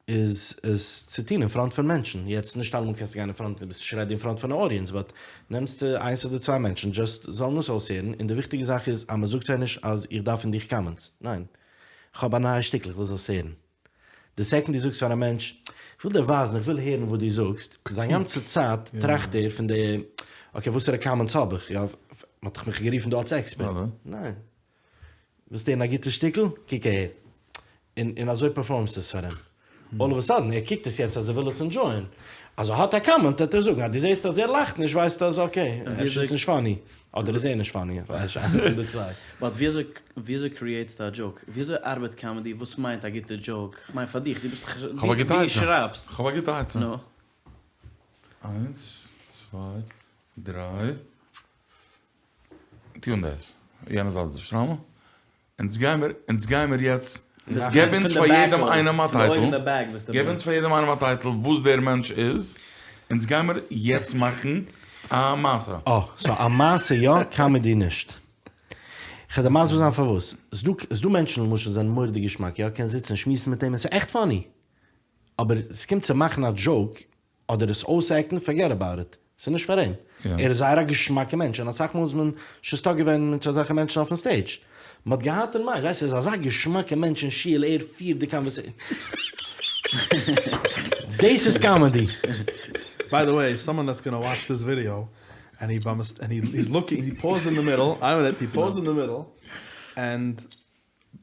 איז עס צו טון אין פראנט פון מענטשן. יעצט נישט אלעמאל קענסטו גיין אין פראנט דו ביסט נישט רעדי אין פראנט פון א אודיענס באט נעמסטו איינס אדער צוויי מענטשן דזשאסט זאלן עס אויסהערן און די וויכטיגע זאך איז אז מ'זאגט זיי נישט אז איך דארף פון דיך קאמענטס ניין כ'האב א נייע שטיקל איך וויל זאלסט הערן. די סעקאנד דו זאגסט פאר א מענטש, איך וויל דיר ווייזן, איך וויל הערן וואס דו זאגסט, זיין גאנצע צייט טראכט ער פון די, אקעי וואסערע קאמענטס האב איך, יא, מ'האט דאך מיך גערופן דא אלס עקספערט. ניין. ווילסט הערן א גוטע שטיקל? קוק אהער. און און אזוי פערפארמסטו עס פאר אים. אלל אוו א סאדען, ער קוקט עס יעצט אז ער וויל עס ענדזשויען. אז ער האט א קאמענט וועט ער זאגן, אז דו זעסט אז ער לאכט נישט ווייסטו אז אקעי, אפשר איז נישט פאני. אדער איז ער נישט פאני, איך ווייס נישט, איינע פון די צוויי. באט וויאזוי וויאזוי קריעטסטו א דזשאוק? וויאזוי ארבעט קאמעדי? וואס מיינט א גוטע דזשאוק? כ'מיין פאר דיך, דו ביסט דאך, כ'האב א גוטע דו עצה. שרייבסט. כ'האב א גוטע עצה. נו. איינס, צוויי, דריי. טו אן דאס. יענע זייט איז די שטריימל. אונז גיימער, אונז גיימער יעצט, געב אונז פאר יעדעם איינעם א טייטל, געב אונז פאר יעדעם איינעם א טייטל וואס דער מענטש איז, אונז גיימער יעצט מאכן א מעשה. אה, סאו א מעשה יא, קאמעדי נישט. כ'על דיר מסביר זיין פארוואס. ס'דא, ס'דא מענטשן למשל זענען מורא'דיג געשמאק, יא, קענסט זיצן און שמועסן מיט אים און ס'איז עכט פאני. אבער ס'קומט צו מאכן א דזשאוק, אדער עס אויסעקטן, פארגעט אבאוט איט, ס'איז נישט פאר אים. ער איז זייער א געשמאקע מענטש, און אסאך מאל איז מען שוין סטאק געווען מיט אזעלכע מענטשן אויפן סטעידזש. מ'האט געהאט אין מיינד, ווייסט, ער איז אזא געשמאקע מענטש אין שול, ער פירט די קאנווערסעישאן. דאס איז קאמעדי. ביי די וועי, סאמאן דעטס גאנא וואטש דיס ווידיאו, ענד הי באמס, ענד הי איז לוקינג, הי פאוזד אין די מידל, איי מינוט, הי פאוזד אין די מידל, ענד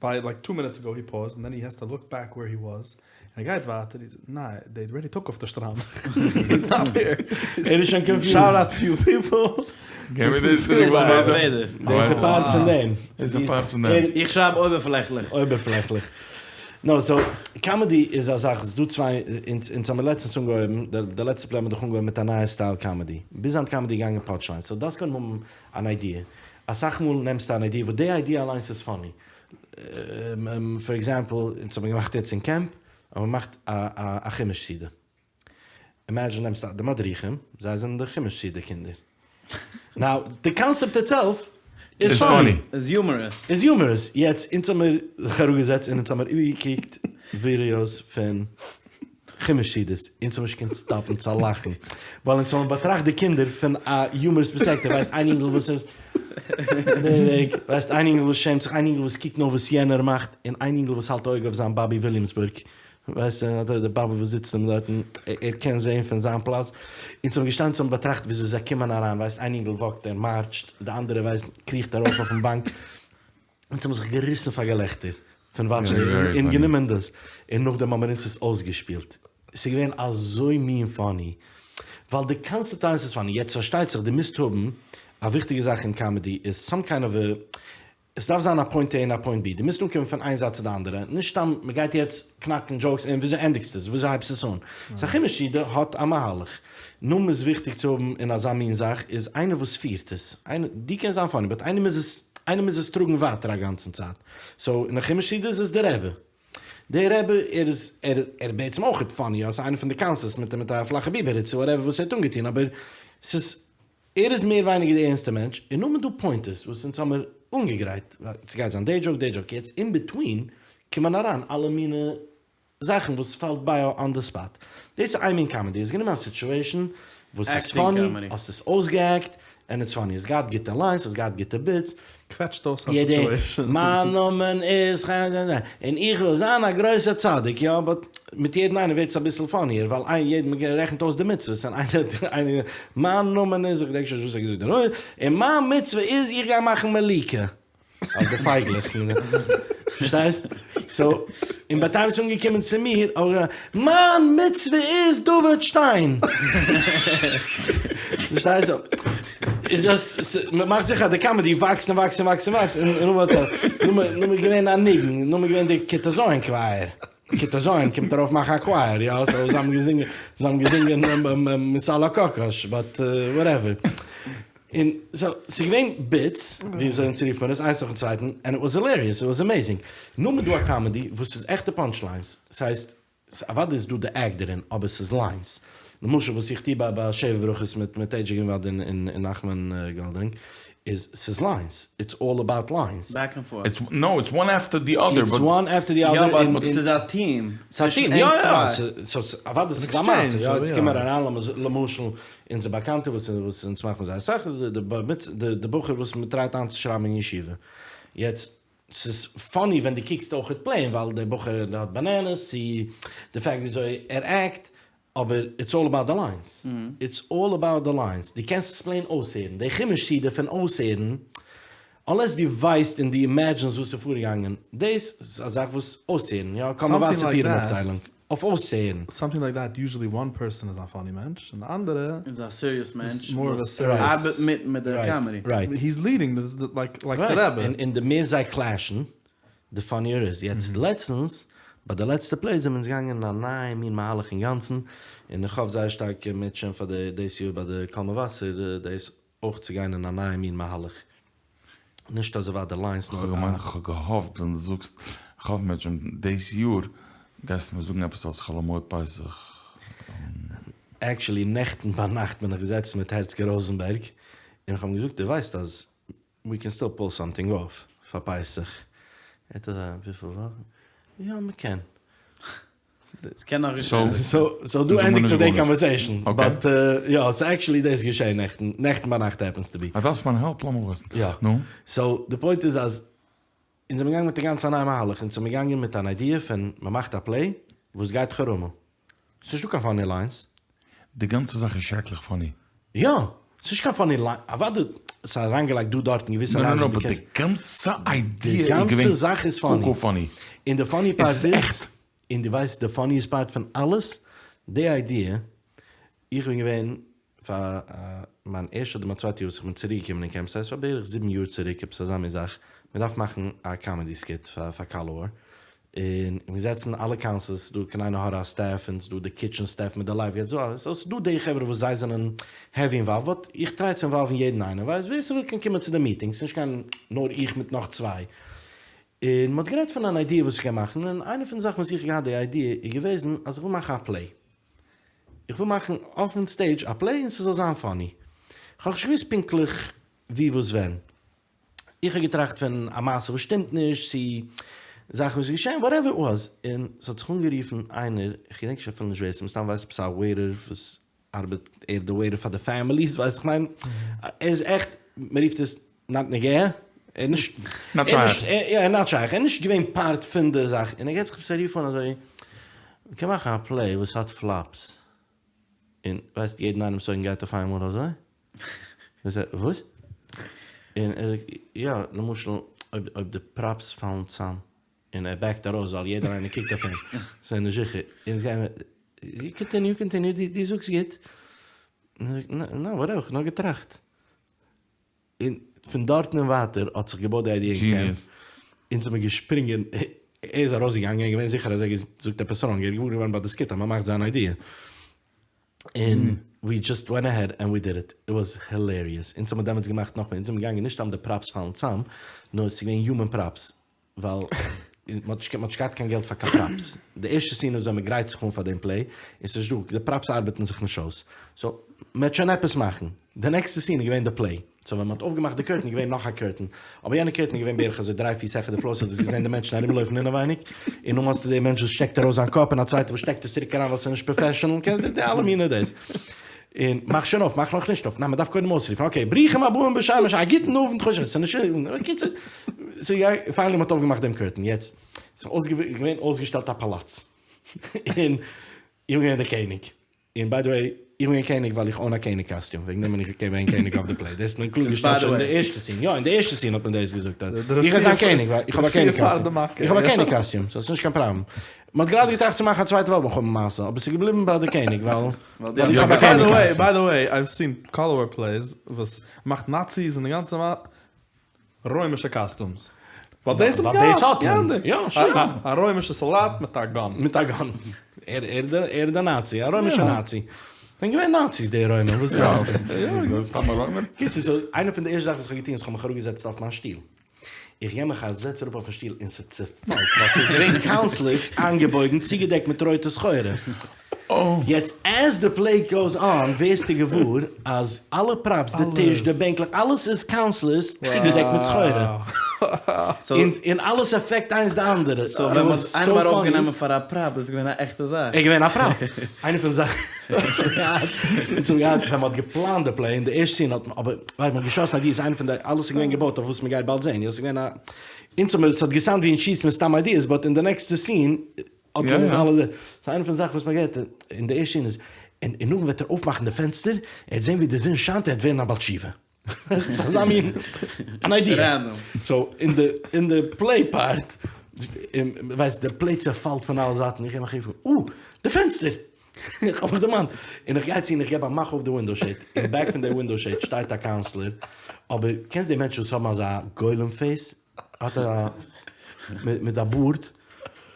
ביי לייק טו מינוטס אגאו הי פאוזד און דען הי העז טו לוק בעק ווער הי וואס און ער גייט ווייטער היז ניין דעי אלרעדי טוק אףף די שטריימל היז נאט העיר ער איז שוין קאנפיוזד. שאוט אוט טו יו פיפל. געב מיר דאס צוריק פעדער. דאס איז פארט פון דעם. דאס איז פארט פון דעם. איך שרייב אויבערפלעכליך. אויבערפלעכליך. נאו סאו קאמעדי איז א זאך ס'דא צוויי אונז אונז האמיר לעצטענס אנגעהויבן די לעצטע פלעי האמיר דאך אנגעהויבן מיט א נייע סטייל קאמעדי ביז היינט קאמעדי געגאנגען פאנטשליינס סאו דארפסט קודם האבן אן איידיע אסאך מאל נעמסטו אן איידיע וואס די איידיע אליינס איז פאני, פאר עקזעמפל אונז האבן געמאכט יעצט אין קעמפ האבן מיר געמאכט א חומש סעודה, אימעדזשין נעמסט די מדריכים זיי זענען די חומש סעודה קינדער, נאו די קאנסעפט איטסעלף איז פאני, איז יומערעס, איז יומערעס, יעצט אונז האמיר זיך אראפגעזעצט און אונז האמיר איבערגעקוקט ווידיאוס פון חומש סעודות, אונז האבן נישט געקענט סטאפן צו לאכן, ווייל אונז האבן באטראכט די קינדער פון א יומערעס פערספעקטיוו, ווייסט איין אינגל וואס איז די וועג, ווייסט איין אינגל וואס שעמט זיך, איין אינגל וואס קוקט נאר וואס יענער מאכט, און איין אינגל וואס האלט אויג אויף זיין באבי וויליאמסבורג. ווייסט אזוי די באבע וואס זיצט אים דארטן, ער קען זעהן פון זיין פלאץ, אונז האבן געשטאנען אונז האבן באטראכט וויאזוי זיי קומען אריין, ווייסט איין אינגל וואקט ער מארטשט, די אנדערע ווייסט קריכט ארויף אויפן באנק, אונז האבן זיך געריסן פאר געלעכטער פון וואטשן און גענומען דאס, און נאכדעם האבן מיר אונז עס אויסגעשפילט, ס'איז געווען אזוי מין פאני, ווייל די קאנסעפט אליינס איז פאני, יעצט פארשטייט זיך דו מוזט האבן, א וויכטיגע זאך אין קאמעדי איז סאם קיינד אוו א עס דארף זיין א פוינט עי און א פוינט בי, דו מוזט אנקומען פון איין זייט צו די אנדערע, נישט סתם מען גייט יעצט קנאקן דזשאוקס און וויאזוי ענדיגסטו עס, וויאזוי הייבסטו עס אן. סאו א חומש סעודה האט א מהלך. נאכדעם איז וויכטיג צו האבן אין אזא מין זאך איז איינער וואס פירט עס, איינער, דו קענסט זיין פאני באט איינער מוז עס, איינער מוז עס טראגן ווייטער א גאנצן צייט. סאו אין א חומש סעודה איז עס די רבי. דער רבי ער איז ער ער בעצם אויכעט פאני, יא, ס'איז איינער פון די קאנסערס מיט מיט א פלאכע ביבער היט צו וואטעווער וואס ער האט אנגעטון אבער ס'איז ער איז מער ווייניגער די ערנסטע מענטש, און נאכדעם איז דא פוינטערס וואס אונז האמיר אנגעגרייט, ס'גייט זיין די דזשאוק די דזשאוק, יעצט אין ביטווין קומען אריין אלע מיני זאכן וואס פאלט ביי אן די ספאט, דאס איז איין מין קאמעדי, האסט גענומען א סיטועשאן וואס איז פאני, האסט עס אויסגעעקט, ענד איטס פאני, האסט געהאט גוטע ליינס, האסט געהאט גוטע ביטס, קוועטשט אויס א סיטועשאן. מיין נאמען איז און איך וויל זיין א גרויסער צדיק, יא, באט מיט יעדן איינער ווערט עס אביסל פאניער, ווייל איין יעדן מען רעכנט אויס די מצוות, און איינער איינער מיין נאמען איז, איך געדענק שוין נישט וואס ער האט געזאגט, און מיין מצוה איז איך גיי מאכן מליקה. אויף די פייגלעך, פארשטייסט? סאו, און ביי טיים ס'איז אנגעקומען צו מיר, האב איך געזאגט, מיין מצוה איז דוד שטיין! פארשטייסט? סאו, איז דזשאסט, מ'מאכט זיכער אז די קאמעדי וואקסט און וואקסט און וואקסט און וואקסט, און נאכדעם איז געווען א ניגון, נאכדעם איז געווען די כיתה ז' קווייער, כיתה ז' קומט ארויף מאכן א קווייער, יא, סאו זיי האבן געזינגען, זיי האבן געזינגען מסל הקאקאש, באט וואטעווער. און סאו, ס'איז געווען ביטס, ווי אזוי אונז רופט מען עס, איינס נאכן צווייטן, ענד איט וואס הילעריעס, איט וואס עמעזינג. נאכדעם איז דא א קאמעדי וואס איז עכטע פאנטש ליינס, ס'הייסט, אוודאי איז דא די עקט דערין, אבער ס'איז ליינס. למשל וואס איך טוה ביי ביי שבע ברכות מיט מיט עידזשי גרינוואלד און און נחמן גאלדרינג, איז ס'איז ליינס, איטס אלל אבאוט ליינס. בעק ענד פארט. איטס, נאו, איטס וואן עפטער די אדער, איטס וואן עפטער די אדער, יא באט ס'איז א טיעם. ס'איז א טיעם, יא יא, סאו אוודאי ס'איז א מעשה, יא, יעצט קומען מיר אריין למשל אונזער באקאנטע וואס וואס אונז מאכן זייער אסאך איז די די בחור וואס מ'טרייט איינצושרייבן אין ישיבה, יעצט ס'איז פאני ווען דו קוקסט אויכעט פלעין ווייל דער בחור האט באנענעס צו די פעקט וויאזוי ער עקט, אבער איטס אלל אבאוט די ליינס, איטס אלל אבאוט די ליינס, דו קענסט עס פלעין אויסהערן, די חומש סעודה פון אויסהערן, אנלעס דו ווייסט און דו אימעדזשענסט וואס איז פארגעגאנגען, דאס איז א זאך וואס אויסצוהערן, יא, קול מבשר פורים אפטיילונג, אויף אויסצוהערן. סאמטינג לייק דעט, יוזשעלי וואן פערסאן איז א פאני מענטש און די אנדערע איז א סיריעס מענטש וואס ארבעט מיט מיט די קאמעדי. רייט. היז לידינג לייק די רבי. און די מער זיי קלעשן, די פאניער איז. יעצט לעצטנס, ביי די לעצטע פלעי זענען אונז געגאנגען אין א נייע מין מהלך אינגאנצן, און איך האף זייער שטארק אי"ה פאר די דאס יאר ביי די קול מבשר דאס אויך צו גיין אין א נייע מין מהלך. נישט אזוי ווייט די ליינס נאר כ'האב געמיינט כ'האב געהאפט ווען דו זאגסט כ'האף אי"ה דאס יאר גייסטו מיר זאגן עפעס אלס חול המועד פסח. עקשעלי נעכטן ביינאכט בין איך געזעצן מיט הערצקע ראזענבערג און כ'האב אים געזאגט דו ווייסט אז ווי קען סטיל פול סאמטינג אףף פאר פסח. ער האט אזא וויפיל וואכן? יא מ'קען. ס'קען נאך געשען. סאו דא ענדיגט זיך די קאנווערסעישאן. באט יא, סאו עקשעלי דאס איז געשען נעכטן, נעכטן ביינאכט העפענס טו בי. אז דארפסט מיין העלפ לאמיר וויסן. יא. נו? סאו די פוינט איז אז אונז זעמיר געגאנגען מיט א גאנץ א נייע מהלך, אונז זעמיר געגאנגען מיט אן איידיע פון מ'מאכט א פלעי וואס גייט חרמה. ס'נישט דא קיין פאני ליינס. די גאנצע זאך איז שרעקליך פאני. יא! ס'נישט קיין פאני ליין, אוודאי ס'איז אריינגעלייגט דא דארט אין געוויסע נאו ליינס נאו וואס נאו דו באט די קענסט. גאנצע איידיע די איז גאנצע געווען זאך איז פאני. קוקו פאני. און די פאני פארט עס איז איז, עכט. און דו ווייסט די פאניעסט פארט פון אלעס? די איידיע, איך בין געווען פאר מיין ערשטע אדער מיין צווייטע יאר וואס איך בין צוריק געקומען אין קעמפ, ס'הייסט פאר בערך זיבן יאר צוריק עפעס אזא מין זאך, מען דארף מאכן א קאמעדי סקיט פאר פאר קאלאר, און מיר זעצן אלע קאונסלערס, ס'דא קיין עין הרע א סטעף, און ס'דא די קיטשען סטעף מיט די לייף גארדס, סאו ס'דא די חברה וואס זיי זענען העווי אינוואלווד, באט איך טריי צו אינוואלוון יעדן איינעם, ווייסט ווער ס'וויל קען קומען צו די מיטינג, ס'נישט קיין נאר איך מיט נאך צוויי. און מ'האט גערעדט פון אן איידיע וואס מ'קען מאכן, און איינע פון די זאכן וואס איך האב געהאט די איידיע איז געוועזן אז איך וויל מאכן א פלעי. איך וויל מאכן אויפן סטעידזש א פלעי און ס'זאל זיין פאני. כ'האב נישט געוואוסט פונקטליך ווי וואס ווען. איך האב געטראכט פון א מעשה וואס שטימט נישט, צו זאכן וואס איז געשען, וואטעווער איט וואס. און ס'האט זיך אנגערופן איינער, איך געדענק שוין אפילו נישט ווער, ס'איז מסתם ווייסט עפעס א וועיטער וואס ארבעט, ער איז די וועיטער פאר די פעמיליס, ווייסט איך מיין, ער איז עכט, מ'רופט עס נאט נוגע, ער איז נישט, נאט שייך. יא, נאט שייך, ער איז נישט געווען פארט פון די זאך, און ער געט זיך עפעס א רוף אן אזוי. מ'קען מאכן א פלעי וואס האט פלאפס, און ווייסט יעדן איינעמ'ס אויגן גייט אויף איינמאל אזוי, וואס? און ער זאגט יא, למשל אויב אויב די פראפס פאלן צאם, און ער בעקט ארויס ווייל יעדער איינער קוקט אויף אים, ס'איז נישט זיכער, אונז גייען מיר, קאנטיניו קאנטיניו, דו זאגסט גוט, נא וואטעווער, כ'האב נאר געטראכט. און פון דארטן און ווייטער האט זיך געבויט די איידיע אין קעמפ, אונז זעמיר געשפרינגען, ער איז ארויסגעגאנגען, ער איז געווען זיכער אז ער זאגט עפעס ראנג, ער איז געוואר געווארן ביי די סקיט אז מען מאכט זיין איידיע, און ווי דזשאסט ווענט אהעד ענד ווי דיד איט, איט וואס הילעריעס, אונז האמיר דעמאלטס געמאכט נאכמער, אונז זעמיר געגאנגען נישט סתם די פראפס פאלן צאם, נאר עס איז געווען יומען פראפס, ווייל מען האט נישט געהאט קיין געלט פאר קיין פראפס, די ערשטע סין איז ווען מען גרייט זיך אן פאר דעם פלעי, און ס'איז נישט דא, די פראפס ארבעטן זיך נישט אויס, סאו מען וועט שוין עפעס מאכן, די נעקסטע סין איז געווען די פלעי, סאו ווען מען האט אויפגעמאכט די קורטן איז געווען נאך א קורטן, אבער יענע קורטן איז געווען בערך אזוי דריי פיס העכער די פלאר, סאו דו האסט געזען די מענטשן ארומלויפן אינעווייניג, און נאכדעם האסטו די מענטש וואס שטעקט ארויס זיין קאפ, און א צווייטער וואס שטעקט עס צוריק אריין ווייל ס'איז נישט פראפעשענעל, קענסט די אלע מיני דאס. און מאך שוין אויף, מאך נאך נישט אויף, ניין מ'דארף קודם אויסרופן, אקעי, ברוכים הבאים בשם השם, א גוטן אוונט, כ'האב שוין, ס'נישט, בקיצור, פיינעלי מ'האט אויפגעמאכט דעם קורטן, יעצט, ס'איז געווען אויסגעשטעלט א פאלאץ, און איך בין געווען דער קעניג, און ביי די וועי, איך בין געווען קעניג ווייל איך אוין א קעניג קאסטיום, וועגן דעם בין איך געווען קעניג אויף די פלעי, דאס האט מען קלאר געשטעלט שוין אין די ערשטע סין, יא אין די ערשטע סין האט מען דאס געזאגט אז איך גיי זיין קעניג ווייל איך האב א קעניג קאסטיום, איך האב א קעניג קאסטיום, סאו ס'נישט קיין פראבלעם. מען האט גראדע געטראכט צו מאכן א צווייטע וועלט מלחמה מעשה, אבער ס'איז געבליבן ביי די קעניג ווייל ווייל איך האב א קעניג קאסטיום. ביי די וועי, אייוו סין קאלאווער פלעיס וואס מאכט נאציס און די גאנצע מע רוימישע קאסטומס. ווייל דאס האט מען. יא, שוין. א רוימישע סאלדאט מיט א גאן. מיט א גאן. ער ער איז די נאצי, א רוימישע נאצי. זענען געווען נאציס די רוימער, וואס ווילסטו? קיצור, סאו איינע פון די ערשטע זאכן וואס איך האב געטון איז כ'האב מיך אראפגעזעצט אויף מיין שטול. איך געב מיך א זעץ אראפ אויפן שטול און ס'צעפאלט ווייל ס'איז געווען קאונסלערס איינגעבויגן צוגעדעקט מיט רויטע סחורה. יעצט עז די פלעי גאוס אן ווערסטו געוואר אז אלע פראפס, די טיש, די בענקלעך, אלעס איז קאונסלערס צוגעדעקט מיט סחורה. און אלעס עפעקט איינס די אנדערע. סאו ווען מ'האט איינעם ארויפגענומען פאר א פראפ איז עס געווען א עכטע זאך? איז געווען א פראפ. איינע פון די זאכן וואס האט געהאט, אונז האבן געהאט ווען מ'האט געפלאנט די פלעי אין די ערשטע סין האט מען אבער ווייל מ'האט געשאסן איידיעס איינע פון די אלעס איז געווען געבויט אויף וואס מ'גייט באלד זעהן יא ס'איז געווען א אונז האבן ס'האט געסאונד ווי אונז שיסן מיר סתם איידיעס באט אין די נעקסטע סין האט מען עס אלע סאו איינע פון די זאכן וואס מ'האט געהערט אין די ערשטע סין איז און נאכדעם וועט ער אויפמאכן די פענסטער ער וועט זעהן ווי די זון שיינט ער וועט ווערן א בעל תשובה. עס איז אזא מין אן איידיע. סאו אין די אין די פלעי פארט, ווייסט די פלעי צעפאלט פון אלע זייטן, איך געב מיך א רוף אן, אה! די פענסטער! איך האב מיך דערמאנט. און איך גיי צו און איך געב א מאך אויף די ווינדאו שעיד, אין בעק פון די ווינדאו שעיד שטייט א קאונסלער, אבער קענסט די מענטשן וואס האבן אזא גולם פעיס? האט ער א מיט א בארד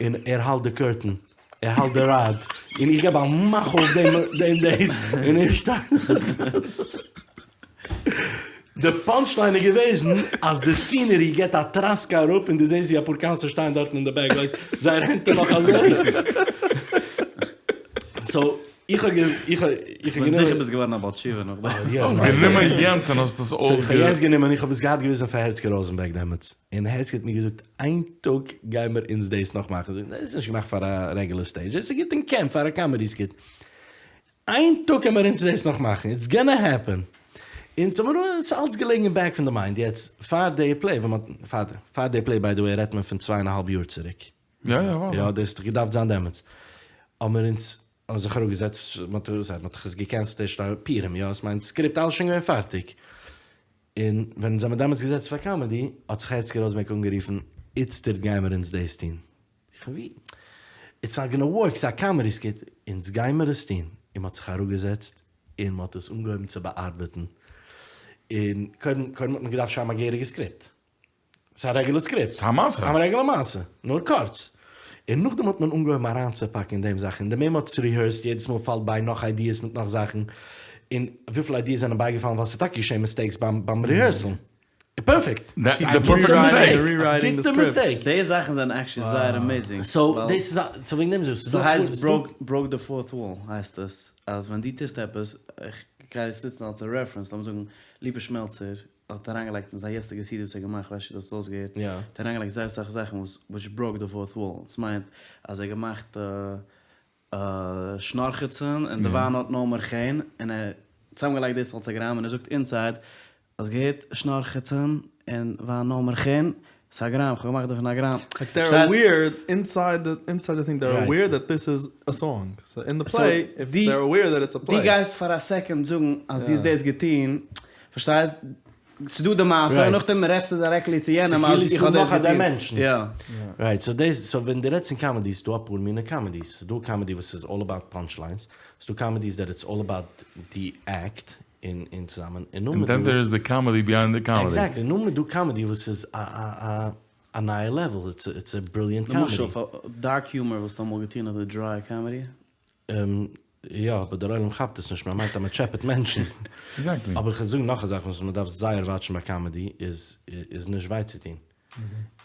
און ער האלט די קורטען, ער האלט די ראד, און איך געב א מאך אויף דעם דעם דעיס און ער שטייט די פאנטש ליין איז געוועזן אז די סינערי געט א טראסקע אראפ און דו זעסט ווי אפאר קאונסלערס שטייען דארטן אין די בעק ווייסט זייער הענט איז נאך אזוי סאו איך האב איך האב איך האב גענומען. זיכער ביסט געווארן א בעל תשובה נאך דעם. יא. האסט גענומען יענץ און האסט עס אויסגע. סאו איך האב יענץ גענומען, איך האב עס געהאט געוויזן פאר הערצקע ראזענבערג דעמאלטס, און הערצקע האט מיר געזאגט איין טאג גיימער אונז דאס נאך מאכן, זאג איך, דאס איז נישט געמאכט פאר א רעגולער סטעידזש, דאס איז גוט אין קעמפ פאר א קאמעדי סקיט, איין טאג גיימער אונז דאס נאך מאכן, איטס גאנא העפען. אונז האבן מיר עס אלץ געלעגן אין בעק פון די מיינד, יעצט פאר די פלעי, ווען מ'האט, פאר די, פאר די פלעי ביי די וועי רעדט מען פון צוויי און א האלב יאר צוריק. יא יא וואו. יא דאס האט דאך געדארפט זיין דעמאלטס. האבן מיר אונז האבן זיך אראפגעזעצט, מען האט דאך עס געקענסלט ערשט א פורים, יא, עס מיינט סקריפט אלעס שוין געווען פארטיג. און ווען אונז האמיר דעמאלטס געזעצט פאר קאמעדי, האט זיך הערצקע ראזנבערג אנגערופן, איצטערט גיימער אונז דאס טון. איך ווי? איטס נאט גאנא ווארק, ס'איז א קאמעדי סקיט. אונז גיימער עס טון. און מען האט זיך אראפגעזעצט און מען האט עס אנגעהויבן צו באארבעטן. און קודם קודם האט מען געדארפט שרייבן א געהעריגע סקריפט. ס'איז א רעגולער סקריפט. ס'איז א מעשה. א רעגולער מעשה. נאר קורץ. און נאכדעם האט מען אנגעהויבן אריינצופאקן אין דעם זאכן. און די מער מ'האט עס ריהערסט, יעדעס מאל פאלט ביי נאך איידיעס מיט נאך זאכן. און וויפיל איידיעס זענען בייגעפאלן ווייל ס'איז טאקע געשען מיסטעיקס ביים ביים ריהערסל. פערפעקט. די פערפעקט מיסטעיק. גוטע מיסטעיק. די זאכן זענען עקשעלי זייער עמעיזינג. סאו דאס איז א, סאו וועגן דעם זאגסטו. ס'הייסט בראוק די פאורט וואל הייסט עס. אז ווען דו טוסט עפעס, איך גיי עס נוצן אלס א רעפרענס, לאמיר זאגן ליפא שמעלצער, האט אריינגעלייגט אין זיין יעצטיגע סידי וואס ער האט געמאכט, כ'ווייס נישט צו דו האסט עס אויסגעהערט, האט ער אריינגעלייגט זייער אסאך זאכן וואס וויטש בראוק די פאורט וואל, עס מיינט אז ער האט געמאכט שנארכעצן און די וויין האט נאר מער חן, און ער האט צוזאמגעלייגט דאס אלס א גראם און ער זאגט אינסייד, האסט געהערט שנארכעצן און וויין נאר מער חן? ס'איז א גראם, כ'האב געמאכט דערפון א גראם. Like they're aware inside the inside the thing they're aware that this is a song. So in the play if they're aware that it's a play. דו גייסט פאר א סעקאנד זאגן אז דו האסט דאס געטון, פארשטייסט? ס'דא די מעשה און נאכדעם רעדסטו דירעקטלי צו יענעם אז איך האב דאס געטון. יא. רייט, סאו דאס, סאו ווען דו רעדסט פון קאמעדי ס'דא אפאר מיני קאמעדיס. ס'דא קאמעדי וואס איז אלל אבאוט פאנטש ליינס, ס'דא קאמעדיס דעט איטס אלל אבאוט די עקט און און צוזאמען, און נאכדעם And then there is the comedy behind the comedy. עקזעקטלי, נאכדעם איז דא קאמעדי וואס איז א א א נייע לעוועל, איטס איטס א בריליענט קאמעדי. למשל דארק הומאר וואלסטו אמאל געטון אדער דריי קאמעדי? יא, אבער דער עולם כאפט עס נישט, מען מיינט אז מען טשעפעט מענטשן. עקזעקטלי. אבער כ'וועל זאגן נאך א זאך וואס מען דארף זייער וואטשן ביי קאמעדי איז איז נישט וויי צו טון.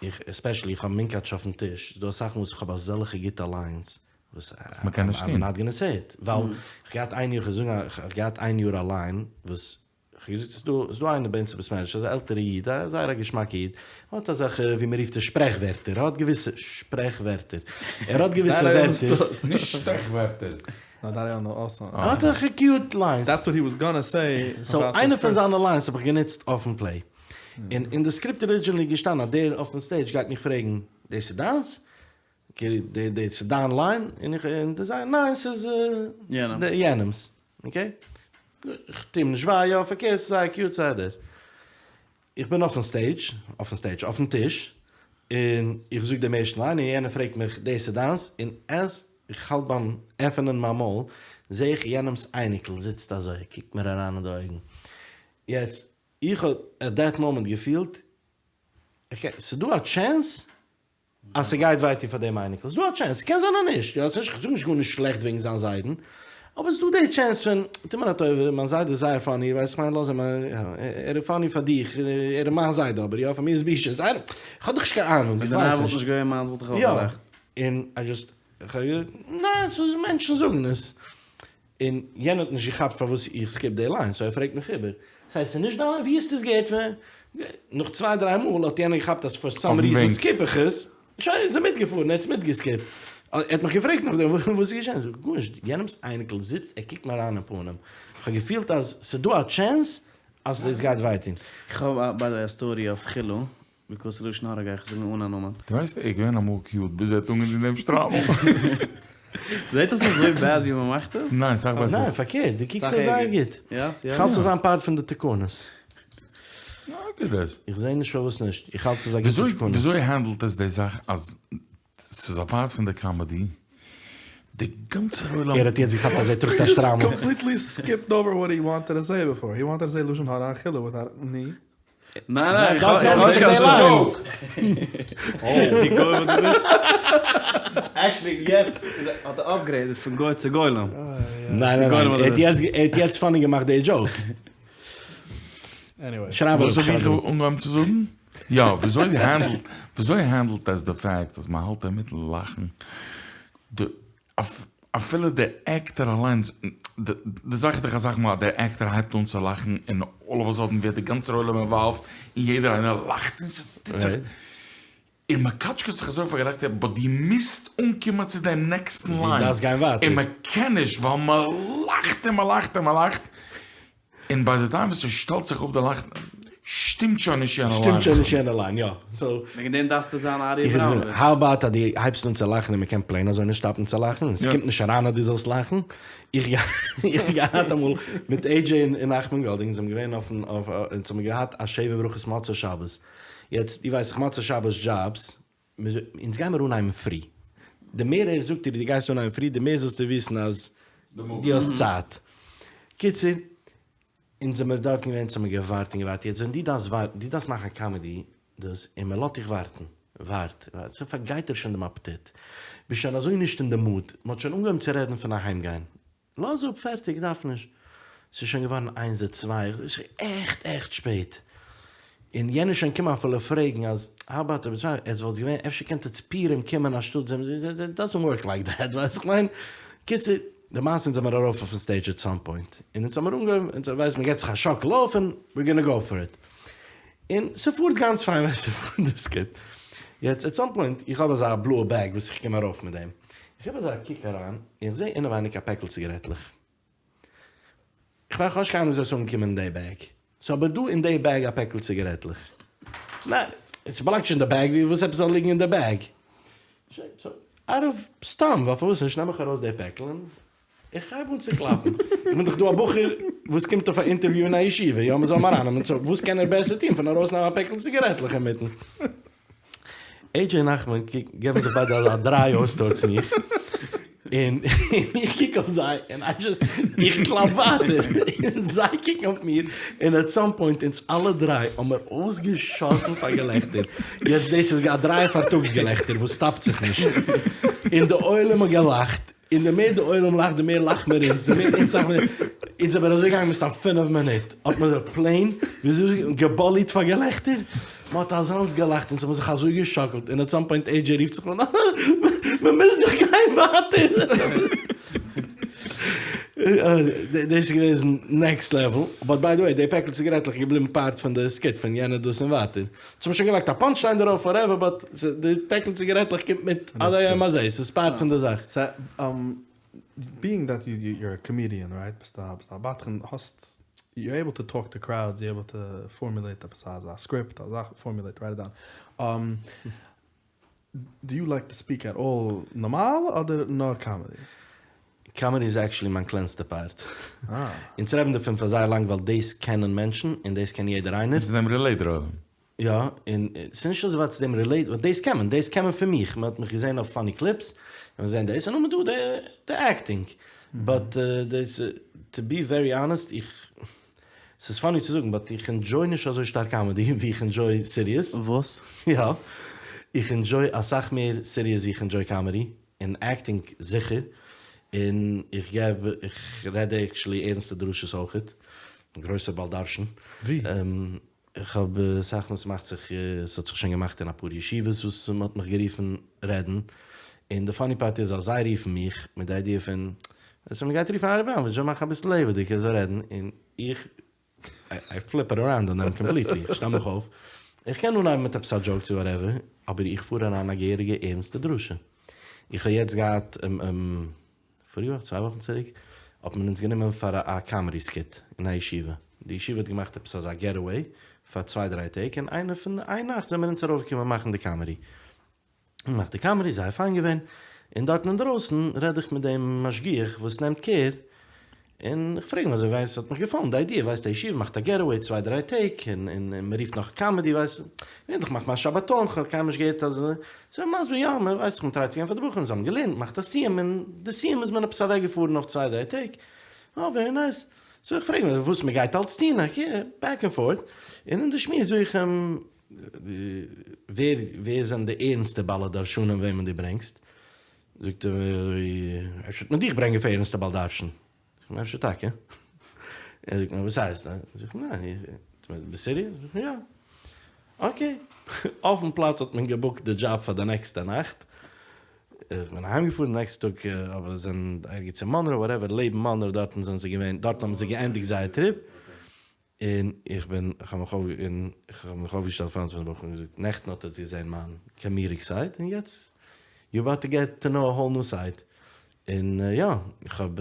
איך עספעשעלי איך האב מונקאטש אויפן טיש, ס'דא אסאך מאל וואס איך האב אזעלכע גוטע ליינס וואס מען קען נישט טון. איים נאט גאנא סעי איט, ווייל איך געהאט איין יאר, כ'וועל זאגן איך האב געהאט איין יאר א ליין וואס כ'האב געזאגט ס'איז דא ס'איז דא איינער ביי אונז אין בית מדרש אזא עלטערע איד א זייער א געשמאקע איד האט אזעלכע ווי מען רופט עס שפרעכווערטער ער האט געוויסע שפרעכווערטער ער האט געוויסע ווערטער. נישט שטעכווערטער. ער האט אזעלכע קיוט ליינס. That's what he was gonna say סאו איינע פון זיינע ליינס האב איך גענוצט אויפן פלעי. און אין די סקריפט ארידזשינעלי איז געשטאנען אז דער אויפן סטעידזש גייט מיך פרעגן דאס איז דיינס? כאילו דאס איז דיין ליין? און איך און דער זאגט ניין ס'איז יענעמ'ס. אקעי? איך טוה אים נישט וויי, יא פארקערט ס'איז זייער קיוט זייער דאס. איך בין אויפן סטעידזש, אויפן סטעידזש, אויפן טיש, און איך זאג דעם ערשטן ליין און יענער פרעגט מיך דאס איז דיינס? און עז איך האלט ביים עפענען מיין מויל זעה איך יענעמ'ס אייניקל זיצט אזוי קוקט מיר אריין אין די אויגן. יעצט איך האב עט דעט מאמענט געפילט אקעי ס'דא א טשענס אז ס'גייט וויי טון פאר דעם אייניקל, ס'דא א טשענס, ס'קען זיין אז נישט, יא, ס'נישט, כ'זאג נישט גארנישט שלעכט וועגן זיין זיידן, אבער ס'דא די טשענס פון, טו מיר א טובה, מיין זיידע איז זייער פאני, ווייסט כ'מיין לאז אים, ער איז פאני פאר דיך, ער איז מיין זיידע אבער יא, פאר מיר איז בושות, איי דאנט, כ'האב דאך נישט קיין אהנונג, איך ווייס נישט. ווען די נאר וואלט נישט געווען מיינס וואלט איך אויך יא, געלאכט. און איי דזשאסט, כ'האב געזאגט, ניין, ס'איז מענטשן זאגן עס. און יענער האט נישט געכאפט פארוואס איך סקיפ די ליין, סאו ער פרעגט מיך איבער, ס'הייסט ס'איז נישט דיין ליין? ווי האסטו עס געהערט פון? נאך צוויי דריי מאל האט יענער געכאפט אז פאר סאם ריזען סקיפ איך עס, שוין איז ער מיטגעפארן, ער האט עס מיטגעסקיפט. ער האט מיך געפרעגט נאכדעם וואס איז געשען, זאג איך גארנישט, יענעמ'ס אייניקל זיצט ער קוקט מיר אריין אין פנים, איך האב געפילט אז ס'איז דא א טשענס אז דאס גייט וויי טון. איך האב ביי די וועי א סטארי אויף חילו, ביקאוס לשון הרע גיי איך זאגן אן א נאמען. דו ווייסט ער איז געווען אמאל קיוט ביז ער האט אנגעטון דעם שטריימל. זעט אויס אזוי בעד ווי מען מאכט עס? ניין סאך בעסער. ניין פארקערט דו קוקסט אויס זייער גוט. איך האלט ס'זאל זיין פארט פון די תקנות. איך זעה נישט פארוואס נישט. איך האלט ס'איז א גוטע תקנה. וויאזוי הענדלט עס די זאך אז ס'איז א פארט פון די קאמעדי, די גאנצער עולם. ער האט יעצט געכאפט אז ער טראגט א שטריימל. He just completely skipped over what he wanted to say before. He wanted to say לשון הרע חילו without ני. ניין ניין איך האב נישט קיין דזשאוק. די גוי וואס דו ביסט. עקשעלי יעצט האט ער אפגרעידעד פון גוי צו גולם. ניין ניין ניין ער האט יעצט פאני געמאכט די דזשאוק. עניוועי. וואס האב איך אנגעהויבן צו זאגן? יא, וויאזוי הענדלט וויאזוי הענדלט עס די פאקט אז מ'האלט אינמיטן לאכן די אפילו די עקטער אליינס, די זאך איז דאך אסאך מאל אז דער עקטער הייבט אן צו לאכן און אלל אוו א סאדען ווערט די גאנצער עולם אינוואלווד און יעדער איינער לאכט און ס'טוט זיך און מ'קאטשקעט זיך אזוי פאר געלעכטער באט דו מוזט אנקומען צו דעם נעקסטן ליין און מ'קען נישט ווייל מ'לאכט און מ'לאכט און מ'לאכט און ביי די טיים וואס ס'שטעלט זיך אפ די לאכן שטימט שוין נישט יענע ליין. שטימט שוין נישט יענע ליין, יא. סאו. וועגן דעם דארפסטו זיין ארי אבראמאוויטש. האו אבאוט אז דו הייבסט אן צו לאכן און מ'קען פלעין אזוי נישט סטאפן צו לאכן, און ס'קומט נישט אריין אז דו זאלסט לאכן. איך האב געהאט אמאל מיט עי דזשעי און נחמן גאלדינג, אונז זענען געווען אויפן אויף אונז האבן געהאט א שבע ברכות מוצאי שבת. יעצט דו ווייסט דאך מוצאי שבת דזשאבס, אונז גיימער אנהייבן פרי. די מער ער זאגט דיר דו גייסט אנהייבן פרי, די מער זאלסטו וויסן אז דו האסט צייט. קיצור, אונז זעמיר דארטן געווען, אונז האמיר געווארט און געווארט, יעצט ווען דו דארפסט ווארטן, דו דארפסט מאכן א קאמעדי דאס, און מען לאזט דיך ווארטן, ווארט, ווארט, ס'פארגייט דיר שוין דעם אפעטיט, ביסט שוין אזוי נישט אין די מוד, מען האט שוין אנגעהויבן צו רעדן פון אהיימגיין, לאז אפ, פערטיג, דארף נישט. ס'איז שוין געווארן איינס צוויי, ס'איז שוין עכט עכט שפעט. און יענער שוין קומען אפילו פרעגן אז האו אבאוט אויב עס וואלט געווען אפשר קענט עטס פורים קומען אנשטאט זעם, איט דאזענט ווארק לייק דעט, ווייסט איך מיין. קיצור, למעשה אונז זעמער ארויף אויפן סטעידזש עט סאם פוינט, און אונז האמיר אנגעהויבן, אונז ווייסט מ'געט זיך א שאקל אויף און ווער גאנא גאו פאר איט. און ס'פארט גאנץ פיין ווייסט ס'פארט די סקריפט. יעצט עט סאם פוינט, איך האב אזא בלויע בעג וואס איך קום ארויף מיט דעם. איך געב אזא קוק אריין, און איך זעה אינעווייניג א פעקל ציגארעטלעך. איך ווייס נישט קיין אנונג וויאזוי עס איז אנגעקומען אין די בעג. ס'איז אבער דא אין די בעג א פעקל ציגארעטלעך. ניין. עס באלאנגט שוין אין די בעג, ווי וואס עפעס זאל ליגן אין די בעג? סאו, אאוט אוו סתם, ווייל פארוואס נישט, נעם איך ארויס די פעקל און איך הייב אן צו קלאפן. איך בין דאך דא א בחור וואס קומט אויף א אינטערוויו אין א ישיבה, יא, מ'זאל אים ארייננעמען, סאו וואס קען ער בעסער טון פון ארויסנעמען א פעקל ציגארעטלעך אינמיטן? עידזשעי און נחמן געבן זיך ביידע אזא דריי אויס טארדס מיך, און איך קוק אויף זיי און איי דזשאסט, איך קלאפ ווייטער, און זיי קוקן אויף מיר, און עט סאם פוינט אונז אלע דריי האמער אויסגעשאסן פאר געלעכטער, יעצט דאס איז א דריי פארטאגס געלעכטער וואס סטאפט זיך נישט, און די עולם האט געלאכט, און די מער די עולם לאכט די מער לאכט מיר אונז, די מער אונז לאכט מיר, אונז זעמיר אזוי געגאנגען מסתם פינף מינוט, האט מען זיך פלעין וויאזוי געבאליט פאר געלעכטער, מען האט אזאנס געלאכט, אונז האבן זיך אזוי געשאקלט, און עט סאם פוינט עי דזשעי רופט זיך אן, מען מוז דאך גיין ווייטער. דאס איז געוועזן נעקסט לעוועל, באט ביי די וועי די פעקל ציגארעטלעך איז געבליבן פארט פון די סקיט פון יענער דאס און ווייטער. אונז האבן שוין געלייגט א פאנטש ליין דערויף וואטעווער באט די פעקל ציגארעטלעך קומט מיט עד היום הזה, ס'איז פארט פון די זאך. סא ביאינג דעט יו יור א קאמידיען רייט ביסט א ביסט א בדחן האסט יור עיבל טו טאלק טו קראודס יור עיבל טו פארמולעיט עפעס אזא סקריפט א זאך פארמולעיט רייט איט דאון דו יו לייק טו ספיק עט אלל נארמאל אדער נאר קאמעדי? קאמעדי איז עקשעלי מיין קלענסטע פארט. אונז רעדן דערפון פאר זייער לאנג ווייל דאס קענען מענטשן און דאס קען יעדער איינער. און צו דעם רילעיט דער עולם. יא, און ס'איז נישט אזוי ווייט צו דעם רילעיט, ווייל דאס קען מען, דאס קען מען פון מיך, מען האט מיך געזען אויף פאני קליפס, און געזען דאס, און נאכדעם דא די עקטינג. באט דאס, טו בי ווערי אנעסט, איך, ס'איז פאני צו זאגן, באט איך ענדזשוי נישט אזוי שטארק קאמעדי ווי איך ענדזשוי סיריעס. וואס? יא. איך ענדזשוי אסאך מער סיריעס ווי איך ענדזשוי קאמעדי. און עקטינג זיכער, און איך געב, איך רעד עקשעלי ערנסטע דרשות אויכעט, גרויסע בעל דרשן. ווי? איך האב אסאך מאל, ס'מאכט זיך, ס'האט זיך שוין געמאכט אין אפאר ישיבות וואס מ'האט מיך גערופן רעדן, און די פאני פארט איז אז זיי רופן מיך מיט די איידיע פון, אז מ'גייט רופן ארי אבראמאוויטש זאל מאכן אביסל לעבעדיג ער זאל רעדן, און איך איי פליפ איט אראונד אן דעם קאמפליטלי, איך שטעל מיך אויף, איך קען אנהייבן מיט עפעס א דזשאוק צו וואטעווער, אבער איך פאר אריין א געהעריגע ערנסטע דרשה. איך האב יעצט געהאט, פאריגע וואך, צוויי וואכן צוריק, האט מען אונז גענומען פאר א קאמעדי סקיט אין א ישיבה. די ישיבה האט געמאכט עפעס אזא געטעוועי פאר צוויי דריי טעג, און איינע פון איין נאכט זעמיר אונז ארויפגעקומען מאכן די קאמעדי. געמאכט די קאמעדי, זייער פיין געווען, און דארטן אינדרויסן רעד איך מיט דעם משגיח וואס נעמט קער, און איך פרעג אים אזוי ווייסט ס'האט מיך געפאלן די איידיע, ווייסט א ישיבה מאכט א געטעוועי צוויי דריי טעג, און און און מ'רופט נאך קאמעדי, ווייסט, געווענליך מאכט מען א שבתון, כ'האב קיינמאל נישט געהערט אז, סאו ער מסביר יא, מ'ווייסט דאך מ'טרייט צו געבן פאר די בחורים, זיי האבן געלערנט, מ'מאכט א סיום, און די סיום איז מען עפעס אוועק געפארן אויף צוויי דריי טעג, אה ווערי נייס, סאו איך פרעג אים וואס מ'גייט אלץ טון, אקעי, בעק ענד פארט, און אין די שמועס זאג איך אים, ווער ווער זענען די ערנסטע בעלי דרשנים וועמען דו ברענגסט? זאגט ער מיר אזוי, אפשר וועט מען דיך ברענגען פאר ערנסטע בעל דרשן? זאג איך אפשר טאקע? ער זאגט מיר וואס הייסט? זאג איך ניין, ביסט סיריעס? זאג איך יא. אקעי. אויפן פלאץ האט מען געבוקט די דזשאב פאר די נעקסטע נאכט. איך בין אהיימגעפארן נעקסטע טאג אבער זענען ערגעץ אין מאנרא וואטעווער לעבן מאנרא דארטן זענען זיי געווען דארטן האבן זיי געענדיגט זייער טריפ. און איך בין, איך האב מיך אויף, און איך האב מיך אויפגעשטעלט פארנט פון די בחורים און געזאגט, נעכטן האט עטס געזען מיין קאמידיק סייד, און יעצט, יו אבאוט טו געט טו נאו א האול ניו סייד. און יא, איך האב,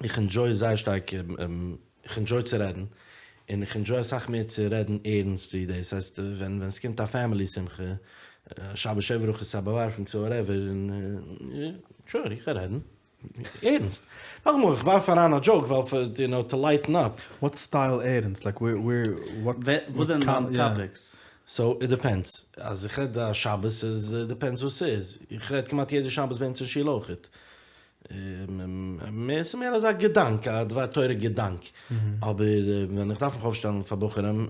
איך ענדזשוי זייער שטארק, איך ענדזשוי צו רעדן, און איך ענדזשוי אסאך מער צו רעדן ערנסט ווי דאס, הייסט ווען ווען ס'קומט א פעמילי שמחה, שבת שבע ברכות צו א באווארפן צו וואטעווער, און שור, איך קען רעדן. ערנסט. נאכאמאל, איך ווארף אריין א דזשאוק ווייל פאר, יו נאו, טו לייטן אפ. וואט סטייל ערנסט? לייק ווער ווער וואט וואס זענען דיינע טאפיקס? סאו איט דיפענדס. אז איך רעד א שבת איז דיפענדס וואס ס'איז. איך רעד כמעט יעדע שבת ביי אונז אין שול אויכעט. מער ס'איז מער אזא געדאנק, א דבר תורה געדאנק. אבער ווען איך דארף מיך אויפשטעלן פאר בחורים,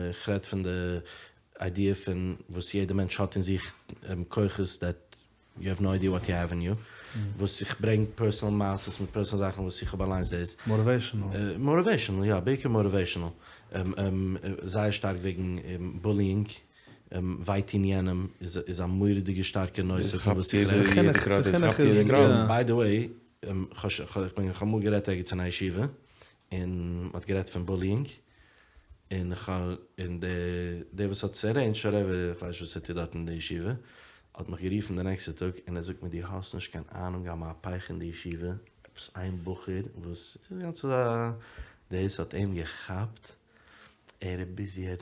איך רעד פון די איידיע פון וואס יעדע מענטש האט אין זיך כוחות דעט יו העוו נאו איידיע וואט יו העוו אין יו, וואס איך ברענג פערסאנעל מעשות מיט פערסאנעל זאכן וואס איך האב אליינס דאס. מאטיוועישאנעל. מאטיוועישאנעל יא, בעיקר מאטיוועישאנעל. זייער שטארק וועגן בוליאינג, וויי טון יענעם איז א מורא'דיגע שטארקע נושא פון וואס איך רעד. דאס כאפט יעדער גראד. ביי די וועי, איך האב אמאל גערעדט ערגעץ אין א ישיבה, און מ'האט גערעדט פון בוליאינג, און איך האב, און דער דער וואס האט עס ערעינדזשט, וואטעווער, איך ווייס נישט וואס ער טוט דארט אין די ישיבה, האט מיך גערופן די נעקסטע טאג און ער זאגט מיר דו האסט נישט קיין אהנונג א מהפכה אין די ישיבה, עפעס איין בחור וואס איז גאנץ אזא דאס האט אים געכאפט, ער איז ביזי, ער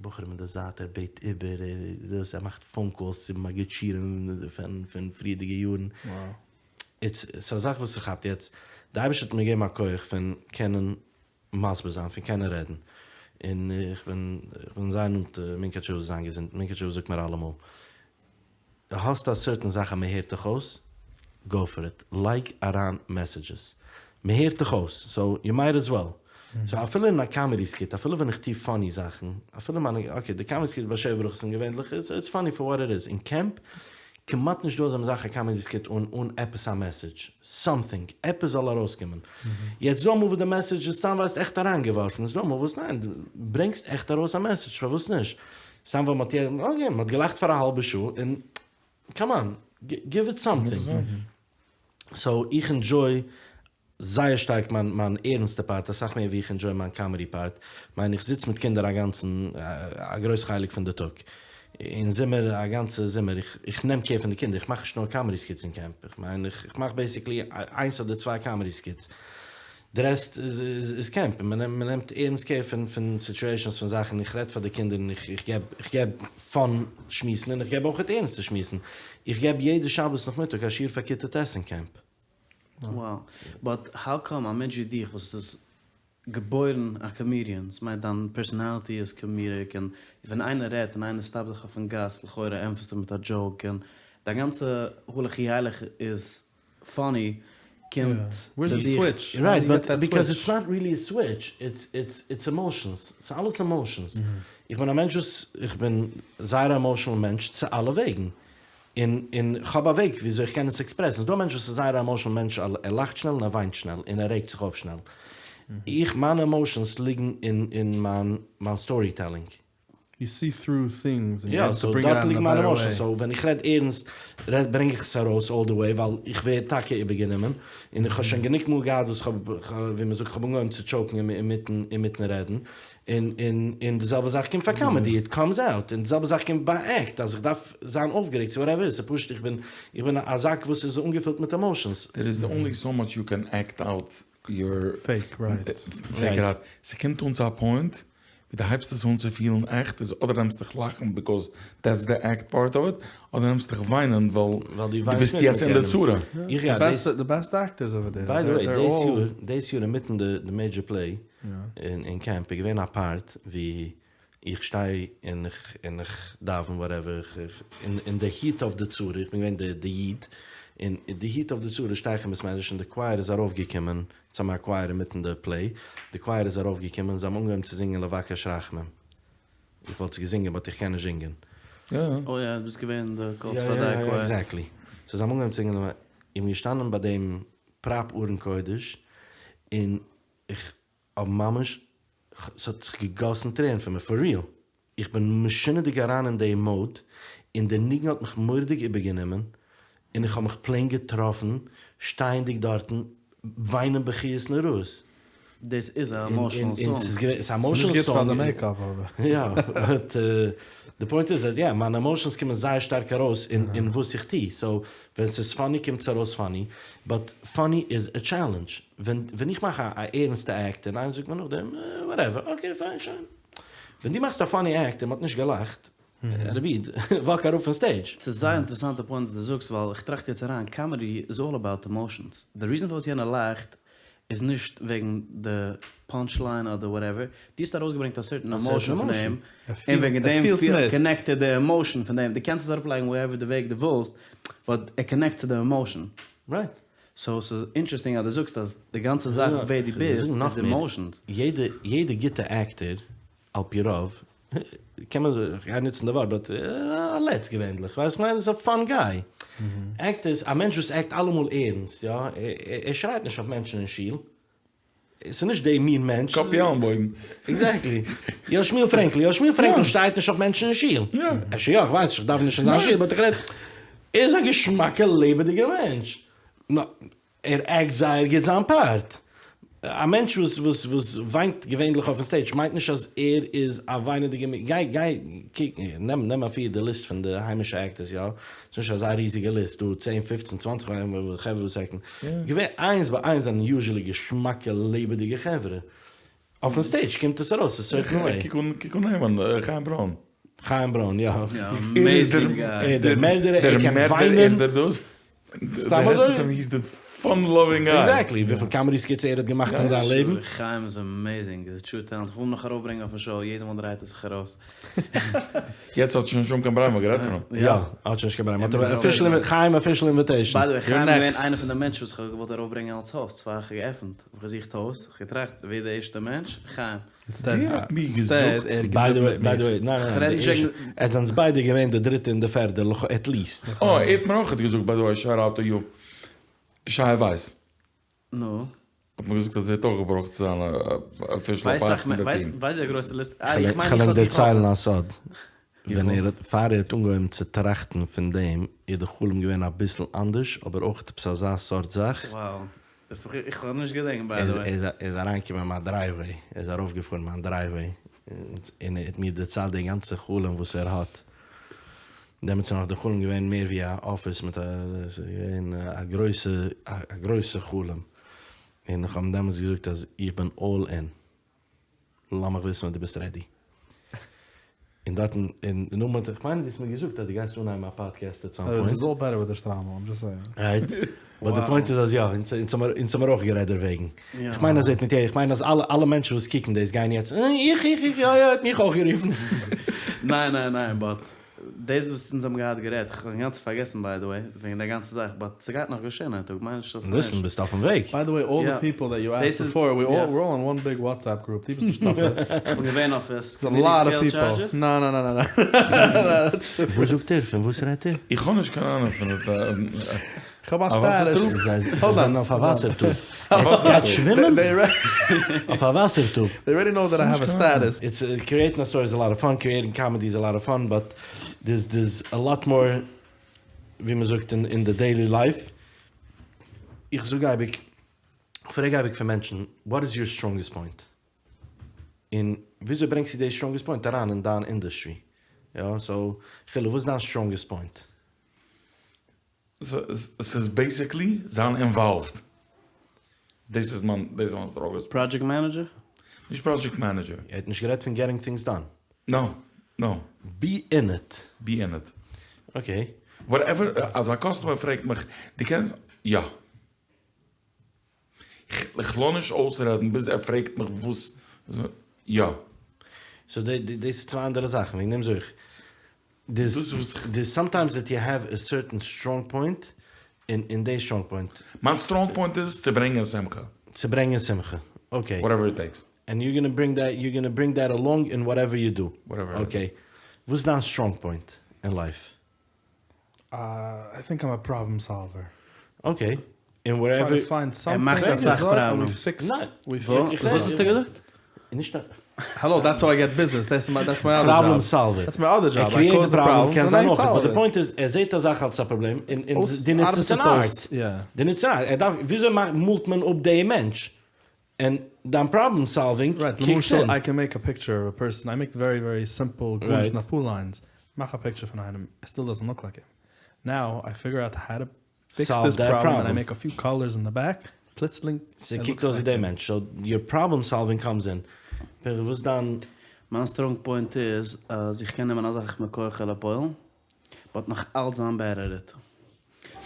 בחורים אין די זייט, ער בעט איבער, ער איז דאס, ער מאכט פאון קאלס צו מגיד שיעורים פון פריערדיגע יארן. איטס ס'איז א זאך וואס ס'כאפט. יעצט, די אייבערשטער האט מיר געגעבן א כח פון קענען מסביר זיין, פון קענען רעדן. און איך בין, איך בין זייער נאנט מונקאטשער רב זאל זיין געזונט, מונקאטשער רב זאגט מיר אלעמאל, דו האסט א סערטען זאך אז מ'הערט דיך אויס, גאו פאר איט, לייג אריין מעסעדזשעס, מ'הערט דיך אויס, סאו יו מייט עז וועל. סאו אפילו אין א קאמעדי סקיט, אפילו ווען איך טוה פאני זאכן, אפילו מיינע, אקעי די קאמעדי סקיט ביי שבע ברכות זענען געווענליך, איטס פאני פאר וואט איט איז, אין קעמפ, כמעט נישט דא אזא זאך א קאמעדי סקיט אן אן עפעס א מעסעדזש, סאמטינג, עפעס זאל ארויסקומען. יעצט דא אמאל וואס די מעסעדזש איז סתם ווייסט עכט אריינגעווארפן, איז דא אמאל וואס ניין, דו ברענגסט עכט ארויס א מעסעדזש, פארוואס נישט? סתם ווייל מ'האט יעדעם, אקעי, מ'האט געלאכט פאר א האלבע שעה און קאם אן, גיוו איט סאמטינג. סאו איך ענדזשוי זייער שטארק מיין מיין ערנסטע פארט אסאך מער ווי איך ענדזשוי מיין קאמעדי פארט, מיין איך זיץ מיט קינדער א גאנצן א גרויס חלק פון די טאג, אין זומער א גאנצע זומער, איך איך נעם קער פון די קינדער, איך מאך נישט נאר קאמעדי סקיטס אין קעמפ, איך מיין איך מאך בעיסיקלי איינס אדער צוויי קאמעדי סקיטס, די רעסט איז קעמפ, און מען נעמט ערנסט קער פון פון סיטועשאנס פון זאכן, איך רעד פאר די קינדער און איך איך געב איך געב פאן שמועסן און איך געב אויכעט ערנסטע שמועסן, איך געב יעדע שבת נאכמיטאג א שיעור פאר כיתה ט' אין קעמפ. וואו, באט האו קאם א מענטש ווי דיך וואס איז געבוירן א קאמידיען, ס'מיינט דיין פערסאנאליטי איז קאמידיק און ווען איינער רעדט און איינער סטאפט דיך אויפן גאס לכאורה ענטפערסטו מיט א דזשאוק און דיין גאנצע הלוך ילך איז פאני קומט צו דיך. רייט באט ביקאוז איטס נאט ריעלי א סוויטש איטס איטס איטס עמאושענס ס'איז אלעס עמאושענס איך בין א מענטש וואס איך בין זייער א עמאושענעל מענטש צו אלע וועגן און און כ'האב א וועג וויאזוי איך קען עס עקספרעסן. ס'דא א מענטש וואס איז זייער א עמאושענעל מענטש, ער לאכט שנעל און ער וויינט שנעל און ער רעגט זיך אויף שנעל. איך, מיינע עמאושענס ליגן אין אין מיין מיין סטארי טעלינג. יו סי טרו טינגס און יו יא, העוו טו סאו ברינג איט דארט אוט אין ליגן א מיינע בעטער וועי. עמאושענס. סאו ווען איך רעד ערנסט רעד ברענג איך עס ארויס אלל די וועי ווייל איך ווער טאקע איבערגענומען. און איך האב שוין גענוג מאל געהאט וואס כ'האב ווי מ'זאגט כ'האב אנגעהויבן צו טשאוקן אינמיטן אינמיטן רעדן. און און און די זעלבע זאך קומט פאר קאמעדי, איט קאמס אוט, און די זעלבע זאך קומט ביי עקט, אז איך דארף זיין אויפגערעגט צו וואטעווער, ס'איז פשוט איך בין איך בין א זאק וואס איז אנגעפילט מיט עמאושענס. דער איז אנלי סאו מאטש יו קען עקט אוט יור פעיק רייט. פעיק איט אוט, ס'קומט אן צו א פוינט ווי דו הייבסט עס אן צו פילן עכט, איז אדער נעמסט דיך לאכן ביקאוז דעטס די עקט פארט אוו איט, אדער נעמסט דיך וויינען ווייל דו ביסט יעצט אין די צרה. די בעסט עקטערס אווער דער. ביי די וועי, דאס יאר, דאס יאר אינמיטן די מעידזשער פלעי, אין קעמפ איז געווען א פארט ווי איך שטיי און איך און איך דאווען וואטעווער, איך אין די היט אוו די צרה, איך בין געווען די די איד, און אין די היט אוו די צרה שטיי איך אין בית מדרש און די קווייער איז ארויף געקומען, אונז האבן א קווייער אינמיטן די פלעי, די קווייער איז ארויף געקומען, זיי האבן אנגעהויבן צו זינגען לבקש רחמים, איך וואלט עס געזינגען באט איך קען נישט זינגען. אוי יא, דו ביסט געווען די קול צפרדע קווייער. עקזעקטלי. סאו זיי האבן אנגעהויבן צו זינגען, איך בין געשטאנען ביי דעם פראפ ארון קודש, און איך האב ממש, ס'האט זיך געגאסן טרערן פון מיר, פאר ריעל. איך בין משונה'דיג אריין אין די מאוד, און די ניגון האט מיך מורא'דיג איבערגענומען, און איך האב מיך פלעין געטראפן שטייענדיג דארטן וויינען בכיות נוראות. דאס איז א עמאשענעל סאנג. און ס'איז געווען, ס'איז א עמאשענעל סאנג. ס'איז נישט גוט פאר די מעיקאפ אבער. יא, באט די פוינט איז אז יא, מיינע עמאושענס קומען זייער שטארק ארויס אין וואס איך טו, סאו ווען ס'איז פאני קומט עס ארויס פאני, באט פאני איז א טשעלענדזש, ווען ווען איך מאך א ערנסטע עקט און איינער זאגט מיר נאכדעם וואטעווער, אקעי פיין שוין. ווען דו מאכסט א פאני עקט און מ'האט נישט געלאכט, רבי איד, וואק אראפ פון סטעידזש. ס'איז זייער אינטערעסאנטע פוינט וואס דו זאגסט, ווייל איך טראכט יעצט אריין, קאמעדי איז אלל אבאוט עמאושענס, די ריזען פארוואס יענער לאכט איז נישט וועגן די פאנטש ליין אדער וואטעווער, דו האסט ארויסגעברענגט א סערטען עמאושען פון אים, און וועגן דעם פיל קאנעקט ער די עמאושען פון דעם, דו קענסט עס אראפלייגן וואטעווער די וועג דו ווילסט, באט ער קאנעקט צו די עמאושען. רייט. סאו ס'איז אינטערעסטינג אז דו זאגסט אז די גאנצע זאך ווער דו ביסט איז עמאושענס. יעדע יעדע גוטע עקטער על פי רוב, קען מען, כ'גיי נוצן די ווארט, באט א לץ געווענדליך, ווייסט כ'מיין, איז א פאן גיי. עקטערס, א מענטש וואס עקט אלעמאל ערנסט, יא, ער שרייט נישט אויף מענטשן אין שול, ס'איז נישט די מין מענטש. קאפי עלנבויגן. עקזעקטלי. יא שמואל פרענקל, יא שמואל פרענקל שרייט נישט אויף מענטשן אין שול. אפשר יא, כ'ווייס נישט, כ'דאוון נישט אין זיין שול, באט איך רעד, ער איז א געשמאקע לעבעדיגע מענטש. ער עקט זייער גוט זיין פארט. א מענטש וואס וואס וואס וויינט געווענליך אויפן סטעידזש מיינט נישט אז ער איז א וויינעדיגע מ. גיי גיי קוק נעם נעם אפיר די ליסט פון די היימישע עקטערס יא, ס'איז נישט אזא ריזיגע ליסט, דא צען פופצן צוואנציג חברה וואס עקטן, געווען איינס ביי איינס זענען יוזשעלי געשמאקע לעבעדיגע חברה. אויפן stage קומט עס ארויס א certain way. קוק אן קוק אן אים אן, חיים ברוין. חיים ברוין, יא. ער איז דער דער מערדער, ער קען וויינען. דער דאס. סתם אזוי. He's the fun loving guy. Exactly, וויפיל comedy skits ער האט געמאכט אין זיין לעבן. חיים איז amazing, איז א true talent, כ'וויל אים נאך ארויפברענגען אויפן show, יעדע מאל דרייט ער זיך ארויס. יעצט האט שוין נישט קיין ברירה, מ'האט גערעדט פון אים. יא, האט שוין נישט קיין ברירה, מ'האט אבער official, חיים official invitation. By the way, חיים איז געווען איינער פון די מענטשן וואס כ'האב געוואלט ארויפברענגען אלס host פאר כ'האב געעפנט, כ'האב געזוכט host, כ'האב געטראכט ווער די ערשטע מענטש, חיים. ווער האט מיר געזאגט? By the way, by the way, ניין ניין ניין, די ערשטע, עטס זענטס ביידע געווען די דריטע און די פערדע, לכאו' at least. אה, ער האט מיר אויך געזאגט by the way, shout out to you, שי ווייס. נו? האט מיר געזאגט אז ער האט אויך געברויכט צו זיין official א part פון די טיעם. ווייסט די גרויסע ליסט? איך מיין כ'על ענק דערציילן א סוד. ווען ער האט, פאר ער האט אנגעהויבן צו טראכטן פון דעם, איז די חלום געווען אביסל אנדערש, אבער אויך עפעס אזא סארט זאך. Wow. דאס איך האב נישט געדענקט by the way. ער איז אריינגעקומען אין מיין driveway, ער איז ארויפגעפארן מיין driveway, און ער האט מיר דערציילט די גאנצע חלום וואס ער האט. דעמאלטס איז נאך די חלום געווען מער ווי א אפיס מיט א, ס'איז געווען א גרויסע, א גרויסע חלום. און איך האב אים דעמאלטס געזאגט אז איך בין all in. לאמיך וויסן ווען דו ביסט ready. און דארטן, און נאכדעם האט, איך מיין דו האסט מיר געזאגט אז דו גייסט אנהייבן א podcast at some point. This is all better with the שטריימל, I'm just saying. Right. But the point איז אז יא, אונז האמיר אויך גערעדט דערוועגן. איך מיין אז ער האט מיט, איך מיין אז אלע אלע מענטשן וואס קוקן דאס גייען יעצט, איך איך איך, יא יא, ער האט מיך אויך גערופן. ניין ניין ניין, but דאס וואס אונז האבן געהאט גערעדט, כ'האב אינגאנצן פארגעסן by the way, וועגן די גאנצע זאך, but ס'גייט נאך געשען איין טאג, מיין נישט אז נישט. Listen, ביסט אויפן וועג. By the way, all the people that you asked before, we all, we're all in one big WhatsApp group, דו ביסט נישט אויף עס. כ'בין געווען אויף עס. There's a lot of people. ניין ניין ניין ניין. וואס זאגט ער? פון וואס רעדט ער? איך האב נישט קיין אהנונג פון. כ'האב א status. זיי זענען אויף א וואסער tube. ער גייט שווימען אויף א וואסער tube. They already know that I have a status. It's creating a story is a lot of fun, creating comedy is a lot of fun, but there's there's a lot more ווי מען זאגט אין די daily life. איך זאג אייביג, כ'פרעג אייביג פון מענטשן, what is your strongest point? און וויאזוי ברענגסטו די strongest point אריין אין דיין industry? יא, so, חילו, וואס איז דיין strongest point? ס'איז basically זיין involved. דאס איז מיין דאס איז מיין strongest. Project manager? נישט project manager. ער האט נישט גערעדט פון getting things done. No. No. Be in it. Be in it. Okay. Whatever, אז א customer פרעגט מיך, דו קענסט, יא. איך לאז נישט אויסרעדן ביז ער פרעגט מיך וואס, יא. So דאס איז צוויי אנדערע זאכן, וועגן דעם זאג איך. There's sometimes that you have a certain strong point, און די strong point. מיין strong point איז צו ברענגען שמחה. צו ברענגען שמחה, okay. Whatever it takes. And you're gonna bring that, you're gonna bring that along in whatever you do. Whatever. Okay. וואס איז דיין strong point אין life? I think I'm a problem solver. Okay. און whatever. ער מאכט אסאך problems. וואס האסטו געזאגט? נישט א. Hello, that's how I get business, that's my other job. Problem solver. That's my other job, ער create די פראבלעם, קען זיין אויך, but די point איז, ער זעט א זאך אלס א פראבלעם, און דו נוצט עס אין art. דו נוצט עס אין art. ער דארף, וויאזוי מאלט מען אפ די מענטש? און דיין problem solving kicks in. למשל, I can make a picture of a person, I make very very simple גארנישט נאר אפאר lines, מאך א picture פון איינעם, it still doesn't look like him. Now I figure out how to fix this problem and I make a few colors in the back, פלוצלינג ס'קוקט אויס ווי דער מענטש, so your problem solving comes in. וואס איז דיין. מיין strong point איז אז איך קען נעמען א זאך מכח אל הפועל, but נאך אלץ זיין better at it.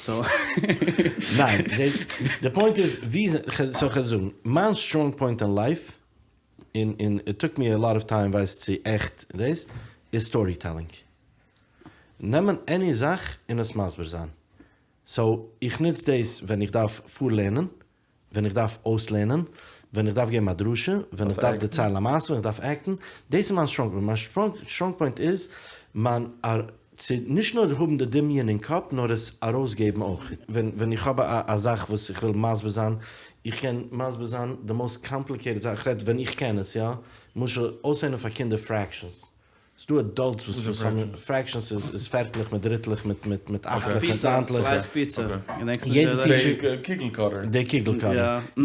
So. ניין, די point איז ווי, so כ'וועל זאגן, מיין strong point אין life, און און it took me a lot of time ווייסט צו עכט דאס, איז storytelling. נעמען any זאך און עס מסביר זיין. So איך נוץ דאס ווען איך דארף פארלערנען, ווען איך דארף אויסלערנען, ווען איך דארף געבן א דרשה, ווען איך דארף דערציילן א מעשה, ווען איך דארף act ן, דאס איז מיין strong point. מיין strong point איז מיין צו נישט נאר האבן די דמיון אין קאפ, נאר עס ארויסגעבן אויך. ווען איך האב א זאך וואס איך וויל מסביר זיין, איך קען מסביר זיין די most complicated זאך, איך רעד ווען איך קען עס, יא, למשל אויסלערנען פאר קינדער fractions. ס'דא adults וואס וואס האבן fractions איז איז פערטלעך מיט דריטלעך מיט מיט מיט אכטלעך מיט ניינטלעך. Slice pizza. יעדע teacher. די קוגל cutter. די קוגל cutter.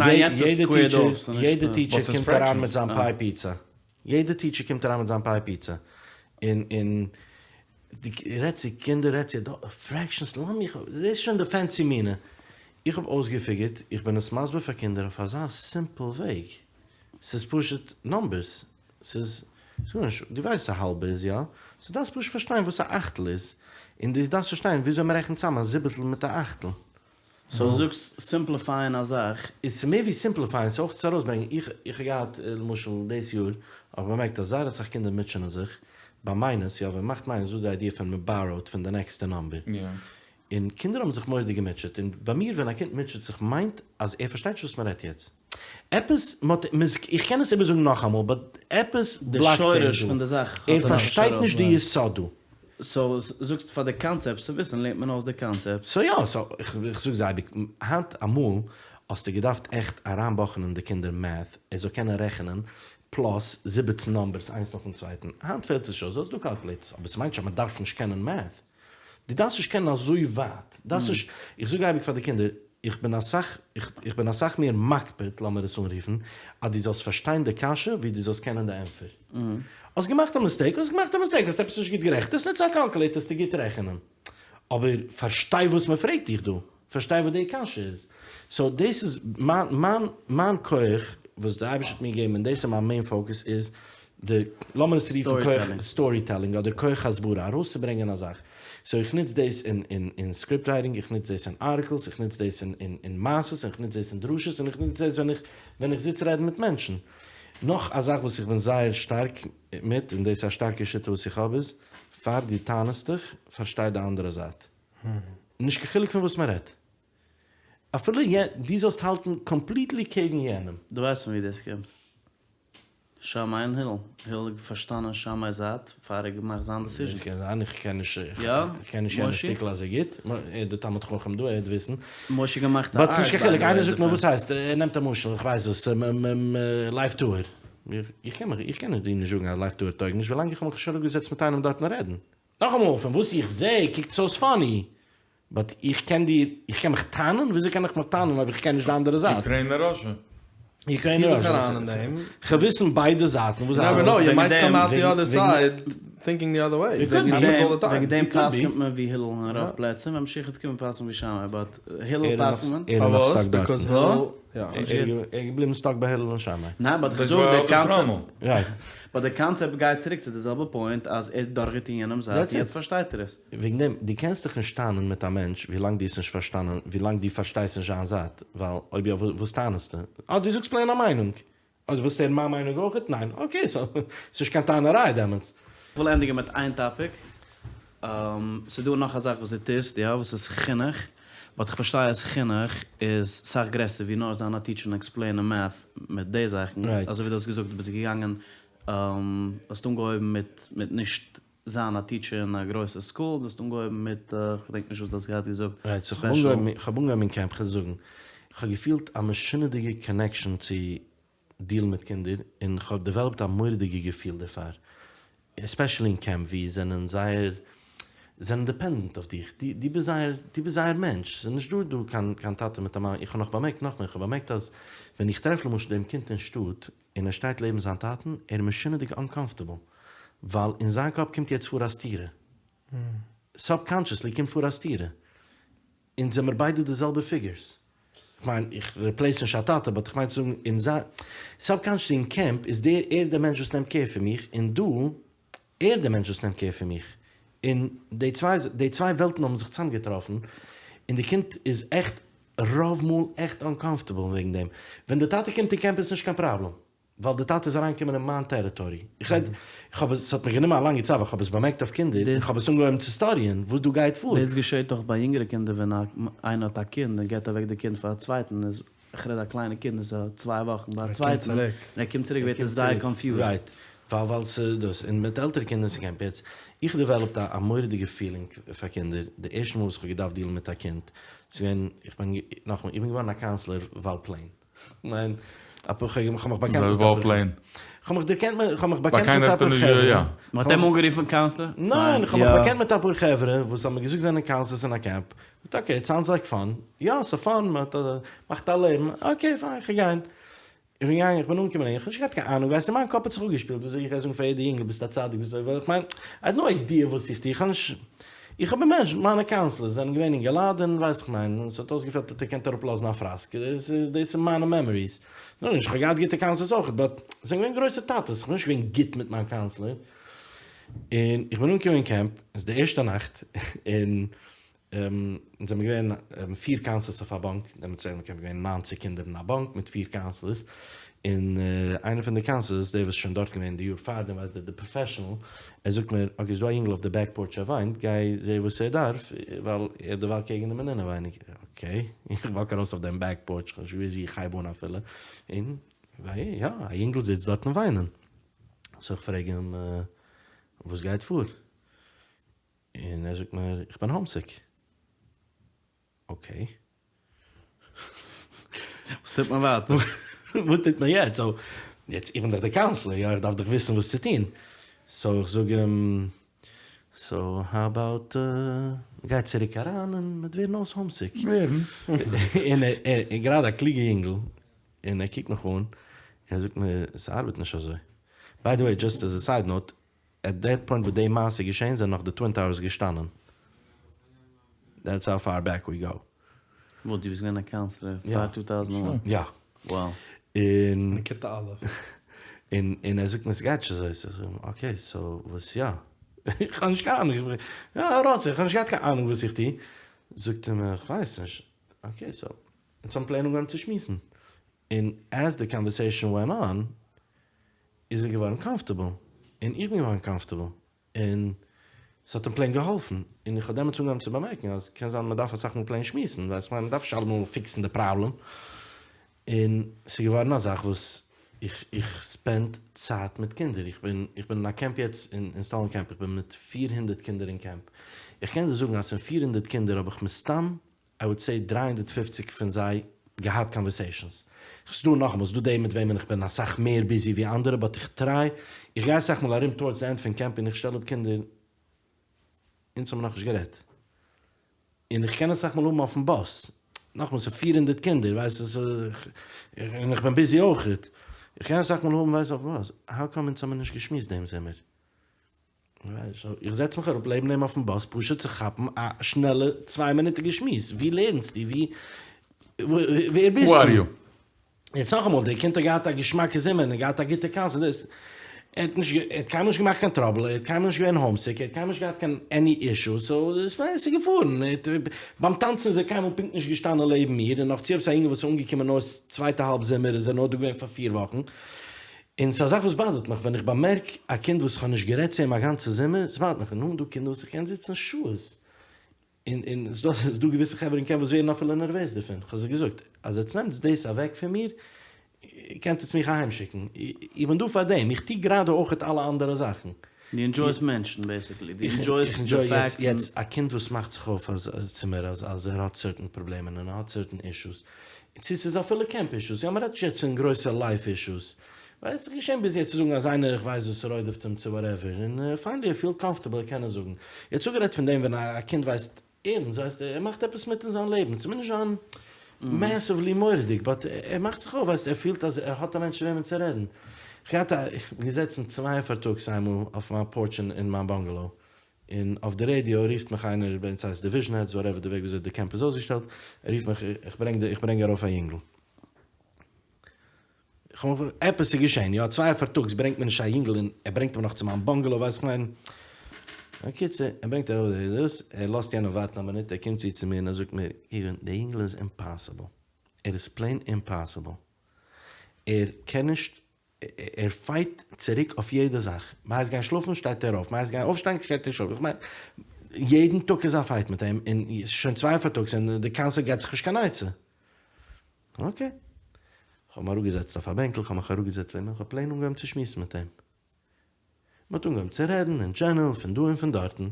יעדע teacher קומט אריין מיט זיין pie pizza. יעדע teacher קומט אריין מיט זיין pie pizza. און און די רעדט צו קינדער רעדט צו adults fractions לאז מיך דאס איז שוין די fancy מינע. איך האב אויסגעפיגערט איך בין עס מסביר פאר קינדער אויף אזא simple וועג. ס'איז פשוט נאמבערס, ס'איז גארנישט, דו ווייסט וואס א האלבע איז, יא? סאו דארפסט פשוט פארשטיין וואס א אכטל איז, און דו דארפסט פארשטיין וויאזוי מ'רעכנט צאם א זיבעטל מיט א אכטל. סאו דו זאגסט סימפליפייען א זאך. איז מער ווי סימפליפייען, ס'איז אויך צו ארויסברענגען, איך איך האב געהאט למשל דאס יאר האב איך באמערקט אז זייער אסאך קינדער מוטשענען זיך ביי מיינוס, יא ווען מ'מאכט מיינוס איז דא די איידיע פון מ'באראוט פון די נעקסטע נאמבער, און קינדער האבן זיך מורא'דיג געמוטשעט, און ביי מיר ווען א קינד מוטשעט זיך מיינט אז ער פארשטייט נישט וואס מ'רעדט יעצט, עפעס מ'האט איך קען עס איבערזאגן נאכאמאל באט עפעס די בלאקט אים שורש דא, פון די זאך ער האט ער נאכנישט פארשטייט נישט די ארויס. יסוד דא. סאו זאגסט פאר די קאנצעפט צו וויסן לערנט מען אויס די קאנצעפט. סאו יא, סאו איך זאג זיי אייביג, היינט אמאל האסטו געדארפט עכט אריינבאכענען די קינדער מעט, ער זאל קענען רעכענען פלאס 17 נאמבערס איינס נאכן צווייטן, היינט פעלט עס נישט אויס, ס'איז דא קאלקולעיטערס, אבער ס'מיינט נישט אז מ'דארף נישט קענען מעט. דו דארפסט נישט קענען אזוי ווייט, דארפסט נישט, איך זאג אייביג פאר די קינדער, איך בין אסאך, איך בין אסאך מער מקפיד, לאמיר עס אנרופן, אז דו זאלסט פארשטיין די קשיא ווי דו זאלסט קענען די ענטפער. האסט געמאכט א מיסטעיק, האסט געמאכט א מיסטעיק, האסט עפעס נישט גוט גערעכנט, עס נוץ א קאלקולעיטער וועסטו גוט רעכענען. אבער פארשטיי וואס מען פרעגט דיך דא, פארשטיי וואס די קשיא איז. סאו דאס איז מיין מיין מיין כח וואס די אייבערשטער האט מיר געגעבן און דאס איז מיין מעין פאוקעס איז די, לאמיר עס רופן כח סטארי טעלינג אדער כח הסברה, ארויסצוברענגען א זאך. סאו איך נוץ דאס אין אין אין סקריפט רייטינג, איך נוץ דאס אין ארטיקלס, איך נוץ דאס אין אין אין מעשות, און איך נוץ דאס אין דרשות, און איך נוץ דאס ווען איך ווען איך זיץ רעדן מיט מענטשן. נאך א זאך וואס איך בין זייער שטארק מיט, און דאס איז א שטארקע שיטה וואס איך האב איז, פאר דו טענה'סט דיך, פארשטיי די אנדערע זייט. נישט קיין חילוק פון וואס מען רעדט. אפילו דו זאלסט האלטן קאמפליטלי קעגן יענעם. דו ווייסט פון ווי דאס קומט? שמאי און הלל. הלל האט פארשטאנען שמאי'ס זייט פאר ער האט געמאכט זיין דעסיזשען. דאס קען זיין, איך קען נישט, איך קען נישט יענע שטיקל אזוי גוט, ער איז די תלמיד חכם דא, ער וועט וויסן. משה געמאכט א באט ס'נישט קיין חילוק, איינער זאגט מיר וואס הייסט, ער נעמט א משל, איך ווייס וואס, לב טהור. איך קען מיך, איך קען דיר נישט זאגן אז לב טהור טויג נישט, ווילאנג איך האב מיך נישט אראפגעזעצט מיט איינעם דארטן רעדן. נאכאמאל, פון וואס איך זע קוקט עס אויס פאני, באט איך קען דיר, איך קען מיך טענה'ן? וויאזוי קען איך מיך טענה'ן אויב איך קען נישט די אנדערע זייט? אוקריינע ראשע. אוקריינע טוה זיך אריין אין דעם. כ'וויל וויסן ביידע זייטן וואס יו נעווער נאו, יו מייט קאם אוט די אדער סייד טינקינג די אדער וועי. וועגן דעם פסק'נט מען ווי הלל אין רוב פלעצער, ווען משיח וועט קומען פסק'נט מען ווי שמאי, באט הלל פסק'נט מען. פארוואס? ביקאוז הלל, יא. ער איז געבליבן סטאק ביי הלל און שמאי. ניין באט איך זאג די קאנצעפט, באט די קאנצעפט גייט צוריק צו די זעלבע פוינט אז ער האט דורכגעטון יענעמ'ס זייט יעצט פארשטייט ער עס. וועגן דעם, דו קענסט דיך נישט טענה'ן מיט א מענטש ווילאנג דו האסט נישט פארשטאנען, ווילאנג דו פארשטייסט נישט זיין זייט, ווייל אויב יא וואס טענה'סטו? אה דו זאגסט פלעין א מיינונג. אה דו ווילסט הערן מיין מיינונג אויכעט? ניין? אקעי סאו ס'נישט קיין טענה'ריי דעמאלטס. כ'וויל ענדיגן מיט איין טאפיק. ס'איז דא נאך א זאך וואס דו טוסט, יא, וואס איז חינוך, באט איך פארשטיי אז חינוך איז סאך גרעסער ווי נאר זיין א טיטשער און עקספלעינען מעט מיט די זאכן, אזוי ווי דו האסט געזאגט דו ביסט געגאנגען האסט אנגעהויבן מיט מיט נישט זיין א טיטשער אין א גרויסע סקול, דו האסט אנגעהויבן מיט, כ'געדענק נישט וואס דו האסט געהאט געזאגט, רייט, סאו כ'האב אנגעהויבן, כ'האב אנגעהויבן אין קעמפ, כ'וועל זאגן, כ'האב געפילט א משונה'דיגע קאנעקשאן צו דיעלן מיט קינדער, און כ'האב דעוועלאפט א מורא'דיגע געפיל דערפאר, עספעשעלי אין קעמפ ווי זענען זייער, זענען דיפענדענט אויף דיך, דו דו ביסט זייער, דו ביסט זייער מענטש, ס'איז נישט דא דא קיין קיין טאטע מיט א מאמע, איך האב נאך באמערקט נאכמער, איך האב באמערקט אז ווען איך טרעף למשל דעם קינד אין שטאט, און ער שטייט לעבן זיין טאטן, ער איז משונה'דיג אנקאמפארטעבל, ווייל אין זיין קאפ קומט יעצט פאר א סתירה. סאבקאנשעסלי קומט פאר א סתירה. אונז זעמער ביידע די זעלבע פיגורס. כ'מיין, איך ריפלעיס נישט א טאטע, באט כ'מיין צו זאגן, אין זיין סאבקאנשעסלי אין קעמפ איז דער ער דער מענטש וואס נעמט קער פון מיך, און דא ער דער מענטש וואס נעמט קער פון מיך. און די צוויי די צוויי וועלטן האבן זיך צוזאמגעטראפן, און די קינד איז עכט רוב מאל עכט אנקאמפארטעבל וועגן דעם. ווען די טאטע קומט אין קעמפ איז נישט קיין פראבלעם, ווייל די טאטע איז אריינגעקומען אין מיין טעריטארי. איך רעד, איך האב עס, ס'האט מיך גענומען א לאנגע צייט ווייל כ'האב עס באמערקט אויף קינדער, און כ'האב עס אנגעהויבן צו סטאדיען וואס דא גייט פאר. דאס געשעט דאך ביי יונגערע קינדער ווען איינער האט א קינד און געבט אוועק די קינד פאר א צווייטן איז, איך רעד א קליינע קינד איז א צוויי וואכן ביי א צווייטן און ער קומט צוריק ווערט ער זייער קאנפיוזד. רייט, ווייל ווייל ס'איז דאס, און מיט עלטערע קינדער אין קעמפ יעצט, איך האב דעוועלאפט א מורא'דיגע פילינג פאר קינדער, די ערשטע מאל וואס איך האב געדארפט דילן מיט א קינד, ס'איז געווען, איך בין, נאכאמאל, איך בין געווארן א קאונסלער ווייל פלעין, כ'מיין, אפאר כ'האב מיך באקענט מיט אפאר, כ'האב מיך דערקענט מיט, כ'האב מיך באקענט מיט אפאר חברה. מ'האט אים אנגערופן קאונסלער? ניין, כ'האב מיך באקענט מיט אפאר חברה וואס האבן מיר געזאגט זיי זענען קאונסלערס אין א קעמפ, אקעי, איט סאונדס לייק פאן, יא ס'איז פאן, מ'מאכט א לעבן, אקעי פיין, כ'גיי גיין. איך בין געגאנגען, איך בין אנגעקומען אהין, איך האב נישט געהאט קיין אהנונג, ווייסט אין מיין קאפ האט זיך אפגעשפילט וויאזוי איך גיי זאגן פאר יעדע יונגל ביסט א צדיק ביסט אזוי, ווייל איך מיין, איי העד נאו איידיע וואס איך טו, איך האב נישט, איך האב אימעדזשינט מיינע קאונסלערס זענען געווען אינגעלייט און ווייס איך מיין און ס'האט אויסגעפעלט האט ער געקענט אראפלאזן א פראסק דאס איז מיינע מעמאריס נו נישט כ'האב געהאט גוטע קאונסלערס אויכעט באט זענען געווען גרויסע טאטעס כ'בין נישט געווען גוט מיט מיין קאונסלער און איך בין אנגעקומען אין קעמפ עס איז די ערשטע נאכט און אונז זעמיר געווען פיר קאונסלערס אויף א באנק, דעמאלטס איז געווען ניינציג קינדער אין א באנק מיט פיר קאונסלערס, און איינער פון די קאונסלערס, דער וואס איז שוין דארט געווען די יאר פארדעם, ווייסט די פראפעשענעל, ער זאגט מיר, אקעי ס'דא א יונגל אויף די בעק פארטש ער וויינט, גיי זע וואס ער דארף, ווייל ער דערווייל קעגן אים אינעווייניג, אקעי, איך וואק ארויס אויף דעם בעק פארטש, כ'האב נישט געוואוסט ווי איך הייב אן אפילו, און יא, א יונגל זיצט דארט און וויינען, סאו איך פרעג אים וואס גייט פאר? און ער זאגט מיר איך בין האומסיק. אקעי. וואס טוט מען ווייטער? וואס טוט מען יעצט? סאו, יעצט איך בין דאך די קאונסלער, יא, איך דארף דאך וויסן וואס צו טון. סאו איך זאג אים, סאו האו אבאוט מ'גייט צוריק אריין און מ'וועט ווערן אויס האומסיק. ווערן. און ער איז גראדע א קלוגע יונגל, און ער קוקט מיך אן, און ער זאגט מיר, ס'ארבעט נישט אזוי. ביי די וועי, דזשאסט עז א סייד נאוט, עט דעט פוינט וואס די מעשה איז געשען זענען נאך די טווין טאוערס געשטאנען. דעטס האו פאר בעק ווי גאו. וואס דו ביסט געווען א קאונסלער פאר טו טאוזענד וואן? יא. וואו. און כיתה א'. און און ער זאגט מיר ס'גייט נישט אזוי. סאו זאג איך אקעי סאו וואס יא? איך האב נישט קיין אהנונג. יא רוצה איך האב נישט געהאט קיין אהנונג וואס איך טו. זאגט ער מיר כ'ווייס נישט. אקעי סאו אונז האבן פלעין אנגעהויבן צו שמועסן. און עז די קאנווערסעישאן ווענט אן איז ער געווארן קאמפארטעבל, און איך בין געווארן קאמפארטעבל, און ס'האט אים פלעין געהאלפן, און איך האב דעמאלטס אנגעהויבן צו באמערקן אז קען זיין מ'דארף אסאך מאל פלעין שמועסן, ווייסט כ'מיין מ'דארף נישט אלעמאל פיקסן די פראבלעם, און ס'איז געווארן א זאך וואס איך איך ספענד צייט מיט קינדער, איך בין איך בין אין א קעמפ יעצט אין סטאלין קעמפ, איך בין מיט פיר הונדערט קינדער אין קעמפ, איך קען דיר זאגן אז פון פיר הונדערט קינדער האב איך מסתם איי וואלד סעי 350 פון זיי געהאט קאנווערסעישאנס. ס'דא נאכאמאל, ס'דא די מיט וועמען איך בין אסאך מער ביזי ווי אנדערע באט איך טריי, איך גיי אסאך מאל ארום טאורדס די ענד פון קעמפ און איך שטעל אפ קינדער, אונז האבן נאכנישט גערעדט. און איך קען אסאך מאל האבן אויפן באס, נאכאמאל ס'איז 400 קינדער ווייסט און איך בין ביזי אויכעט, איך קען אסאך מאל האבן ווייסט אויפן באס, האו קאם אונז האבן נישט געשמועסט דעם זומער? איך זעץ מיך אראפ לעבן אים אויפן באס פשוט צו כאפן א שנעלע צוויי מינוטיגע שמועס, ווי לערנסטו? ווי ווער ביסטו? Who are you? יעצט נאכאמאל, דער קינד האט געהאט א געשמאקע זומער און געהאט א גוטע קאונסלער דאס, ער האט נישט ער האט קיינמאל נישט געמאכט קיין טראבל, ער האט קיינמאל נישט געווען האומסיק, ער האט קיינמאל נישט געהאט קיין עני אישוס, סאו עס איז געפארן, ביים טאנצן איז ער קיינמאל פונקט נישט געשטאנען לעבן מיר, און נאכצו עפעס א אינגל וואס איז אנגעקומען נאר צווייטע האלב זומער איז ער נאר דא געווען פאר פיר וואכן, און ס'איז א זאך וואס באדערט מיך, ווען איך באמערק א קינד וואס כ'האב נישט גערעדט צו אים א גאנצע זומער, ס'באדערט מיך, און נאכדעם דא קינדער וואס איך קען זיצן שעות, און און ס'דא ס'דא געוויסע חברה אין קעמפ וואס ווערן אפילו נערוועז דערפון, כ'האב זיי געזאגט, אז עטס נעמטס דאס אוועק פון מיר, קענט עטס מיך אהיימשיקן, איך בין דא פאר דעם, איך טו גראדע אויכעט אלע אנדערע זאכן. דו ענדזשויסט מענטשן בעיסיקלי, דו ענדזשויסט די פאקט פון. יעצט א קינד וואס מאכט זיך אויף אז צו מיר אז אז ער האט סערטען פראבלעמען און ער האט סערטען אישוס, צו ס'איז אפילו קעמפ אישוס, יא מ'רעדט נישט יעצט פון גרויסע לייף אישוס, ווייל ס'איז געשען ביז יעצט צו זאגן אז איינער איך ווייס וואס רודפ'ט אים צו וואטעווער, און פיינעלי ער פילט קאמפארטעבל ער קען עס זאגן. יעצט אפגערעדט פון דעם ווען א קינד ווייסט ערנסט, ווייסט ער מאכט עפעס מיט אין זיין לעבן, ס'מוז נישט זיין מעסיוולי מורא'דיג, באט ער מאכט זיך אויף, ווייסט ער פילט אז ער האט א מענטש צו וועמען צו רעדן. איך געהאט א, איך בין געזעצן צוויי פארטאגס איינמאל אויף מיין פארטש אין מיין באנגעלאו, און אויף די רעדיא רופט מיך איינער, ביי אונז הייסט דיוויזשן העדס, וואטעווער די וועג וויאזוי די קעמפ איז אויסגעשטעלט, ער רופט מיך, איך ברענג די, איך ברענג ארויף א יונגל. איך האב מיך, עפעס איז געשען, יא, צוויי פארטאגס ברענגט מען נישט א יונגל און ער ברענגט אים נאך צו מיין באנגעלאו, ווייסט איך מיין. בקיצור, ער ברענגט ארויף די דאס, ער לאזט יענעם ווארטן א מינוט, ער קומט צו צו מיר און ער זאגט מיר, איווען, די יונגל איז אימפאסיבל, ער איז פלעין אימפאסיבל, ער קען נישט ער פייט צוריק אויף יעדע זאך, מ'הייסט גיין שלאפן שטייט ער אויף, מ'הייסט גיין אויפשטיין גייט ער שלאפן, איך מיין יעדן טאג איז א פייט מיט אים, און ס'איז שוין צוויי פארטאגס און די קאונסלער געט זיך נישט קיין עצה. אקעי. כ'האב אים אראפגעזעצט אויף א בענקל, כ'האב מיך אראפגעזעצט לעבן אים, כ'האב פלעין אנגעהויבן צו שמועסן מיט אים. מ'האט אנגעהויבן צו רעדן אין דזשענערל פון דא און פון דארטן,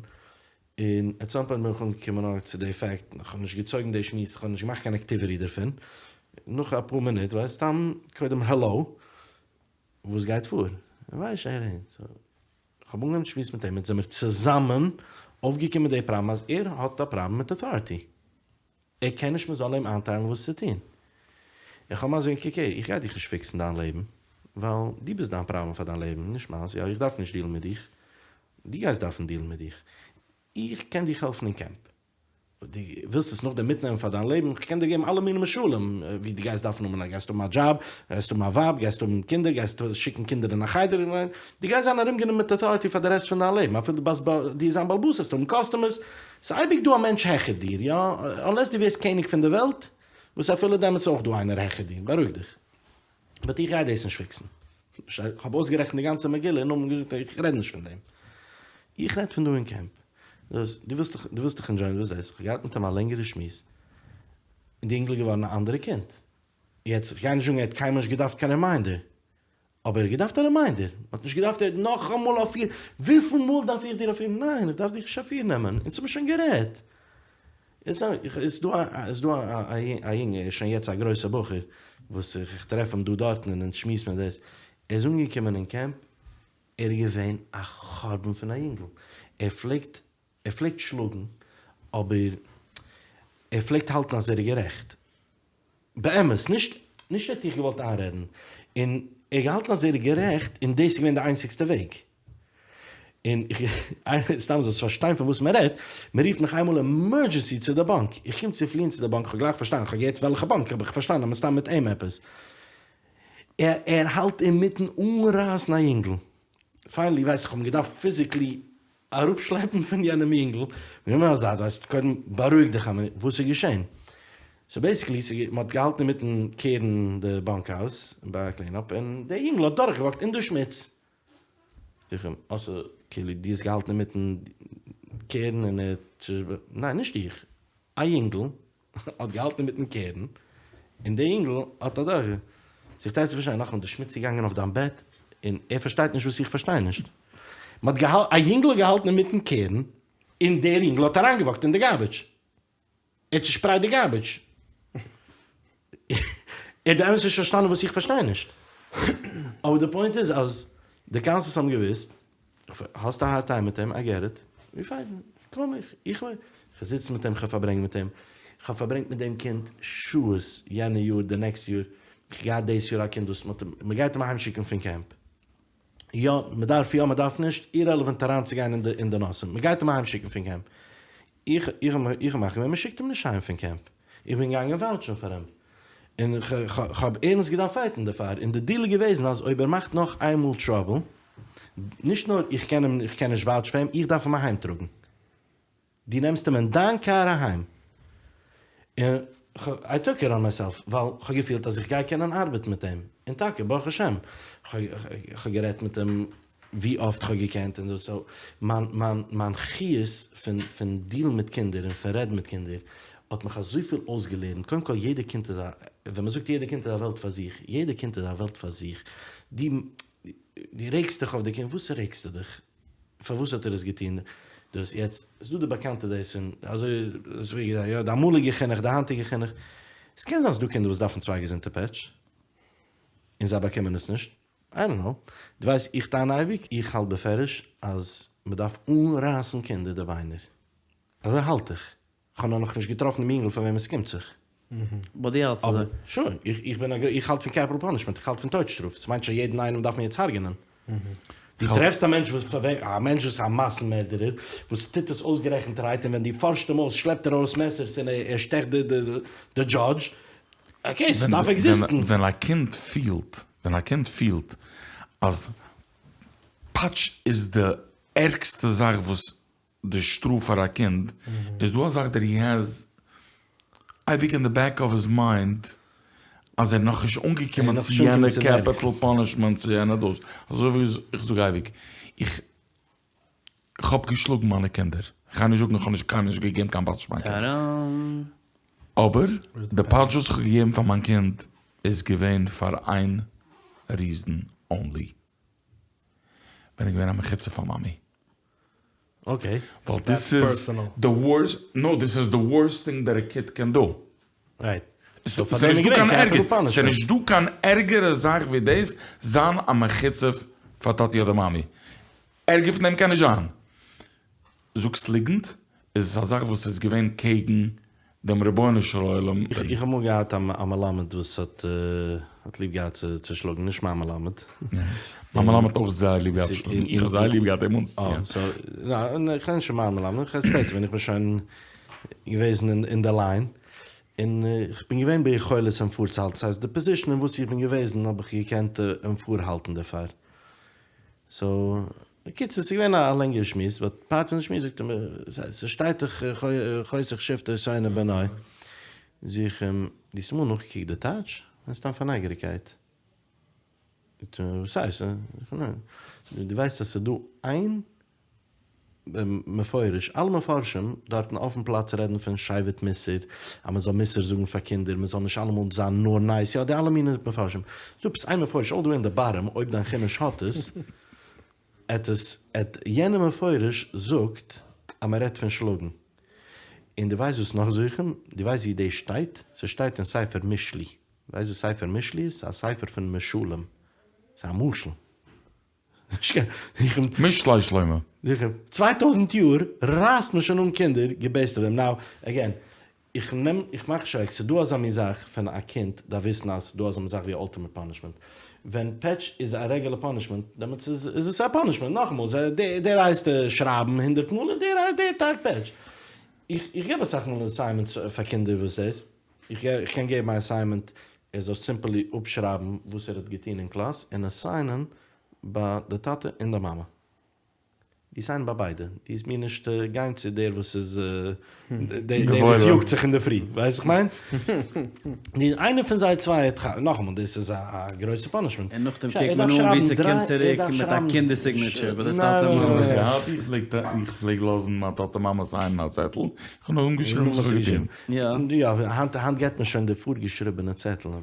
און עט סאם פוינט בין איך אנגעקומען אויך צו די פעקט, איך האב נישט געצויגן די שמועס, איך האב נישט געמאכט קיין עקטיוויטי דערפון, נאך אפאר מינוט, ווייסט סתם קודם העלא, וואס גייט פאר? ווייסט שוין, איך האב אנגעהויבן שמועסן מיט אים, אונז זעמיר צוזאמען אויפגעקומען מיט די פראבלעם אז ער האט א פראבלעם מיט אוטאריטי. ער קען נישט מ'זאל אים איינטיילן וואס צו טון. איך האב אים אזוי געזאגט, קוק הער, איך גיי דיך נישט פיקסן דיין לעבן, ווייל דו ביסט דיין פראבלעם פאר דיין לעבן, נישט מיינס, יא, איך דארף נישט דילן מיט דיך, דו גייסט דארפן דילן מיט דיך. איך קען דיך העלפן אין קעמפ. דו ווילסט עס נאכדעם מיטנעמען פאר דיין לעבן, כ'קען דיר געבן אלע מיני משלים ווי דו גייסט דארפן האבן, גייסט האבן א דזשאב, גייסט האבן א ווייב, גייסט האבן קינדער, גייסט שיקן קינדער אין א חדר, דו גייסט זיין ארומגענומען מיט אוטאריטי פאר די רעסט פון דיין לעבן, אפילו דו ביסט דו זיין בעל הבית, וועסט האבן קאסטומערס, ס'איז אייביג דא א מענטש העכער דיר, יא, אנלעס דו ווערסט קעניג פון די וועלט, וואס אפילו דעמאלטס איז אויך דא איינער העכער דיר, בארואיג דיך. באט איך גיי דאס נישט פיקסן. כ'האב אויסגערעכנט די גאנצע מגילה און נאכדעם געזאגט איך רעד נישט פון דעם. איך רעד פון דא אין קעמפ. דאס, דו ווילסט דיך, דו ווילסט דיך ענדזשויען, דו ווילסט דאס. כ'האב געהאט מיט אים א לענגערע שמועס. און די אינגל איז געווארן א אנדערע קינד. יעצט, כ'גיי נישט זאגן ער האט קיינמאל נישט געדארפט קיין רימיינדער. אבער ער האט געדארפט א רימיינדער. מ'האט נישט געדארפט ער נאכאמאל אפיר, וויפיל מאל דארף איך דיר אפיר, ניין איך דארף דיך נישט אפירנעמען, אונז האבן שוין גערעדט. איז דא איז דא א יונג, ער איז שוין יעצט א גרויסע בחור, וואס איך טרעף אים דא דארטן און אונז שמועסן מיר דאס, ער איז אנגעקומען אין קעמפ, ער איז געווען א חורבן פון א יונגל, ער פלעגט ער פלעגט שלאגן, אבער ער פלעגט האלטן אז ער איז גערעכט, באמת, נישט נישט ער האט דיך געוואלט איינרעדן, און ער האט געהאלטן אז ער איז גערעכט און דאס איז געווען די איינציגסטע וועג. און איך, סתם זאלסט פארשטיין פון וואס מען רעדט, מען רופט מיך איינמאל עמערדזשענסי צו די באנק, איך קום צו פליען צו די באנק, איך האב גלייך פארשטאנען, איך האב געהערט וועלכע באנק, האב איך פארשטאנען אז מסתם מיט אים עפעס. ער ער האלט אינמיטן אנרייסן א יונגל, פיינעלי ווייס איך, האב אים געדארפט פיזיקלי אראפשלעפן פון יענעם יונגל, גענומען א זייט, ווייסט, קודם בארואיג דיך א מינוט, וואס איז געשען? סאו בעיסיקלי, ס'איז, מ'האט געהאלטן אינמיטן קערן די באנק האוז ביי א קלין אפ, און דער יונגל האט דורכגעוואקט אין די שמוץ. זאג איך אים, אה סאו כאילו דו האסט געהאלטן אינמיטן קערן און ער האט, ניין נישט איך, א יונגל האט געהאלטן אינמיטן קערן, און דער יונגל האט אדורך זיך טרייט צו פארשטיין, נאכאמאל די שמוץ איז געגאנגען אויף דיין בעט, און ער פארשטייט נישט וואס איך פארשטיי נישט. מען האט געהאל א יונגל האט געהאלטן אינמיטן קערן, און דער יונגל האט אריינגעוואקט אין די גארביטש. ער האט צושפרייט די גארביטש. ער האט באמת נישט פארשטאנען וואס איך פארשטיי נישט. אבער די פוינט איז אז די קאונסלערס האבן געוואוסט, האסט א הארד טיים מיט אים, איי געט איט, ווי פיין, קום איך, איך איך זיץ מיט אים, כ'האב פארברענגט מיט אים, כ'האב פארברענגט מיט דעם קינד שעות, יענע יאר, די נעקסט יאר, כ'האב געהאט דאס יאר א קינד וואס מ'האט אים, מ'גייט אים אהיימשיקן פון קעמפ, יא, מ'דארף יא, מ'דארף נישט, אירעלעווענט אריינצוגיין אין די אין די נושא, מ'גייט אים אהיימשיקן פון קעמפ, איך איך איך האב מחליט געווען מ'שיקט אים נישט אהיים פון קעמפ, איך בין געגאנגען וואוטשן פאר אים, און כ'האב ערנסט געדארפט פייטן דערפאר, און די דיל איז געוועזן אז אויב ער מאכט נאך איינמאל טראבל, נישט נאר איך קען אים איך קען נישט וואוטשן פאר אים, איך דארף אים אהיים טראגן. דו נעמסט אים אין דיין קאר אהיים. און איי טוק איט אן מייסעלף, ווייל כ'האב געפילט אז איך גיי קענען ארבעטן מיט אים. און טאקע, ברוך השם, כ'האב גערעדט מיט אים ווי אפט כ'האב געקענט און דאס, סאו מיין מיין מיין חיות פון פון דילן מיט קינדער און פון רעדן מיט קינדער האט מיך אזויפיל אויסגעלערנט, קודם כל יעדע קינד איז א, ווען מ'זאגט יעדע קינד איז א וועלט פאר זיך, יעדע קינד איז א וועלט פאר זיך, דו דו רעגסט דיך אויף די קינד, וואס רעגסטו דיך? פארוואס האט ער עס געטון דאס? יעצט איז דא די באקאנטע דאס פון אזוי אזוי ווי יא די אמאליגע חינוך די היינטיגע חינוך, עס קען זיין ס'דא קינדער וואס דארפן צוויי געזונטע פעטש און זיי באקומען עס נישט, איי דאנט נאו, דו ווייסט איך טענה אייביג, איך האלט בפירוש אז מ'דארף אנרייסן קינדער די ביינער, אזוי האלט איך, כ'האב נאר נאכנישט געטראפן דעם יונגל פאר וועם עס קומט זיך. באט דו האלטסט אזוי? שוין, איך בין א גר, איך האלט פון קעפיטל פאנישמענט, איך האלט פון טויט שטראף, ס'מיינט שוין יעדן איינעם דארף מען יעצט הרג'נען. דו טרעפסט א מענטש וואס פאר א מענטש וואס איז א מאסן מערדערער, וואס טוט עס אויסגערעכנטערהייט און ווען דו פארשט אים אויס שלעפט ער ארויס מעסערס און ער שטעכט די די דזשאדזש, אקעי, ס'דארף עקזיסטן. ווען א קינד פילט, ווען א קינד פילט אז פאטש איז די ערגסטע זאך וואס די שטראף פאר א קינד, איז דא א זאך דעט הי העז אייביג אין די בעק אוו היז מיינד אז ער איז נאכנישט אנגעקומען צו יענע קעפיטל פאנישמענט צו יענע דאס, אזוי ווי איך זאג אייביג, איך האב געשלאגן מיינע קינדער, איך גיי נישט זאגן איך האב נישט קיינמאל נישט געגעבן קיין פאטש פאר מיין קינד, אבער די פאטש וואס איך האב געגעבן פאר מיין קינד איז געווען פאר איין ריזען אנלי, ווען ער איז געווען א מחוצף פאר מאמי. אקעי. ווייל דיס איז די ווארסט, נאו דיס איז די ווארסט טינג דעט א קיד קען דו. רייט. סאו פאר דעם איז געווען קעפיטל פאנישמענט. ס'איז נישט דא קיין ערגערע זאך ווי דאס, זיין א מחוצף פאר טאטי אדער מאמי. ערגער פון דעם קען נישט זיין. זאגסט ליגנט, איז עס א זאך וואס איז געווען קעגן. דעם רבונו של עולם. איך האב אמאל געהאט א מלמד וואס האט האט ליב געהאט צו שלאגן, נישט מיין מלמד. מיין מלמד האט אויך זייער ליב געהאט צו שלאגן, איך האב זייער ליב געהאט אים אנצוציען. ניין, איך רעד נישט פון מיין מלמד, איך רעד שפעטער ווען איך בין שוין געוועזן אין די ליין, און איך בין געווען ביכולת אים פארצוהאלטן, ס'הייסט די פאזישן אין וואס איך בין געוועזן האב איך געקענט אים פארהאלטן דערפאר. סאו, בקיצור, ס'איז געווען א לענגערע שמועס, באט פארט פון די שמועס זאגט ער מיר, ס'שטייט דאך חושך שבטו שונא בנו, זאג איך אים, דו האסט אמאל נאכגעקוקט די טייטש? כ'מיין סתם פאר נייגעריגקייט. זאגט ער מיר, וואס הייסט? זאג איך אים, ניין, דו ווייסט אז ס'איז דא איין מפורש, אלע מפרשים דארטן אויפן פלאץ רעדן פון שבט מוסר, אז מ'זאל מוסר זאגן פאר קינדער, מ'זאל נישט אלעמאל זיין נאר נייס, יא די אלע מיני מפרשים. ס'דא עפעס איין מפרש אלל די וועי אין די באטאם, אויב דיין חומש האט עס, עט עס, עט יענער מפרש זאגט אז מ'רעדט פון שלאגן. און דו ווייסט וואס נאך זאג איך אים? דו ווייסט ווי דאס שטייט? ס'שטייט אין ספר משלי. ווייסט וואס ספר משלי איז? ס'איז א ספר פון משלים. ס'איז א משל. משלי שלמה. זיכער. 2000 יאר רייסט מען שוין אן קינדער געבעיסט אויף דעם. נאו, עגעין, איך נעם, איך מאך נישט אוועק, ס'דא אזא מין זאך פון א קינד דארף וויסן אז ס'דא אזא מין זאך ווי אולטימעט פאנישמענט. ווען פעטש איז א רעגולער פאנישמענט, דעמאלטס איז איז עס א פאנישמענט. נאכאמאל, דער הייסט שרייבן הונדרעט מאל און דער דער טיילט פעטש. איך איך געב אסאך מאל אסיינמענטס פאר קינדער וואס דאס. איך איך קען געבן א אסיינמענט ער זאל סימפעלי אפשרייבן וואס ער האט געטון אין קלאס און עס סיינען ביי די טאטע און די מאמע. דו סיין ביי ביידע. דו וועסט מיר נישט גיין צו דער וואס איז דער וואס יאגט זיך אינדערפרי. ווייסט וואס איך מיין? איינער פון זיי צוויי האט, נאכאמאל דאס איז א גרויסע פאנישמענט. און נאכדעם קוקט מען אן ווי ס'קומט צוריק מיט א קינדער סיגנעטשער ביי די טאטע מאמע. איך פלעג לאזן מיין טאטע מאמע סיינען א צעטל, איך האב נאר אנגעשריבן וואס איך האב געטון. יא, היינט היינט געט מען שוין די פארגעשריבענע צעטל. אדער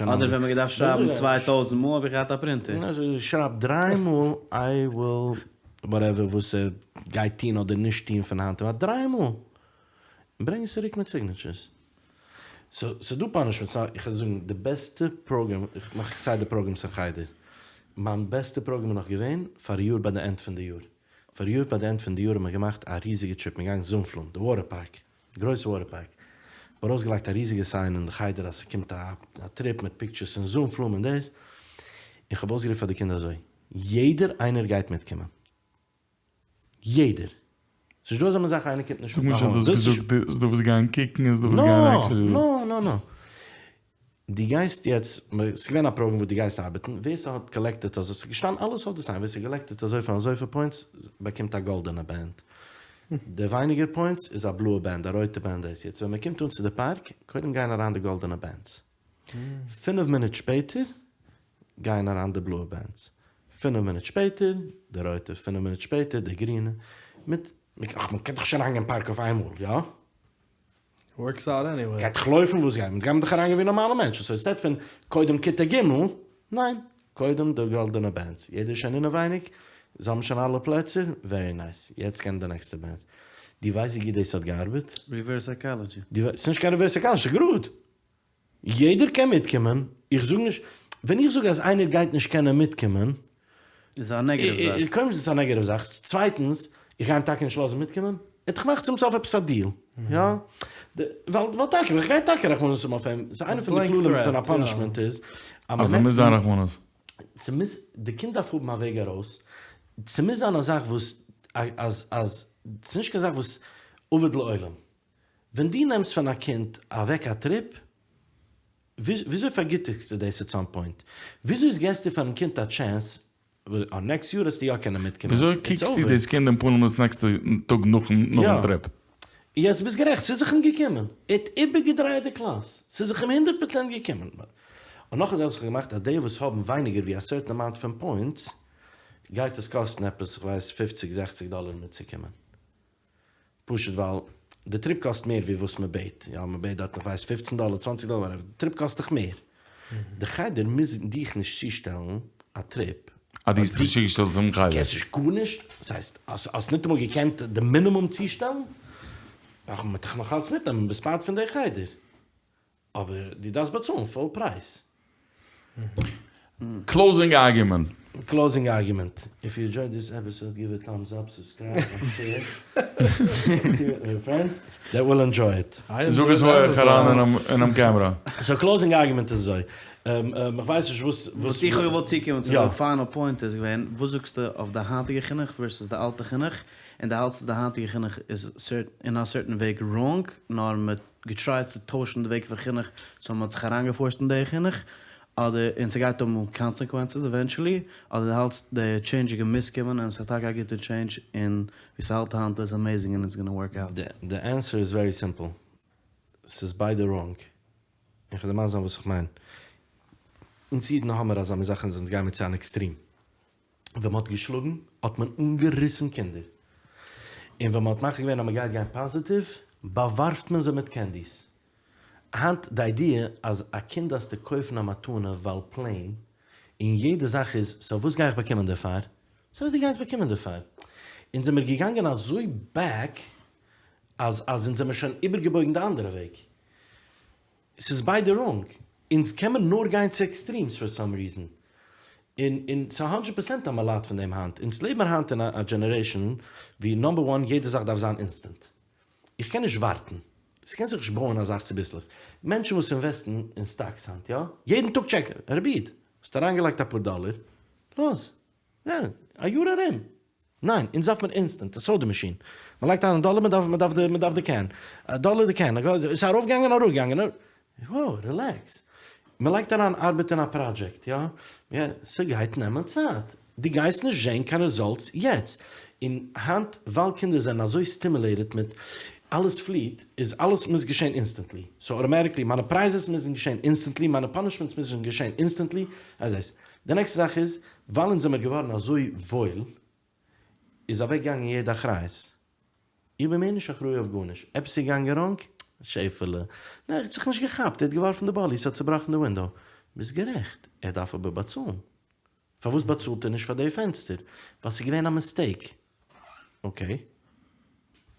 ווען מ'האט געדארפט שרייבן 2000 מאל האב איך געהאט א פרינטער. שרייב דריי מאל איי וויל וואטעווער וואס ער גייט טון אדער נישט טון פון היינט און ווייטער דריי מאל. און ברענג עס צוריק מיט סיגנעטשערס. סאו ס'דא פאנישמענטס. איך וועל זאגן די בעסטע פראגרעם, איך מאך כסדר פראגרעמס אין חדר. מיין בעסטע פראגרעם איז נאך געווען פאריאר ביי די ענד פון די יאר. פאריאר ביי די ענד פון די יאר האט מען געמאכט א ריזיגע טריפ, מ'איז געגאנגען זונפלום, די וואטער פארק, די גרויסע וואטער פארק, כ'האב ארויסגעלייגט א ריזיגע סיין אין די חדר אז ס'קומט א טריפ מיט פיקטשערס פון זונפלום און דאס, און כ'האב אויסגערופן פאר די קינדער אזוי, יעדער איינער גייט מיטקומען! יעדער! ס'נישט דא אזא מין זאך איינער קומט נישט זאג מיר שוין דו האסט געזאגט ס'איז דא וואס גייען קוקן און ס'איז דא וואס גייען עקטשעלי. נא נא נא. דו גייסט יעצט, ס'איז געווען א פראגרעם וואס דו גייסט ארבעטן, ווער ס'האט קאלעקטעט אזוי, ס'איז געשטאנען אלעס אויף די סיין, ווער ס'קאלעקטעט אזויפיל און אזויפיל פוינטס באקומט א גאלדענע בענד, די ווייניגער פוינטס איז א בלויע בענד, א רויטע בענד דאס, יעצט ווען מ'קומט אן צו די פארק, קודם גייען אריין די גאלדענע בענדס, פינף מינוט שפעטער גייען אריין די בלויע בענדס, פינף מינוט שפעטער די רויטע, פינף מינוט שפעטער די גרינע, מיט, מ'קען דאך נישט אריינגיין אין פארק אויף איינמאל, יא? ווארקס אוט עניוועי. גייט דאך לויפן וואס גייט, מ'גייט דאך אריינגיין ווי נארמאלע מענטשן, סאו אינסטעד פון קודם כיתה ג', ניין, קודם די גאלדענע בענדס, יעדער איז שוין אינעווייניג, זיי האבן שוין אלע פלעצער, ווערי נייס, יעצט קען די נעקסטע בענד. דו ווייסט ווי גוט דאס האט געארבעט? ריווערס סייקאלעדזשי. ס'איז נישט קיין ריווערס סייקאלעדזשי, ס'איז גראד. יעדער קען מיטקומען, איך זאג נישט, ווען איך זאג אז איינער גייט נישט קענען מיטקומען, איז א נעגעטיוו זאך. קודם איז עס א נעגעטיוו זאך, צווייטנס, איך גיי אים טאקע נישט לאזן מיטקומען, ער האט דאך געמאכט צום סוף עפעס א דיעל, יא? ווייל טאקע, איך גיי טאקע רחמנות האבן אויף אים, ס'איז איינע פון די כללים פון א פאנישמענט איז, אז ס'מוז זיין רחמנות. ס'מוז, די קינד דארף האבן א וועג ארויס, ס'מוז זיין א זאך וואס, אז, אז, ס'איז נישט קיין זאך וואס אבד לעולם. ווען דו נעמסט פון א קינד אוועק א טריפ, וויאזוי פארגיטיגסטו דאס עט סאם פוינט? וויאזוי געסטו פארן קינד א טשענס אז נעקסט יאר וועסטו יא קענען מיטקומען? וויאזוי קוקסטו דאס קינד אין פנים דאס נעקסטע טאג נאכן טריפ? יעצט ביסט גערעכט, ס'איז זיך אים געקומען. ער האט איבערגעדרייעט די קלאס. ס'איז זיך אים הונדערט פראצענט געקומען. און נאך א זאך וואס איך האב געמאכט אז די וואס האבן ווייניגער ווי א סערטען אמאונט פון פוינטס גייט עס קאסטן עפעס כ'ווייס פופציג זעכציג דאלער מיטצוקומען. פשוט ווייל די טריפ קאסט מער ווי וואס מען בעט, יא מען בעט דארטן איך ווייס פופצן דאלער צוואנציג דאלער וואטעווער, די טריפ קאסט דאך מער, די חדר מוז דיך נישט צושטעלן א טריפ. אז דו האסט דיך נישט צוגעשטעלט צום חדר. קענסט נישט גארנישט, וואס הייסט האסט ניטאמאל געקענט די מינימום צושטעלן, דארף מען דיך נאכאלץ מיטנעמען, ביסט פארט פון די חדר. אבער דו דארפסט באצאלן פול פרייז. קלאוזינג ארגומענט. Closing argument, איף יו ענדזשויד דיס עפיסאד גיוו א טאמס אפ, סובסקרייב און שעיר וויט יור פרענדס דעט וויל ענדזשוי איט. זאג עס הויעך אריין אינעם קעמרא. סאו קלאוזינג ארגומענט איז אזוי, איך ווייס נישט וואס. וואס איך האב געוואלט צוקומען צו די פיינעל פוינט איז געווען, וואס זאגסטו אויף די היינטיגע חינוך ווערסעס די אלטע חינוך, און דו האלטסט אז די היינטיגע חינוך איז אין א סערטען וועג ראנג, נאר מען האט געטרייט צו טוישן די וועג פון חינוך סאו מען האט זיך אריינגעפארסט אין די חינוך, אדער און ס'גייט האבן קאנסעקווענסעס עווענטשעלי, אדער דו האלטסט די טשעינדזש איז געמוזט קומען און ס'איז טאקע א גוטע טשעינדזש און ווי ס'האלט היינט איז עמעיזינג און איטס גאנא ווארק אוט. די ענסער איז ווערי סימפל, ס'איז ביידע ראנג, און כ'וועל דיר מסביר זיין וואס איך מיין. אונז אידן האמער אזא מין זאך אז אונז גיימער צו אן עקסטרים. ווען מ'האט געשלאגן האט מען אנגעריסן קינדער, און ווען מ'האט מחליט געווען אז מ'גייט גיין פאזיטיוו, באווארפט מען זיי מיט קענדיס. היינט די איידיע אז א קינד דארפסטו קויפן א מתנה ווייל פלעין, און יעדע זאך איז סאו וואס גיי איך באקומען דערפאר? סאו וואס דו גייסט באקומען דערפאר? אונז זעמיר געגאנגען אזוי בעק אז אז אונז זעמיר שוין איבערגעבויגן די אנדערע וועג. ס'איז ביידע ראנג. אונז קען מען נאר גיין צו עקסטרימס פאר סאם ריזען. און און ס'איז האנדרעט פערסענט אז מ'ליידט פון דעם היינט. אונז לעבן מיר היינט אין א דזשענערעישאן ווי נאמבער וואן יעדע זאך דארף זיין אינסטענט. איך קען נישט ווארטן. ס'קען זיך נישט בויען א זאך צוביסלעך. מענטשן וואס אינוועסטן אין סטאקס היינט, יא? יעדן טאג טשעקן. רבי איד, האסט אריינגעלייגט אפאר דאלער, לאז. יא, א יאר ארום. ניין, אונז דארף מען אינסטענט, א סאדע מאשין. מען לייגט אריין א דאלער, מען דארף, מען דארף די, מען דארף די קען. א דאלער די קען. ס'איז ארויפגעגאנגען אראפגעגאנגען. וואו, רילעקס. מען לייגט אריין ארבעט אין א פראדזשעקט, יא? יא, ס'גייט נעמען צייט. דו גייסט נישט זען קיין רעזאלטס יעצט. און היינט ווייל קינדער זענען אזוי סטימולעיטעד מיט אלעס פליעט, איז אלעס מוז געשען אינסטענטלי. סאו אוטאמעטיקלי מיינע פרייזעס מוזן געשען אינסטענטלי, מיינע פאנישמענטס מוזן געשען אינסטענטלי, אז עס. די נעקסטע זאך איז, ווייל אונז זעמיר געווארן אזוי וואויל, איז אוועק געגאנגען יעדע אחריות. איך בין מער נישט אחראי אויף גארנישט. עפעס איז געגאנגען ראנג? שעפעלע. נע, ער האט זיך נישט געכאפט, ער האט געווארפן די באלי, ס'האט צובראכן די ווינדאו. ביסט גערעכט, ער דארף אבער באצאלן. פארוואס באצאלט ער נישט פאר די פענסטער? ווייל ס'איז געווען א מיסטעיק. אקעי.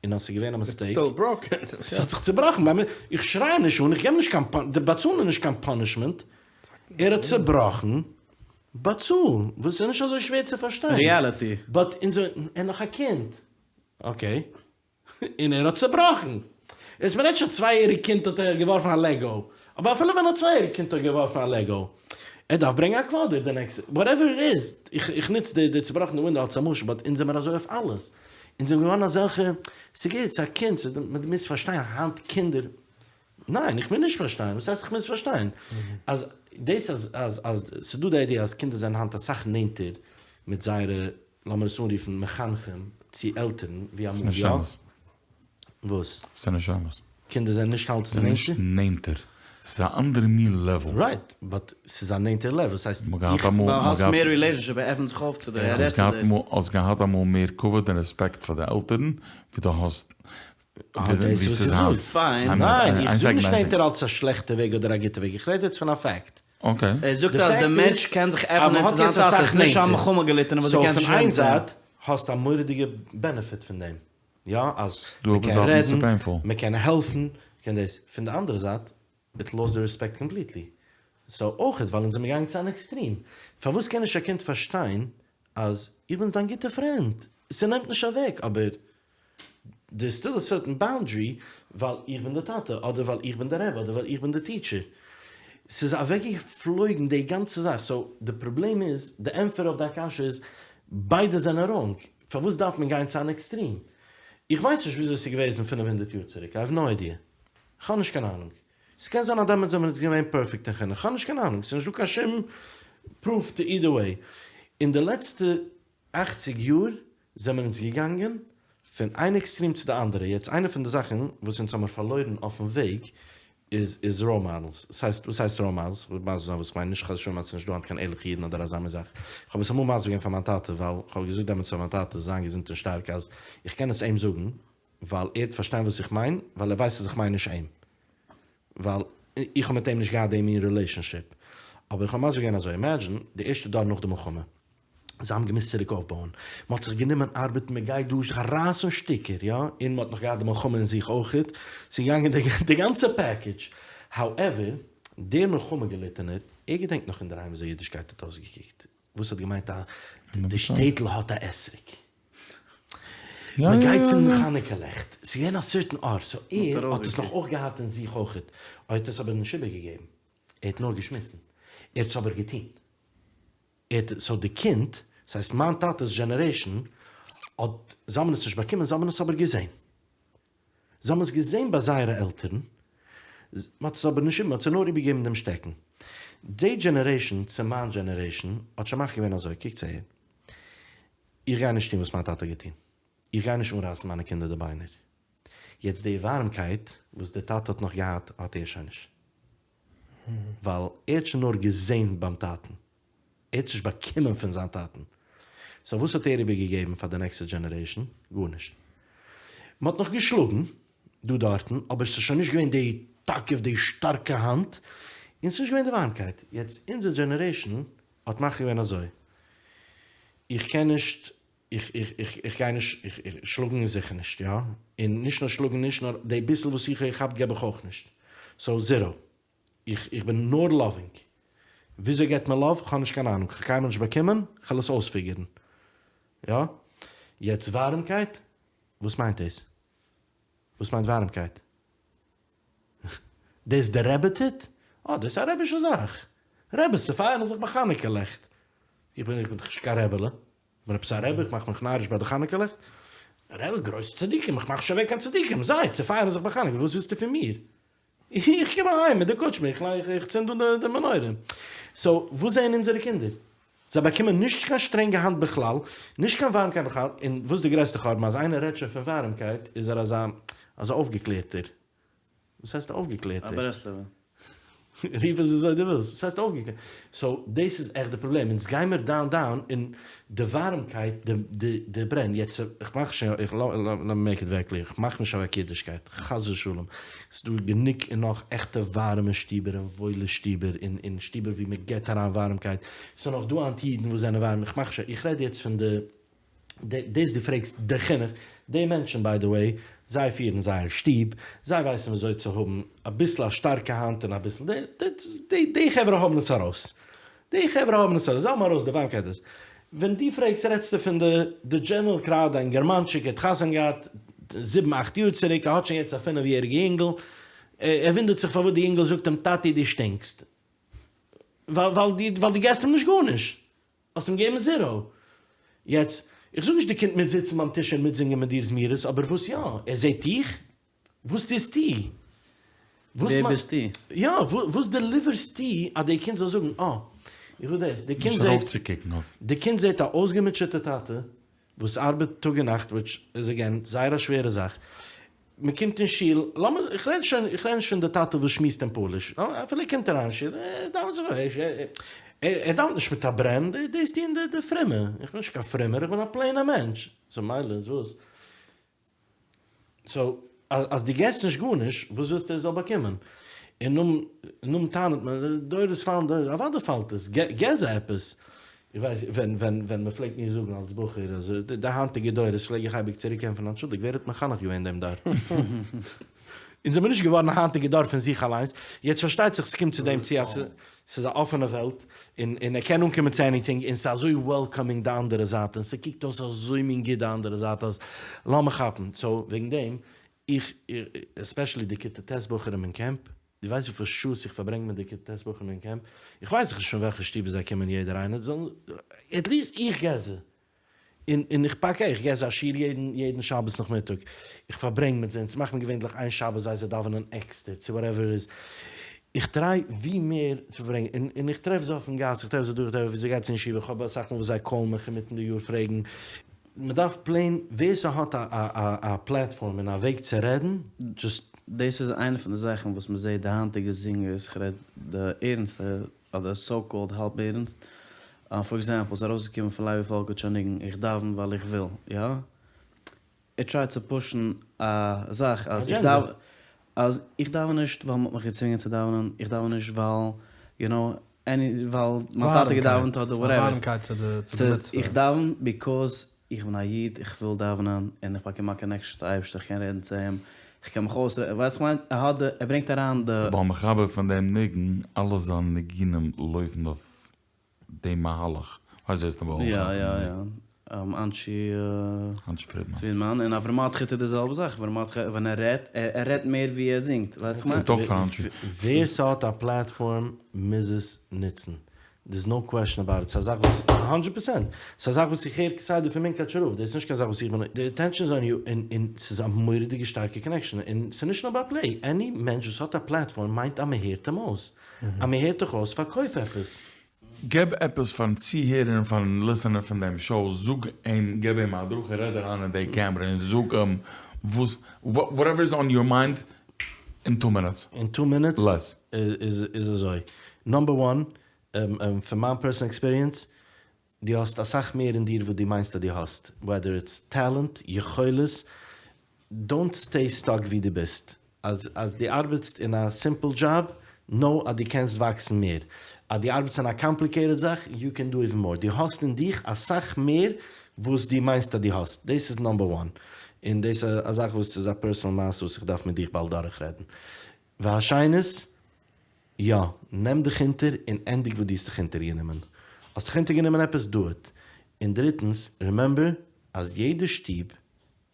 און אז ס'איז געווען א מיסטעיק. איטס סטיל בראקען. ס'האט זיך צובראכן. ביי מיר, איך שריי נישט אן, איך געב נישט קיין, די באצאלן איז נישט קיין פאנישמענט. ער האט צובראכן, באצאל. וואס איז נישט אזוי שווער צו פארשטיין. ריאליטי. באט אונז, ער איז נאך א קינד. אקעי. און ער האט צובראכן. איז מען רעדט שוין צוויי יעריג קינד האט ער געווארפן א לעגאו, אבער אפילו ווען א צוויי יעריג קינד האט געווארפן א לעגאו, ער דארף ברענגען א קוואדער די נעקסטע, וואטעווער איט איז, איך איך נוץ די די צובראכענע ווינדאו אלס א משל, באט אונז זעמער אזוי אויף אלעס, אונז זעמער געווארן אזעלכע, ס'גוט, ס'איז א קינד, ס'איז מען מוז פארשטיין היינט קינדער, ניין איך מוז נישט פארשטיין, וואס הייסט איך מוז פארשטיין? אז דאס אז אז אז ס'דא די איידיע אז קינדער זענען היינט אסאך נענטער מיט זייערע לאמיר עס אנרופן מחנכים צו עלטערן ווי אמאל, ס'נישט יא? אמת. וואס? ס'נישט אמת. קינדער זענען נישט אלץ ס'איז נישט נענטער? נענטער. ס'איז א אנדערע מין לעוועל. רייט, באט ס'איז א נענטער לעוועל, ס'הייסט מ'האט געהאט איך. אמאל, ווייל מ'האט האסט געהאט. מער רילעישאנשיפ, ער עפענט זיך אויף צו דיר, ער רעדט האסט צו געהאט דיר. אמאל, האסט געהאט אמאל מער כבוד און רעספעקט פאר די עלטערן ווי דו האסט אה, ווי דאס איז ס'איז וואס איך היינט. זאג. פיין. ניין, איין איך זאג סעקונד, נישט איין נענטער סעקונד. אלץ א שלעכטע וועג אדער א גוטע וועג, איך רעד יעצט פון א פעקט. אקעי. ער זאגט די אז די פעקט מענטש איז קען זיך אז עפענען מ'האט צו זיין יעצט טאטע, אסאך ס'איז נישט א נענטער. מלחמה געליטענע וואס דו סאו קענסט פון נישט איין רעדן צו אים. זייט האסטו א מורא'דיגע בענעפיט פון דעם, יא, אז דא מען עפעס קען זאכן וואס איז רעדן, פעינפול. מען קען העלפן, מען קען דאס, פון די אנדערע זייט, איט לאוסט די רעספעקט קאמפליטלי. סאו אויכעט ווייל אונז זעמיר געגאנגען צו אן עקסטרים. פארוואס קען נישט א קינד פארשטיין אז איך בין דיין גוטע פרענד, ס'נעמט נישט אוועק, אבער דער'ס סטיל א סערטען באונדערי ווייל איך בין די טאטע, אדער ווייל איך בין די רבי, אדער ווייל איך בין די טיטשער. ס'איז אוועקגעפלויגן די גאנצע זאך. סאו די פראבלעם איז, די ענטפער אויף דיין קשיא איז, ביידע זענען ראנג. פארוואס דארף מען גיין צו אן עקסטרים? איך ווייס נישט וויאזוי ס'איז געוועזן פינף הונדערט יאר צוריק, איי האוו נאו איידיע. כ'האב נישט קיין אהנונג. ס'קען זיין אז דעמאלטס זענען מיר געווען פערפעקט אין חינוך, כ'האב נישט קיין אהנונג, ס'איז נישטא קיין שום פרוף טו אידער וועי. אין די לעצטע אכציג יאר זעמיר אונז געגאנגען פון איין עקסטרים צו די אנדערע, יעצט איינע פון די זאכן וואס אונז האמיר פארלוירן אויפן וועג איז איז ראול מאדעלס, ס'הייסט וואס הייסט ראול מאדעלס? כ'וועל מסביר זיין וואס כ'מיין, נישט חס ושלום אז ס'נישט דא היינט קיין ערליכע אידן אדער אזא מין זאך, כ'האב עס אמאל מסביר געווען פאר מיין טאטע ווייל כ'האב געזאגט דעמאלטס פאר מיין טאטע זיין געזונט און שטארק אז איך קען עס אים זאגן ווייל ער וועט פארשטיין וואס איך מיין ווייל ער ווייסט אז איך מיין נישט אים ווייל איך האב מיט אים נישט געהאט די מין רילעישאנשיפ, אבער איך האב מסביר געווען אזוי, אימעדזשין די ערשטע דור נאך די מלחמה, זיי האבן געמוזט צוריק אויפבויען, מען האט זיך גענומען ארבעטן, מען גייט דא רייסן שטיקער, יא, און מען האט נאך געהאט די מלחמה אין זיך אויכעט, ס'איז געגאנגען די גאנצע פעקעדזש, האועווער, דער מלחמה געליטענער, ער געדענקט נאך אינדערהיים וויאזוי אידישקייט האט אויסגעקוקט. וואס האט געמיינט א די שטעטל האט א אתרוג. מען גייט צינדן חנוכה לעכט, ס'איז געווען א סערטען אור, סאו ער האט עס נאך אויך געהאט אין זיך אויכעט, ער האט עס אבער נישט איבערגעגעבן, ער האט נאר געשמיסן, ער האט עס אבער געטון, ער האט, סאו די קינד, ס'הייסט מיין טאטע'ס דזשענערעישאן, האט, זיי האבן עס נישט באקומען, זיי האבן עס אבער געזען. זיי האבן עס געזען ביי זייערע עלטערן, מען האט עס אבער נישט, מען האט זיי נאר איבערגעגעבן דעם שטעקן. די דזשענערעישאן צו מיין דזשענערעישאן האט שוין מחליט געווען אזוי, קוקטס אהער, איך גיי נישט טון וואס מיין טאטע האט געטון, איך גיי נישט אנרייסן מיינע קינדער די ביינער. יעצט די ווארעמקייט וואס דער טאטע האט נאך געהאט האט ער שוין נישט, ווייל ער האט שוין נאר געזען ביים טאטן, ער האט עס נישט באקומען פון זיין טאטן. סאו וואס האט ער איבערגעגעבן פאר די נעקסטע דזשענערעישאן? גארנישט. מען האט נאך געשלאגן דא דארטן, אבער ס'איז שוין נישט געווען די תקיף, די שטארקע האנט, און ס'איז נישט געווען די ווארעמקייט. יעצט אונזער דזשענערעישאן האט מחליט געווען אזוי, איך קען נישט, איך איך איך איך גיי נישט, איך איך שלאגן איז זיכער נישט, יא, און נישט נאר שלאגן נישט, נאר די ביסל וואס איך האב געכאפט געב איך אויך נישט. סאו זירא. איך איך בין נאר לאווינג. וויאזוי געט מען לאוו? כ'האב נישט קיין אהנונג, כ'האב קיינמאל נישט באקומען, כ'על עס אויספיגערן. יא? יעצט ווארעמקייט? וואס מיינט דאס? וואס מיינט ווארעמקייט? דאס די רבי טוט? אה, דאס איז א רבי'שע זאך. רבי'ס צופייערן זיך ביי חנוכה לעכט. איך בין איך בין דאך נישט קיין רעבעלע. כ'בין עפעס א רבי? איך מאך מיך נאריש ביי די חנוכה לעכט? רבי, גרויסע צדיקים, איך מאך נישט אוועק קיין צדיקים, זיי צופייערן זיך ביי חנוכה, וואס ווילסטו פון מיר? איך קום אהיים מיט די קוטשמע, איך צינד אן די מנורה. סאו, וואס זעען אונזערע קינדער? זיי באקומען נישט קיין שטרענגע האנט בכלל, נישט קיין ווארעמקייט בכלל, און וואס די גרעסטע חורבן, אז איינער רעדט שוין פון ווארעמקייט, איז ער אזא אזא אויפגעקלערטער. וואס הייסט אויפגעקלערטער? א ברסלב'ער. רוף עס וויאזוי דו ווילסט, וואס הייסט אויפגעקלערט? סאו דאס איז עכט די פראבלעם, אונז גיימער דאון דאון און די ווארעמקייט, די די ברען, יעצט איך מאך שוין, איך לעט מי מעיק איט ווערי קלעיר, איך מאך נישט אוועק אידישקייט, חס ושלום, ס'איז דא גענוג און נאך עכטע ווארעמע שטיבער און וואוילע שטיבער און און שטיבער ווי מען געבט אריין ווארעמקייט, ס'איז נאך דא היינט אידן וואס זענען ווארעם, איך מאך נישט, איך רעד יעצט פון די דאס דו פרעגסט די חינוך, די מענטשן ביי די וועי, זיי פירן זייער שטוב, זיי ווייסן וויאזוי צו האבן אביסל א שטארקע האנט און אביסל די, די חברה האבן עס ארויס, די חברה האבן עס ארויס, זיי האבן ארויס די ווארעמקייט דאס, ווען דו פרעגסט רעדסטו פון די די דזשענערל קראוד, א אינגערמאנטשיק האט חתונה געהאט זיבן אכט יאר צוריק, ער האט שוין יעצט א פינף יעריגע אינגל, ער וואונדערט זיך פארוואס די אינגל זאגט אים טאטי דו שטינקסט, ווייל ווייל דו געסט אים נישט גארנישט. האסט אים געגעבן זיראו. יעצט, איך זאג נישט די קינד מוז זיצן ביים טיש און מיטזינגען מיט דיר זמירות, אבער וואס יא? ער זעט דיך? וואס טוסטו? ווער ביסטו? יא, וואס דעליווערסטו אז די קינד זאל זאגן, אה, איך וויל דאס. די קינד נישט זעט, ארויפצוקוקן אויף. די קינד זעט א אויסגעמוטשעטע טאטע וואס ארבעט טאג און נאכט, וויטש איז עגעין זייער א שווערע זאך, מען קומט אין שול, לאמיר, איך רעד שוין, איך רעד נישט פון די טאטע וואס שמועסט אין פאליש, אפילו ער קומט אריין אין שול, ער דאווענט זיך, ער דאווענט נישט מיט א ברען, דאס טוען די פרומע, איך בין נישט קיין פרומער, איך בין א פלעינער מענטש, סאו מילא איז וואס? סאו אז דו געסט נישט גארנישט, וואס ווילסטו ער זאל באקומען? און נאכדעם טענה'ט מען, דורות פאלן, אוודאי פאלט עס, געב זיי עפעס, איך ווייס ווען ווען ווען מען פלעגט מיר זאגן אלס בחור אז די היינטיגע דורות פלעג איך אייביג צוריק ענטפערן אנטשולדיגט ווער האט מחנך געווען דעם דור? אונז זעמיר נישט געווארן א היינטיגע דור פון זיך אליינס, יעצט פארשטייט זיך ס'קומט צו דעם צו אז ס'איז א אפענע וועלט און און ער קען אנקומען צו עניטינג און ס'איז אזוי וועלקאמינג די אנדערע זייט און ס'קוקט אויס אזוי מין גוט די אנדערע זייט אז לאמיר כאפן, סאו וועגן דעם איך עספעשעלי די כיתה ט' בחורים אין קעמפ דו ווייסט וויפיל שעות איך פארברענג מיט די כיתה ט' בחורים אין קעמפ? איך ווייס דאך נישט פון וועלכע שטובער זיי קומען יעדער איינער, זאלן, עטליעסט איך גיב זיי, און און איך פאק איך גיב זיי א שיעור יעדן יעדן שבת נאכמיטאג, איך פארברענג מיט זיי, אונז מאכן געווענדליך איין שבת זיי זיי דאווענען עקסטער צו וואטעווער איז, איך טריי ווי מער צו פארברענגען, און און איך טרעף זיי אויפן גאס, איך טרעף זיי דא, איך טרעף וויאזוי גייטס אין ישיבה, איך האב אסאך מאל וואס זיי קאלן מיך אינמיטן די יאר פרעגן, מ'דארף פלעין ווער ס'האט א א א פלעטפארם און א וועג צו רעדן, דזשאסט. דאס איז איינע פון די זאכן וואס מ'זעט די היינטיגע זינגערס, כ'רעד די ערנסטע אדער סאו קאלד האלב ערנסט, פאר עקזעמפל ס'איז ארויסגעקומען פון לייבי פאלקאוויטש א ניגון איך דאווען ווייל איך וויל, יא? ער טרייט צו פושן א זאך אז איך דאווען אז איך דאווען נישט ווייל מ'האט מיך געצווינגען צו דאווענען, איך דאווען נישט ווייל יו נאו עני ווייל מיין טאטע געדאווענט אדער וואטעווער. ס'איז איך דאווען ביקאוז איך בין א איד איך וויל דאווענען און איך באקום א קאנעקשאן צו אייבערשטער איך קען רעדן צו אים איך קען מיך אויסרעדן ווייסט כ'מיין ער האט די ער ברענגט אריין די. דער בעל מחבר פון דעם ניגון, אלע זיינע ניגונים לויפן אויף דעם מהלך. ווייסט ווער ס'איז יא יא יא. אנשי אנשי פרידמאן. פרידמאן און אברהם מרדכי טוט די זעלבע זאך, אברהם מרדכי ווען ער רעדט, ער רעדט מער ווי ער זינגט, ווייסט וואס כ'מיין? טאג פאר אנשי. ווער ס'האט א פלאטפארם מוז עס נוצן, דערס נאו קוועשן אבאוט איט, ס'איז א זאך וואס, האנדרעט פערסענט, ס'איז א זאך וואס איך הער כסדר פון מונקאטשער רב, דאס איז נישט קיין זאך וואס איך בין, די אטענשאן איז אן יו, און און ס'איז א מורא'דיגע שטארקע קאנעקשאן, און ס'איז נישט נאר ביי פלעי, עני מענטש וואס האט א פלאטפארם מיינט אז מ'הערט אים אויס, אז מ'הערט דיך אויס פארקויף עפעס. געב עפעס פארן צוהערער און פארן ליסענער פון דעם שאו, זאג אים, געב אים א הדרכה, רעד אריין אין די קעמרע און זאג אים וואס, וואטעווער איז אן יור מיינד אין טו מינוטס. אין טו מינוטס לעס. איז אזוי, נאמבער וואן, פון מיין פערסענעל עקספיריענס, דו האסט אסאך מער אין דיר וואס דו מיינסט אז דו האסט, וועדער איטס טעלענט, יכולת, דאונט סטעי סטאק ווי דו ביסט, אז אז דו ארבעטסט אין א סימפל דזשאב, נאו אז דו קענסט וואקסן מער, אז דו ארבעטסט אין א קאמפליקעיטעד זאך, יו קען דו איווען מאר, דו האסט אין דיך אסאך מער וואס דו מיינסט אז דו האסט, דאס איז נאמבער וואן, און דאס איז א זאך וואס איז א פערסענעל מעשה וואס איך דארף מיט דיך באלד דורכרעדן. והשנית, יא, נעם דיך אונטער און ענדיג וואס דו האסט דיך אונטערגענומען. האסט דיך אונטערגענומען עפעס, דו איט. און דריטנס, רימעמבער אז יעדע שטוב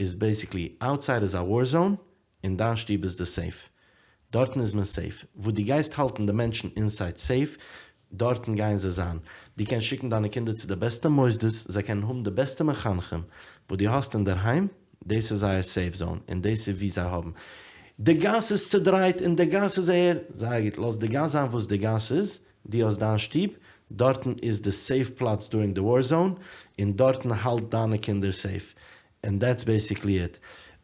איז בעיסיקלי אוטסייד איז א וואר זאון און דיין שטוב איז די סעיף. דארטן איז מען סעיף. וואו דו גייסט האלטן די מענטשן אינסייד סעיף, דארטן גייען זיי זיין. דו קענסט שיקן דיינע קינדער צו די בעסטע מוסדות, זיי קענען האבן די בעסטע מחנכים. וואס דו האסט אינדערהיים, דאס איז זייער סעיף זאון, און דאס איז וואו זיי האבן. די גאס איז צודרייט און די גאס איז אהער. זייער גוט, לאז די גאס זיין וואס די גאס איז, דו האסט דיין שטוב, דארטן איז די סעיף פלאץ דורינג די וואר זאון, און דארטן האלט דיינע קינדער סעיף. ענד דעטס בעסיקלי איט.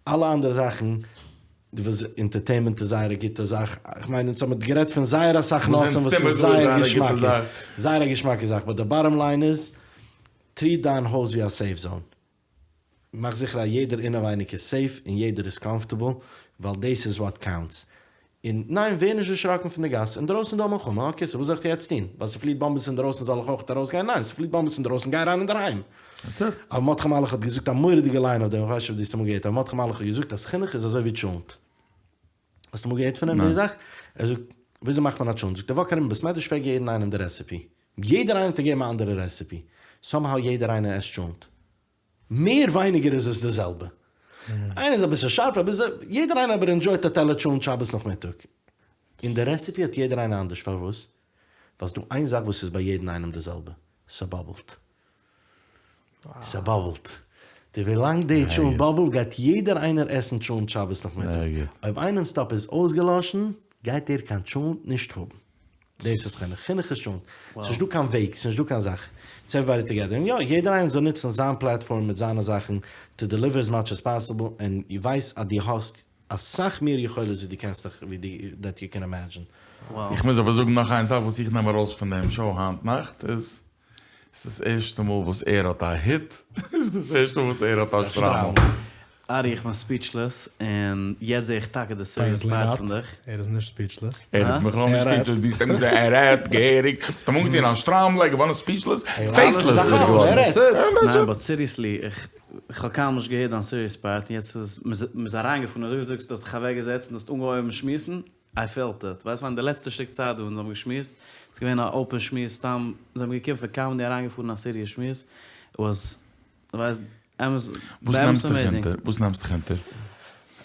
אלע אנדערע זאכן וואס אינטערטעינמענט איז זייער א גוטע זאך, איך מיין אונז האמיר גערעדט פון זייער אסאך נושאים וואס איז זייער געשמאקע, זייער א געשמאקע זאך, באט די באטאם ליין איז, טריט דיין הויז ווי א סעיף זאון. מאך זיכער אז יעדער אינעווייניג איז סעיף און יעדער איז קאמפארטעבל, ווייל דאס איז וואט קאונטס. און ניין, ווער נישט דערשראקן פון די גאס, אינדרויסן איז דא א מלחמה, אקעי, סאו וואס זאל איך יעצט טון? ווייל ס'פליט באמבעס אינדרויסן זאל איך אויך ארויסגיין? ניין, ס'פליט באמבעס אינדרויסן, גיי אריין אינדערהיים. אברהם מרדכי מלאך האט געזאגט א מורא'דיגע ליין אויף דעם, איך ווייס נישט אויב דו האסט אמאל געהערט, אברהם מרדכי מלאך האט געזאגט אז חינוך איז אזוי ווי טשולנט. האסט אמאל געהערט פון אים די זאך? ער זאגט, וויאזוי מאכט מען א טשולנט? זאגט ער, וואק ארום אין בית מדרש פרעג יעדן איינעם די רעסעפי. יעדער איינער וועט דיר געבן א אנדערע רעסעפי. סאמהאו יעדער איינער עסט טשולנט. מער ווייניגער איז עס די זעלבע. איינער איז אביסל שארפער אביסל, יעדער איינער אבער ענדזשויט א טעלער טשולנט שבת נאכמיטאג. און די רעסעפי האט יעדער איינער אנדערש פארוואס? ווייל ס'דא איין זאך וואס איז ביי יעדן איינעם די זעלבע, ס'באבלט. ס'באבלט. די ווילאנג די טשולנט באבלט גייט יעדער איינער עסן טשולנט שבת נאכמיטאג. אויב איינעמ'ס טאפ איז אויסגעלאשן גייט ער קיין טשולנט נישט האבן. דאס איז חינוך, חינוך איז טשולנט, ס'איז נישט דא קיין וועג, ס'איז נישט דא קיין זאך, איטס עוועריבאדי טוגעדער, און יא, יעדער איינער זאל נוצן זיין פלעטפארם מיט זיינע זאכן טו דעליווער עז מאטש עז פאסיבל, און ווייס אז דו האסט אסאך מער יכולת ווי דו קענסט דיך, ווי דו, דעט יו קען אימעדזשין. איך מוז אבער זאגן נאך איין זאך וואס איך נעם ארויס פון דעם שאו היינט נאכט איז, ס'איז דאס ערשטע מאל וואס ער האט א הוט, ס'איז דאס ערשטע מאל וואס ער האט א שטריימל. ארי איך בין ספיטשלעס און יעצט זעה איך טאקע די סיריעס פארט פון דיך. ער איז נישט ספיטשלעס. ער איז בכלל נישט ספיטשלעס, דו האסט אים געזען ער רעדט געהעריג, האט אים אנגעטון א שטריימל ער איז געווארן ספיטשלעס, פעיסלעס איז ער געווארן. ניין באט סיריעסלי איך האב קיינמאל נישט געהערט דיין סיריעס פארט און יעצט איז מ'איז אריינגעפארן אזוי ווי דו זאגסט דו האסט דיך אוועקגעזעצט און האסט אנגעהויבן שמועסן איי פעלט איט. ווייסט ווען די לעצטע שטיק צייט דא אונז האבן געשמועסט, איז געווען א אפען שמועס סתם, אונז האבן געקומען פון קאמעדי אריינגעפארן א סיריעס שמועס, איט וואס ווייסט אמת וואס באמת נעמסט דיך אמעיזינג. אונטער? וואס נעמסט דיך אונטער?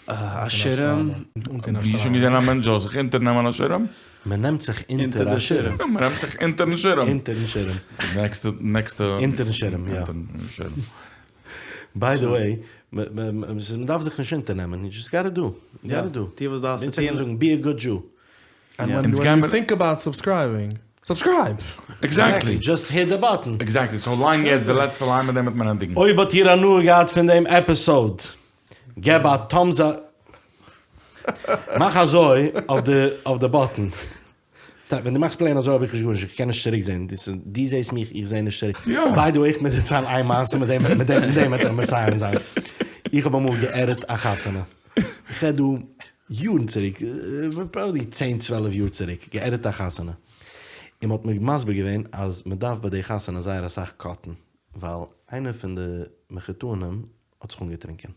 א שירעם. ווי שוין געזען א מענטש זאל זיך אונטערנעמען א שירעם? מען נעמט זיך אונטער א שירעם. מען נעמט זיך אונטערן שירעם. אונטערן שירעם. נעקסטע נעקסטע. אונטערן שירעם יא. אונטערן שירעם. ביי די וועי, מ'דארף זיך נישט אונטערנעמען, יו דזשאסט גאטע דו, יו גאטע דו. טו וואס דארפסט צו טון. זאגן בי א גוד דזשו. ענד ווען יו טינק אבאוט סובסקרייבינג, סובסקרייב! עקזעקטלי! דזשאסט היט די באטן. עקזעקטלי, סאו ליין יעצט די לעצטע ליין מיט דעם וועט מען ענדיגן. אויב האט איר הנאה געהאט פון דעם עפיסאוד, געב א טאמס אפ, מאך אזוי אויף די באטן. ווען דו מאכסט פלעי אזוי האב איך נישט גארנישט, איך קען נישט צוריק זעהן, דו זעהסט מיך איך זעה נישט צוריק, ביי די וועי איך מוז דערציילן איין מעשה מיט דעם מיט דעם מיט דעם וועט איך מסיים זיין, איך האב אמאל געעדיט א חתונה, איך רעד דא יארן צוריק, פראבעבלי צען צוועלף יאר צוריק, געעדיט א חתונה, און מ'האט מיר מסביר געווען אז מ'דארף ביי די חתונה זייער אסאך קאטן, ווייל איינער פון די מחותנים האט זיך אנגעטרינקען.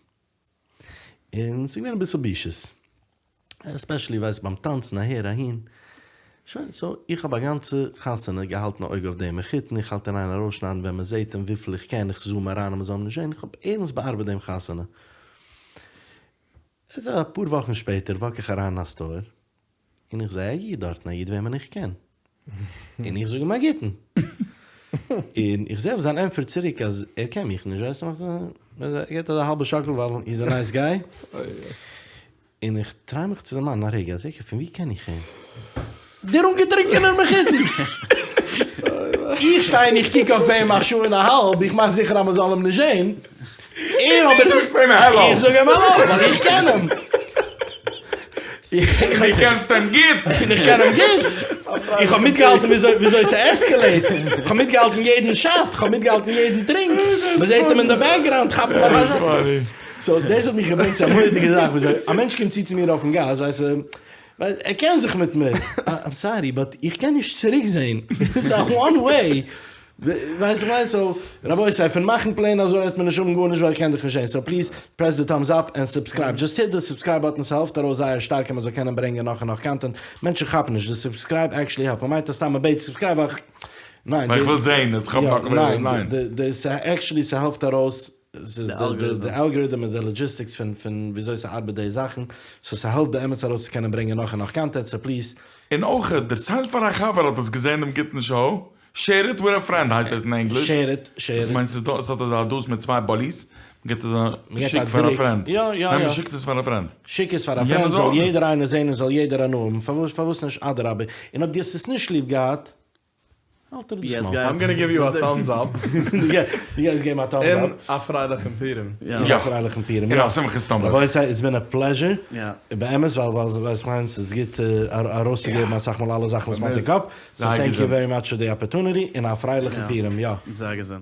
און ס'איז געווען אביסל בושות, עספעשעלי ווייסט ביים טאנצן אהער אהין. שוין, סאו איך האב א גאנצע חתונה געהאלטן א אויג אויף דעם מחותן, איך האלט אין איין ארויסשניידן ווען מען זעט אים וויפיל איך קען, איך זום אריין אז מען זאל אים נישט זען, איך האב ערנסט באארבעט דעם חתונה. אפאר וואכן שפעטער וואק איך אריין אין א סטאר, און איך זע א איד דארטן, א איד וועמען איך קען, און איך זאג אים א גוטן, און איך זע אויף זיין ענטפער צוריק אז ער קען מיך נישט, ווייסט ער מאכט א, ער געבט אזא האלבע שאקל ווייל הי איז א נייס גיי, און איך טריי מיך צו דערמאנען א רגע, זיכער פון ווי קען איך אים? דער אנגעטרינקענער מחותן! איך שטיי און איך קוק אויף אים א שעה און א האלב, איך מאך זיכער אז מען זאל אים נישט זען, ער אבער דו זאגסט אים העלא! איך זאג אים העלא ווייל איך קען אים! דו קענסט אים גוט! און איך קען אים גוט! איך האב מיטגעהאלטן וויאזוי וויאזוי ס'עסקעלעיט, איך האב מיטגעהאלטן יעדן שאט, איך האב מיטגעהאלטן יעדן טרינק, מ'זעט אים אין די בעקגראונד כאפן נאך א שאט. סאו דאס האט מיך געברענגט צו א מורא'דיגע זאך וויאזוי א מענטש קומט צו צו מיר אויפן גאס, ווייסט ער קען זיך מיט מיר, איים סארי באט איך קען נישט צוריק זעהן, ס'איז א וואן וועי, ווייסט איך מיין, סאו רבותי פון מאכן פלען אזוי וועט מען נישט האבן גארנישט ווייל איך קען דיך נישט זעהן, סאו פליז פרעס די טאמס אפ ענד סובסקרייב, דזשאסט היט די סובסקרייב באטן ס'העלפט ארויס זייער שטארק אז מ'זאל קענען ברענגען נאך און נאך קאנטענט, מענטשן כאפן נישט, די סובסקרייב עקשעלי העלפט, מ'מיינט אז סתם מ'בעט סובסקרייב ווייל ניין, ווייל איך וויל זעהן, איך האב נאך, ניין, די ס'עקשעלי ס'העלפט ארויס ס'איז די אלגאריטם און די לאגיסטיקס פון פון וויאזוי ס'ארבעט די זאכן, סאו ס'העלפט באמת ארויס צו קענען ברענגען נאך און נאך קאנטענט, סאו פליז. און אויך, דערצייל פאר א חבר האט עס געזען דעם גוטן שאו, שעיר איט וויט א פרענד הייסט עס אין ענגליש. שעיר איט, שעיר איט. דאס מיינט ס'איז דא, ס'האט אזא דאס מיט צוויי באליס, מ'גיבט אזא שיק פאר א פרענד. יא יא יא. ניין מ'שיקט עס פאר א פרענד. שיק עס פאר א פרענד זאל יעדער איינער זען און זאל יעדער הנאה האבן, פארוואס פארוואס נישט אדרבה, און אויב דו האסט עס נישט ליב געהאט, האלט דיר דאס מויל. איים גאנא גיוו יו א טאמס אפ. דו גייסט געבן א טאמס אפ. און א פרייליכן פורים. און א פרייליכן פורים. און א שמחת תמיד. רבותי איטס בין א פלעזשער. באמת ווייל ווייל איך מיין ס'איז גוט ארויסצוגעבן אסאך מאל אלע זאכן וואס מ'האט אין קאפ. סאו טענק יו ווערי מאטש פאר די אפערטוניטי און א פרייליכן פורים. יא. זיי געזונט.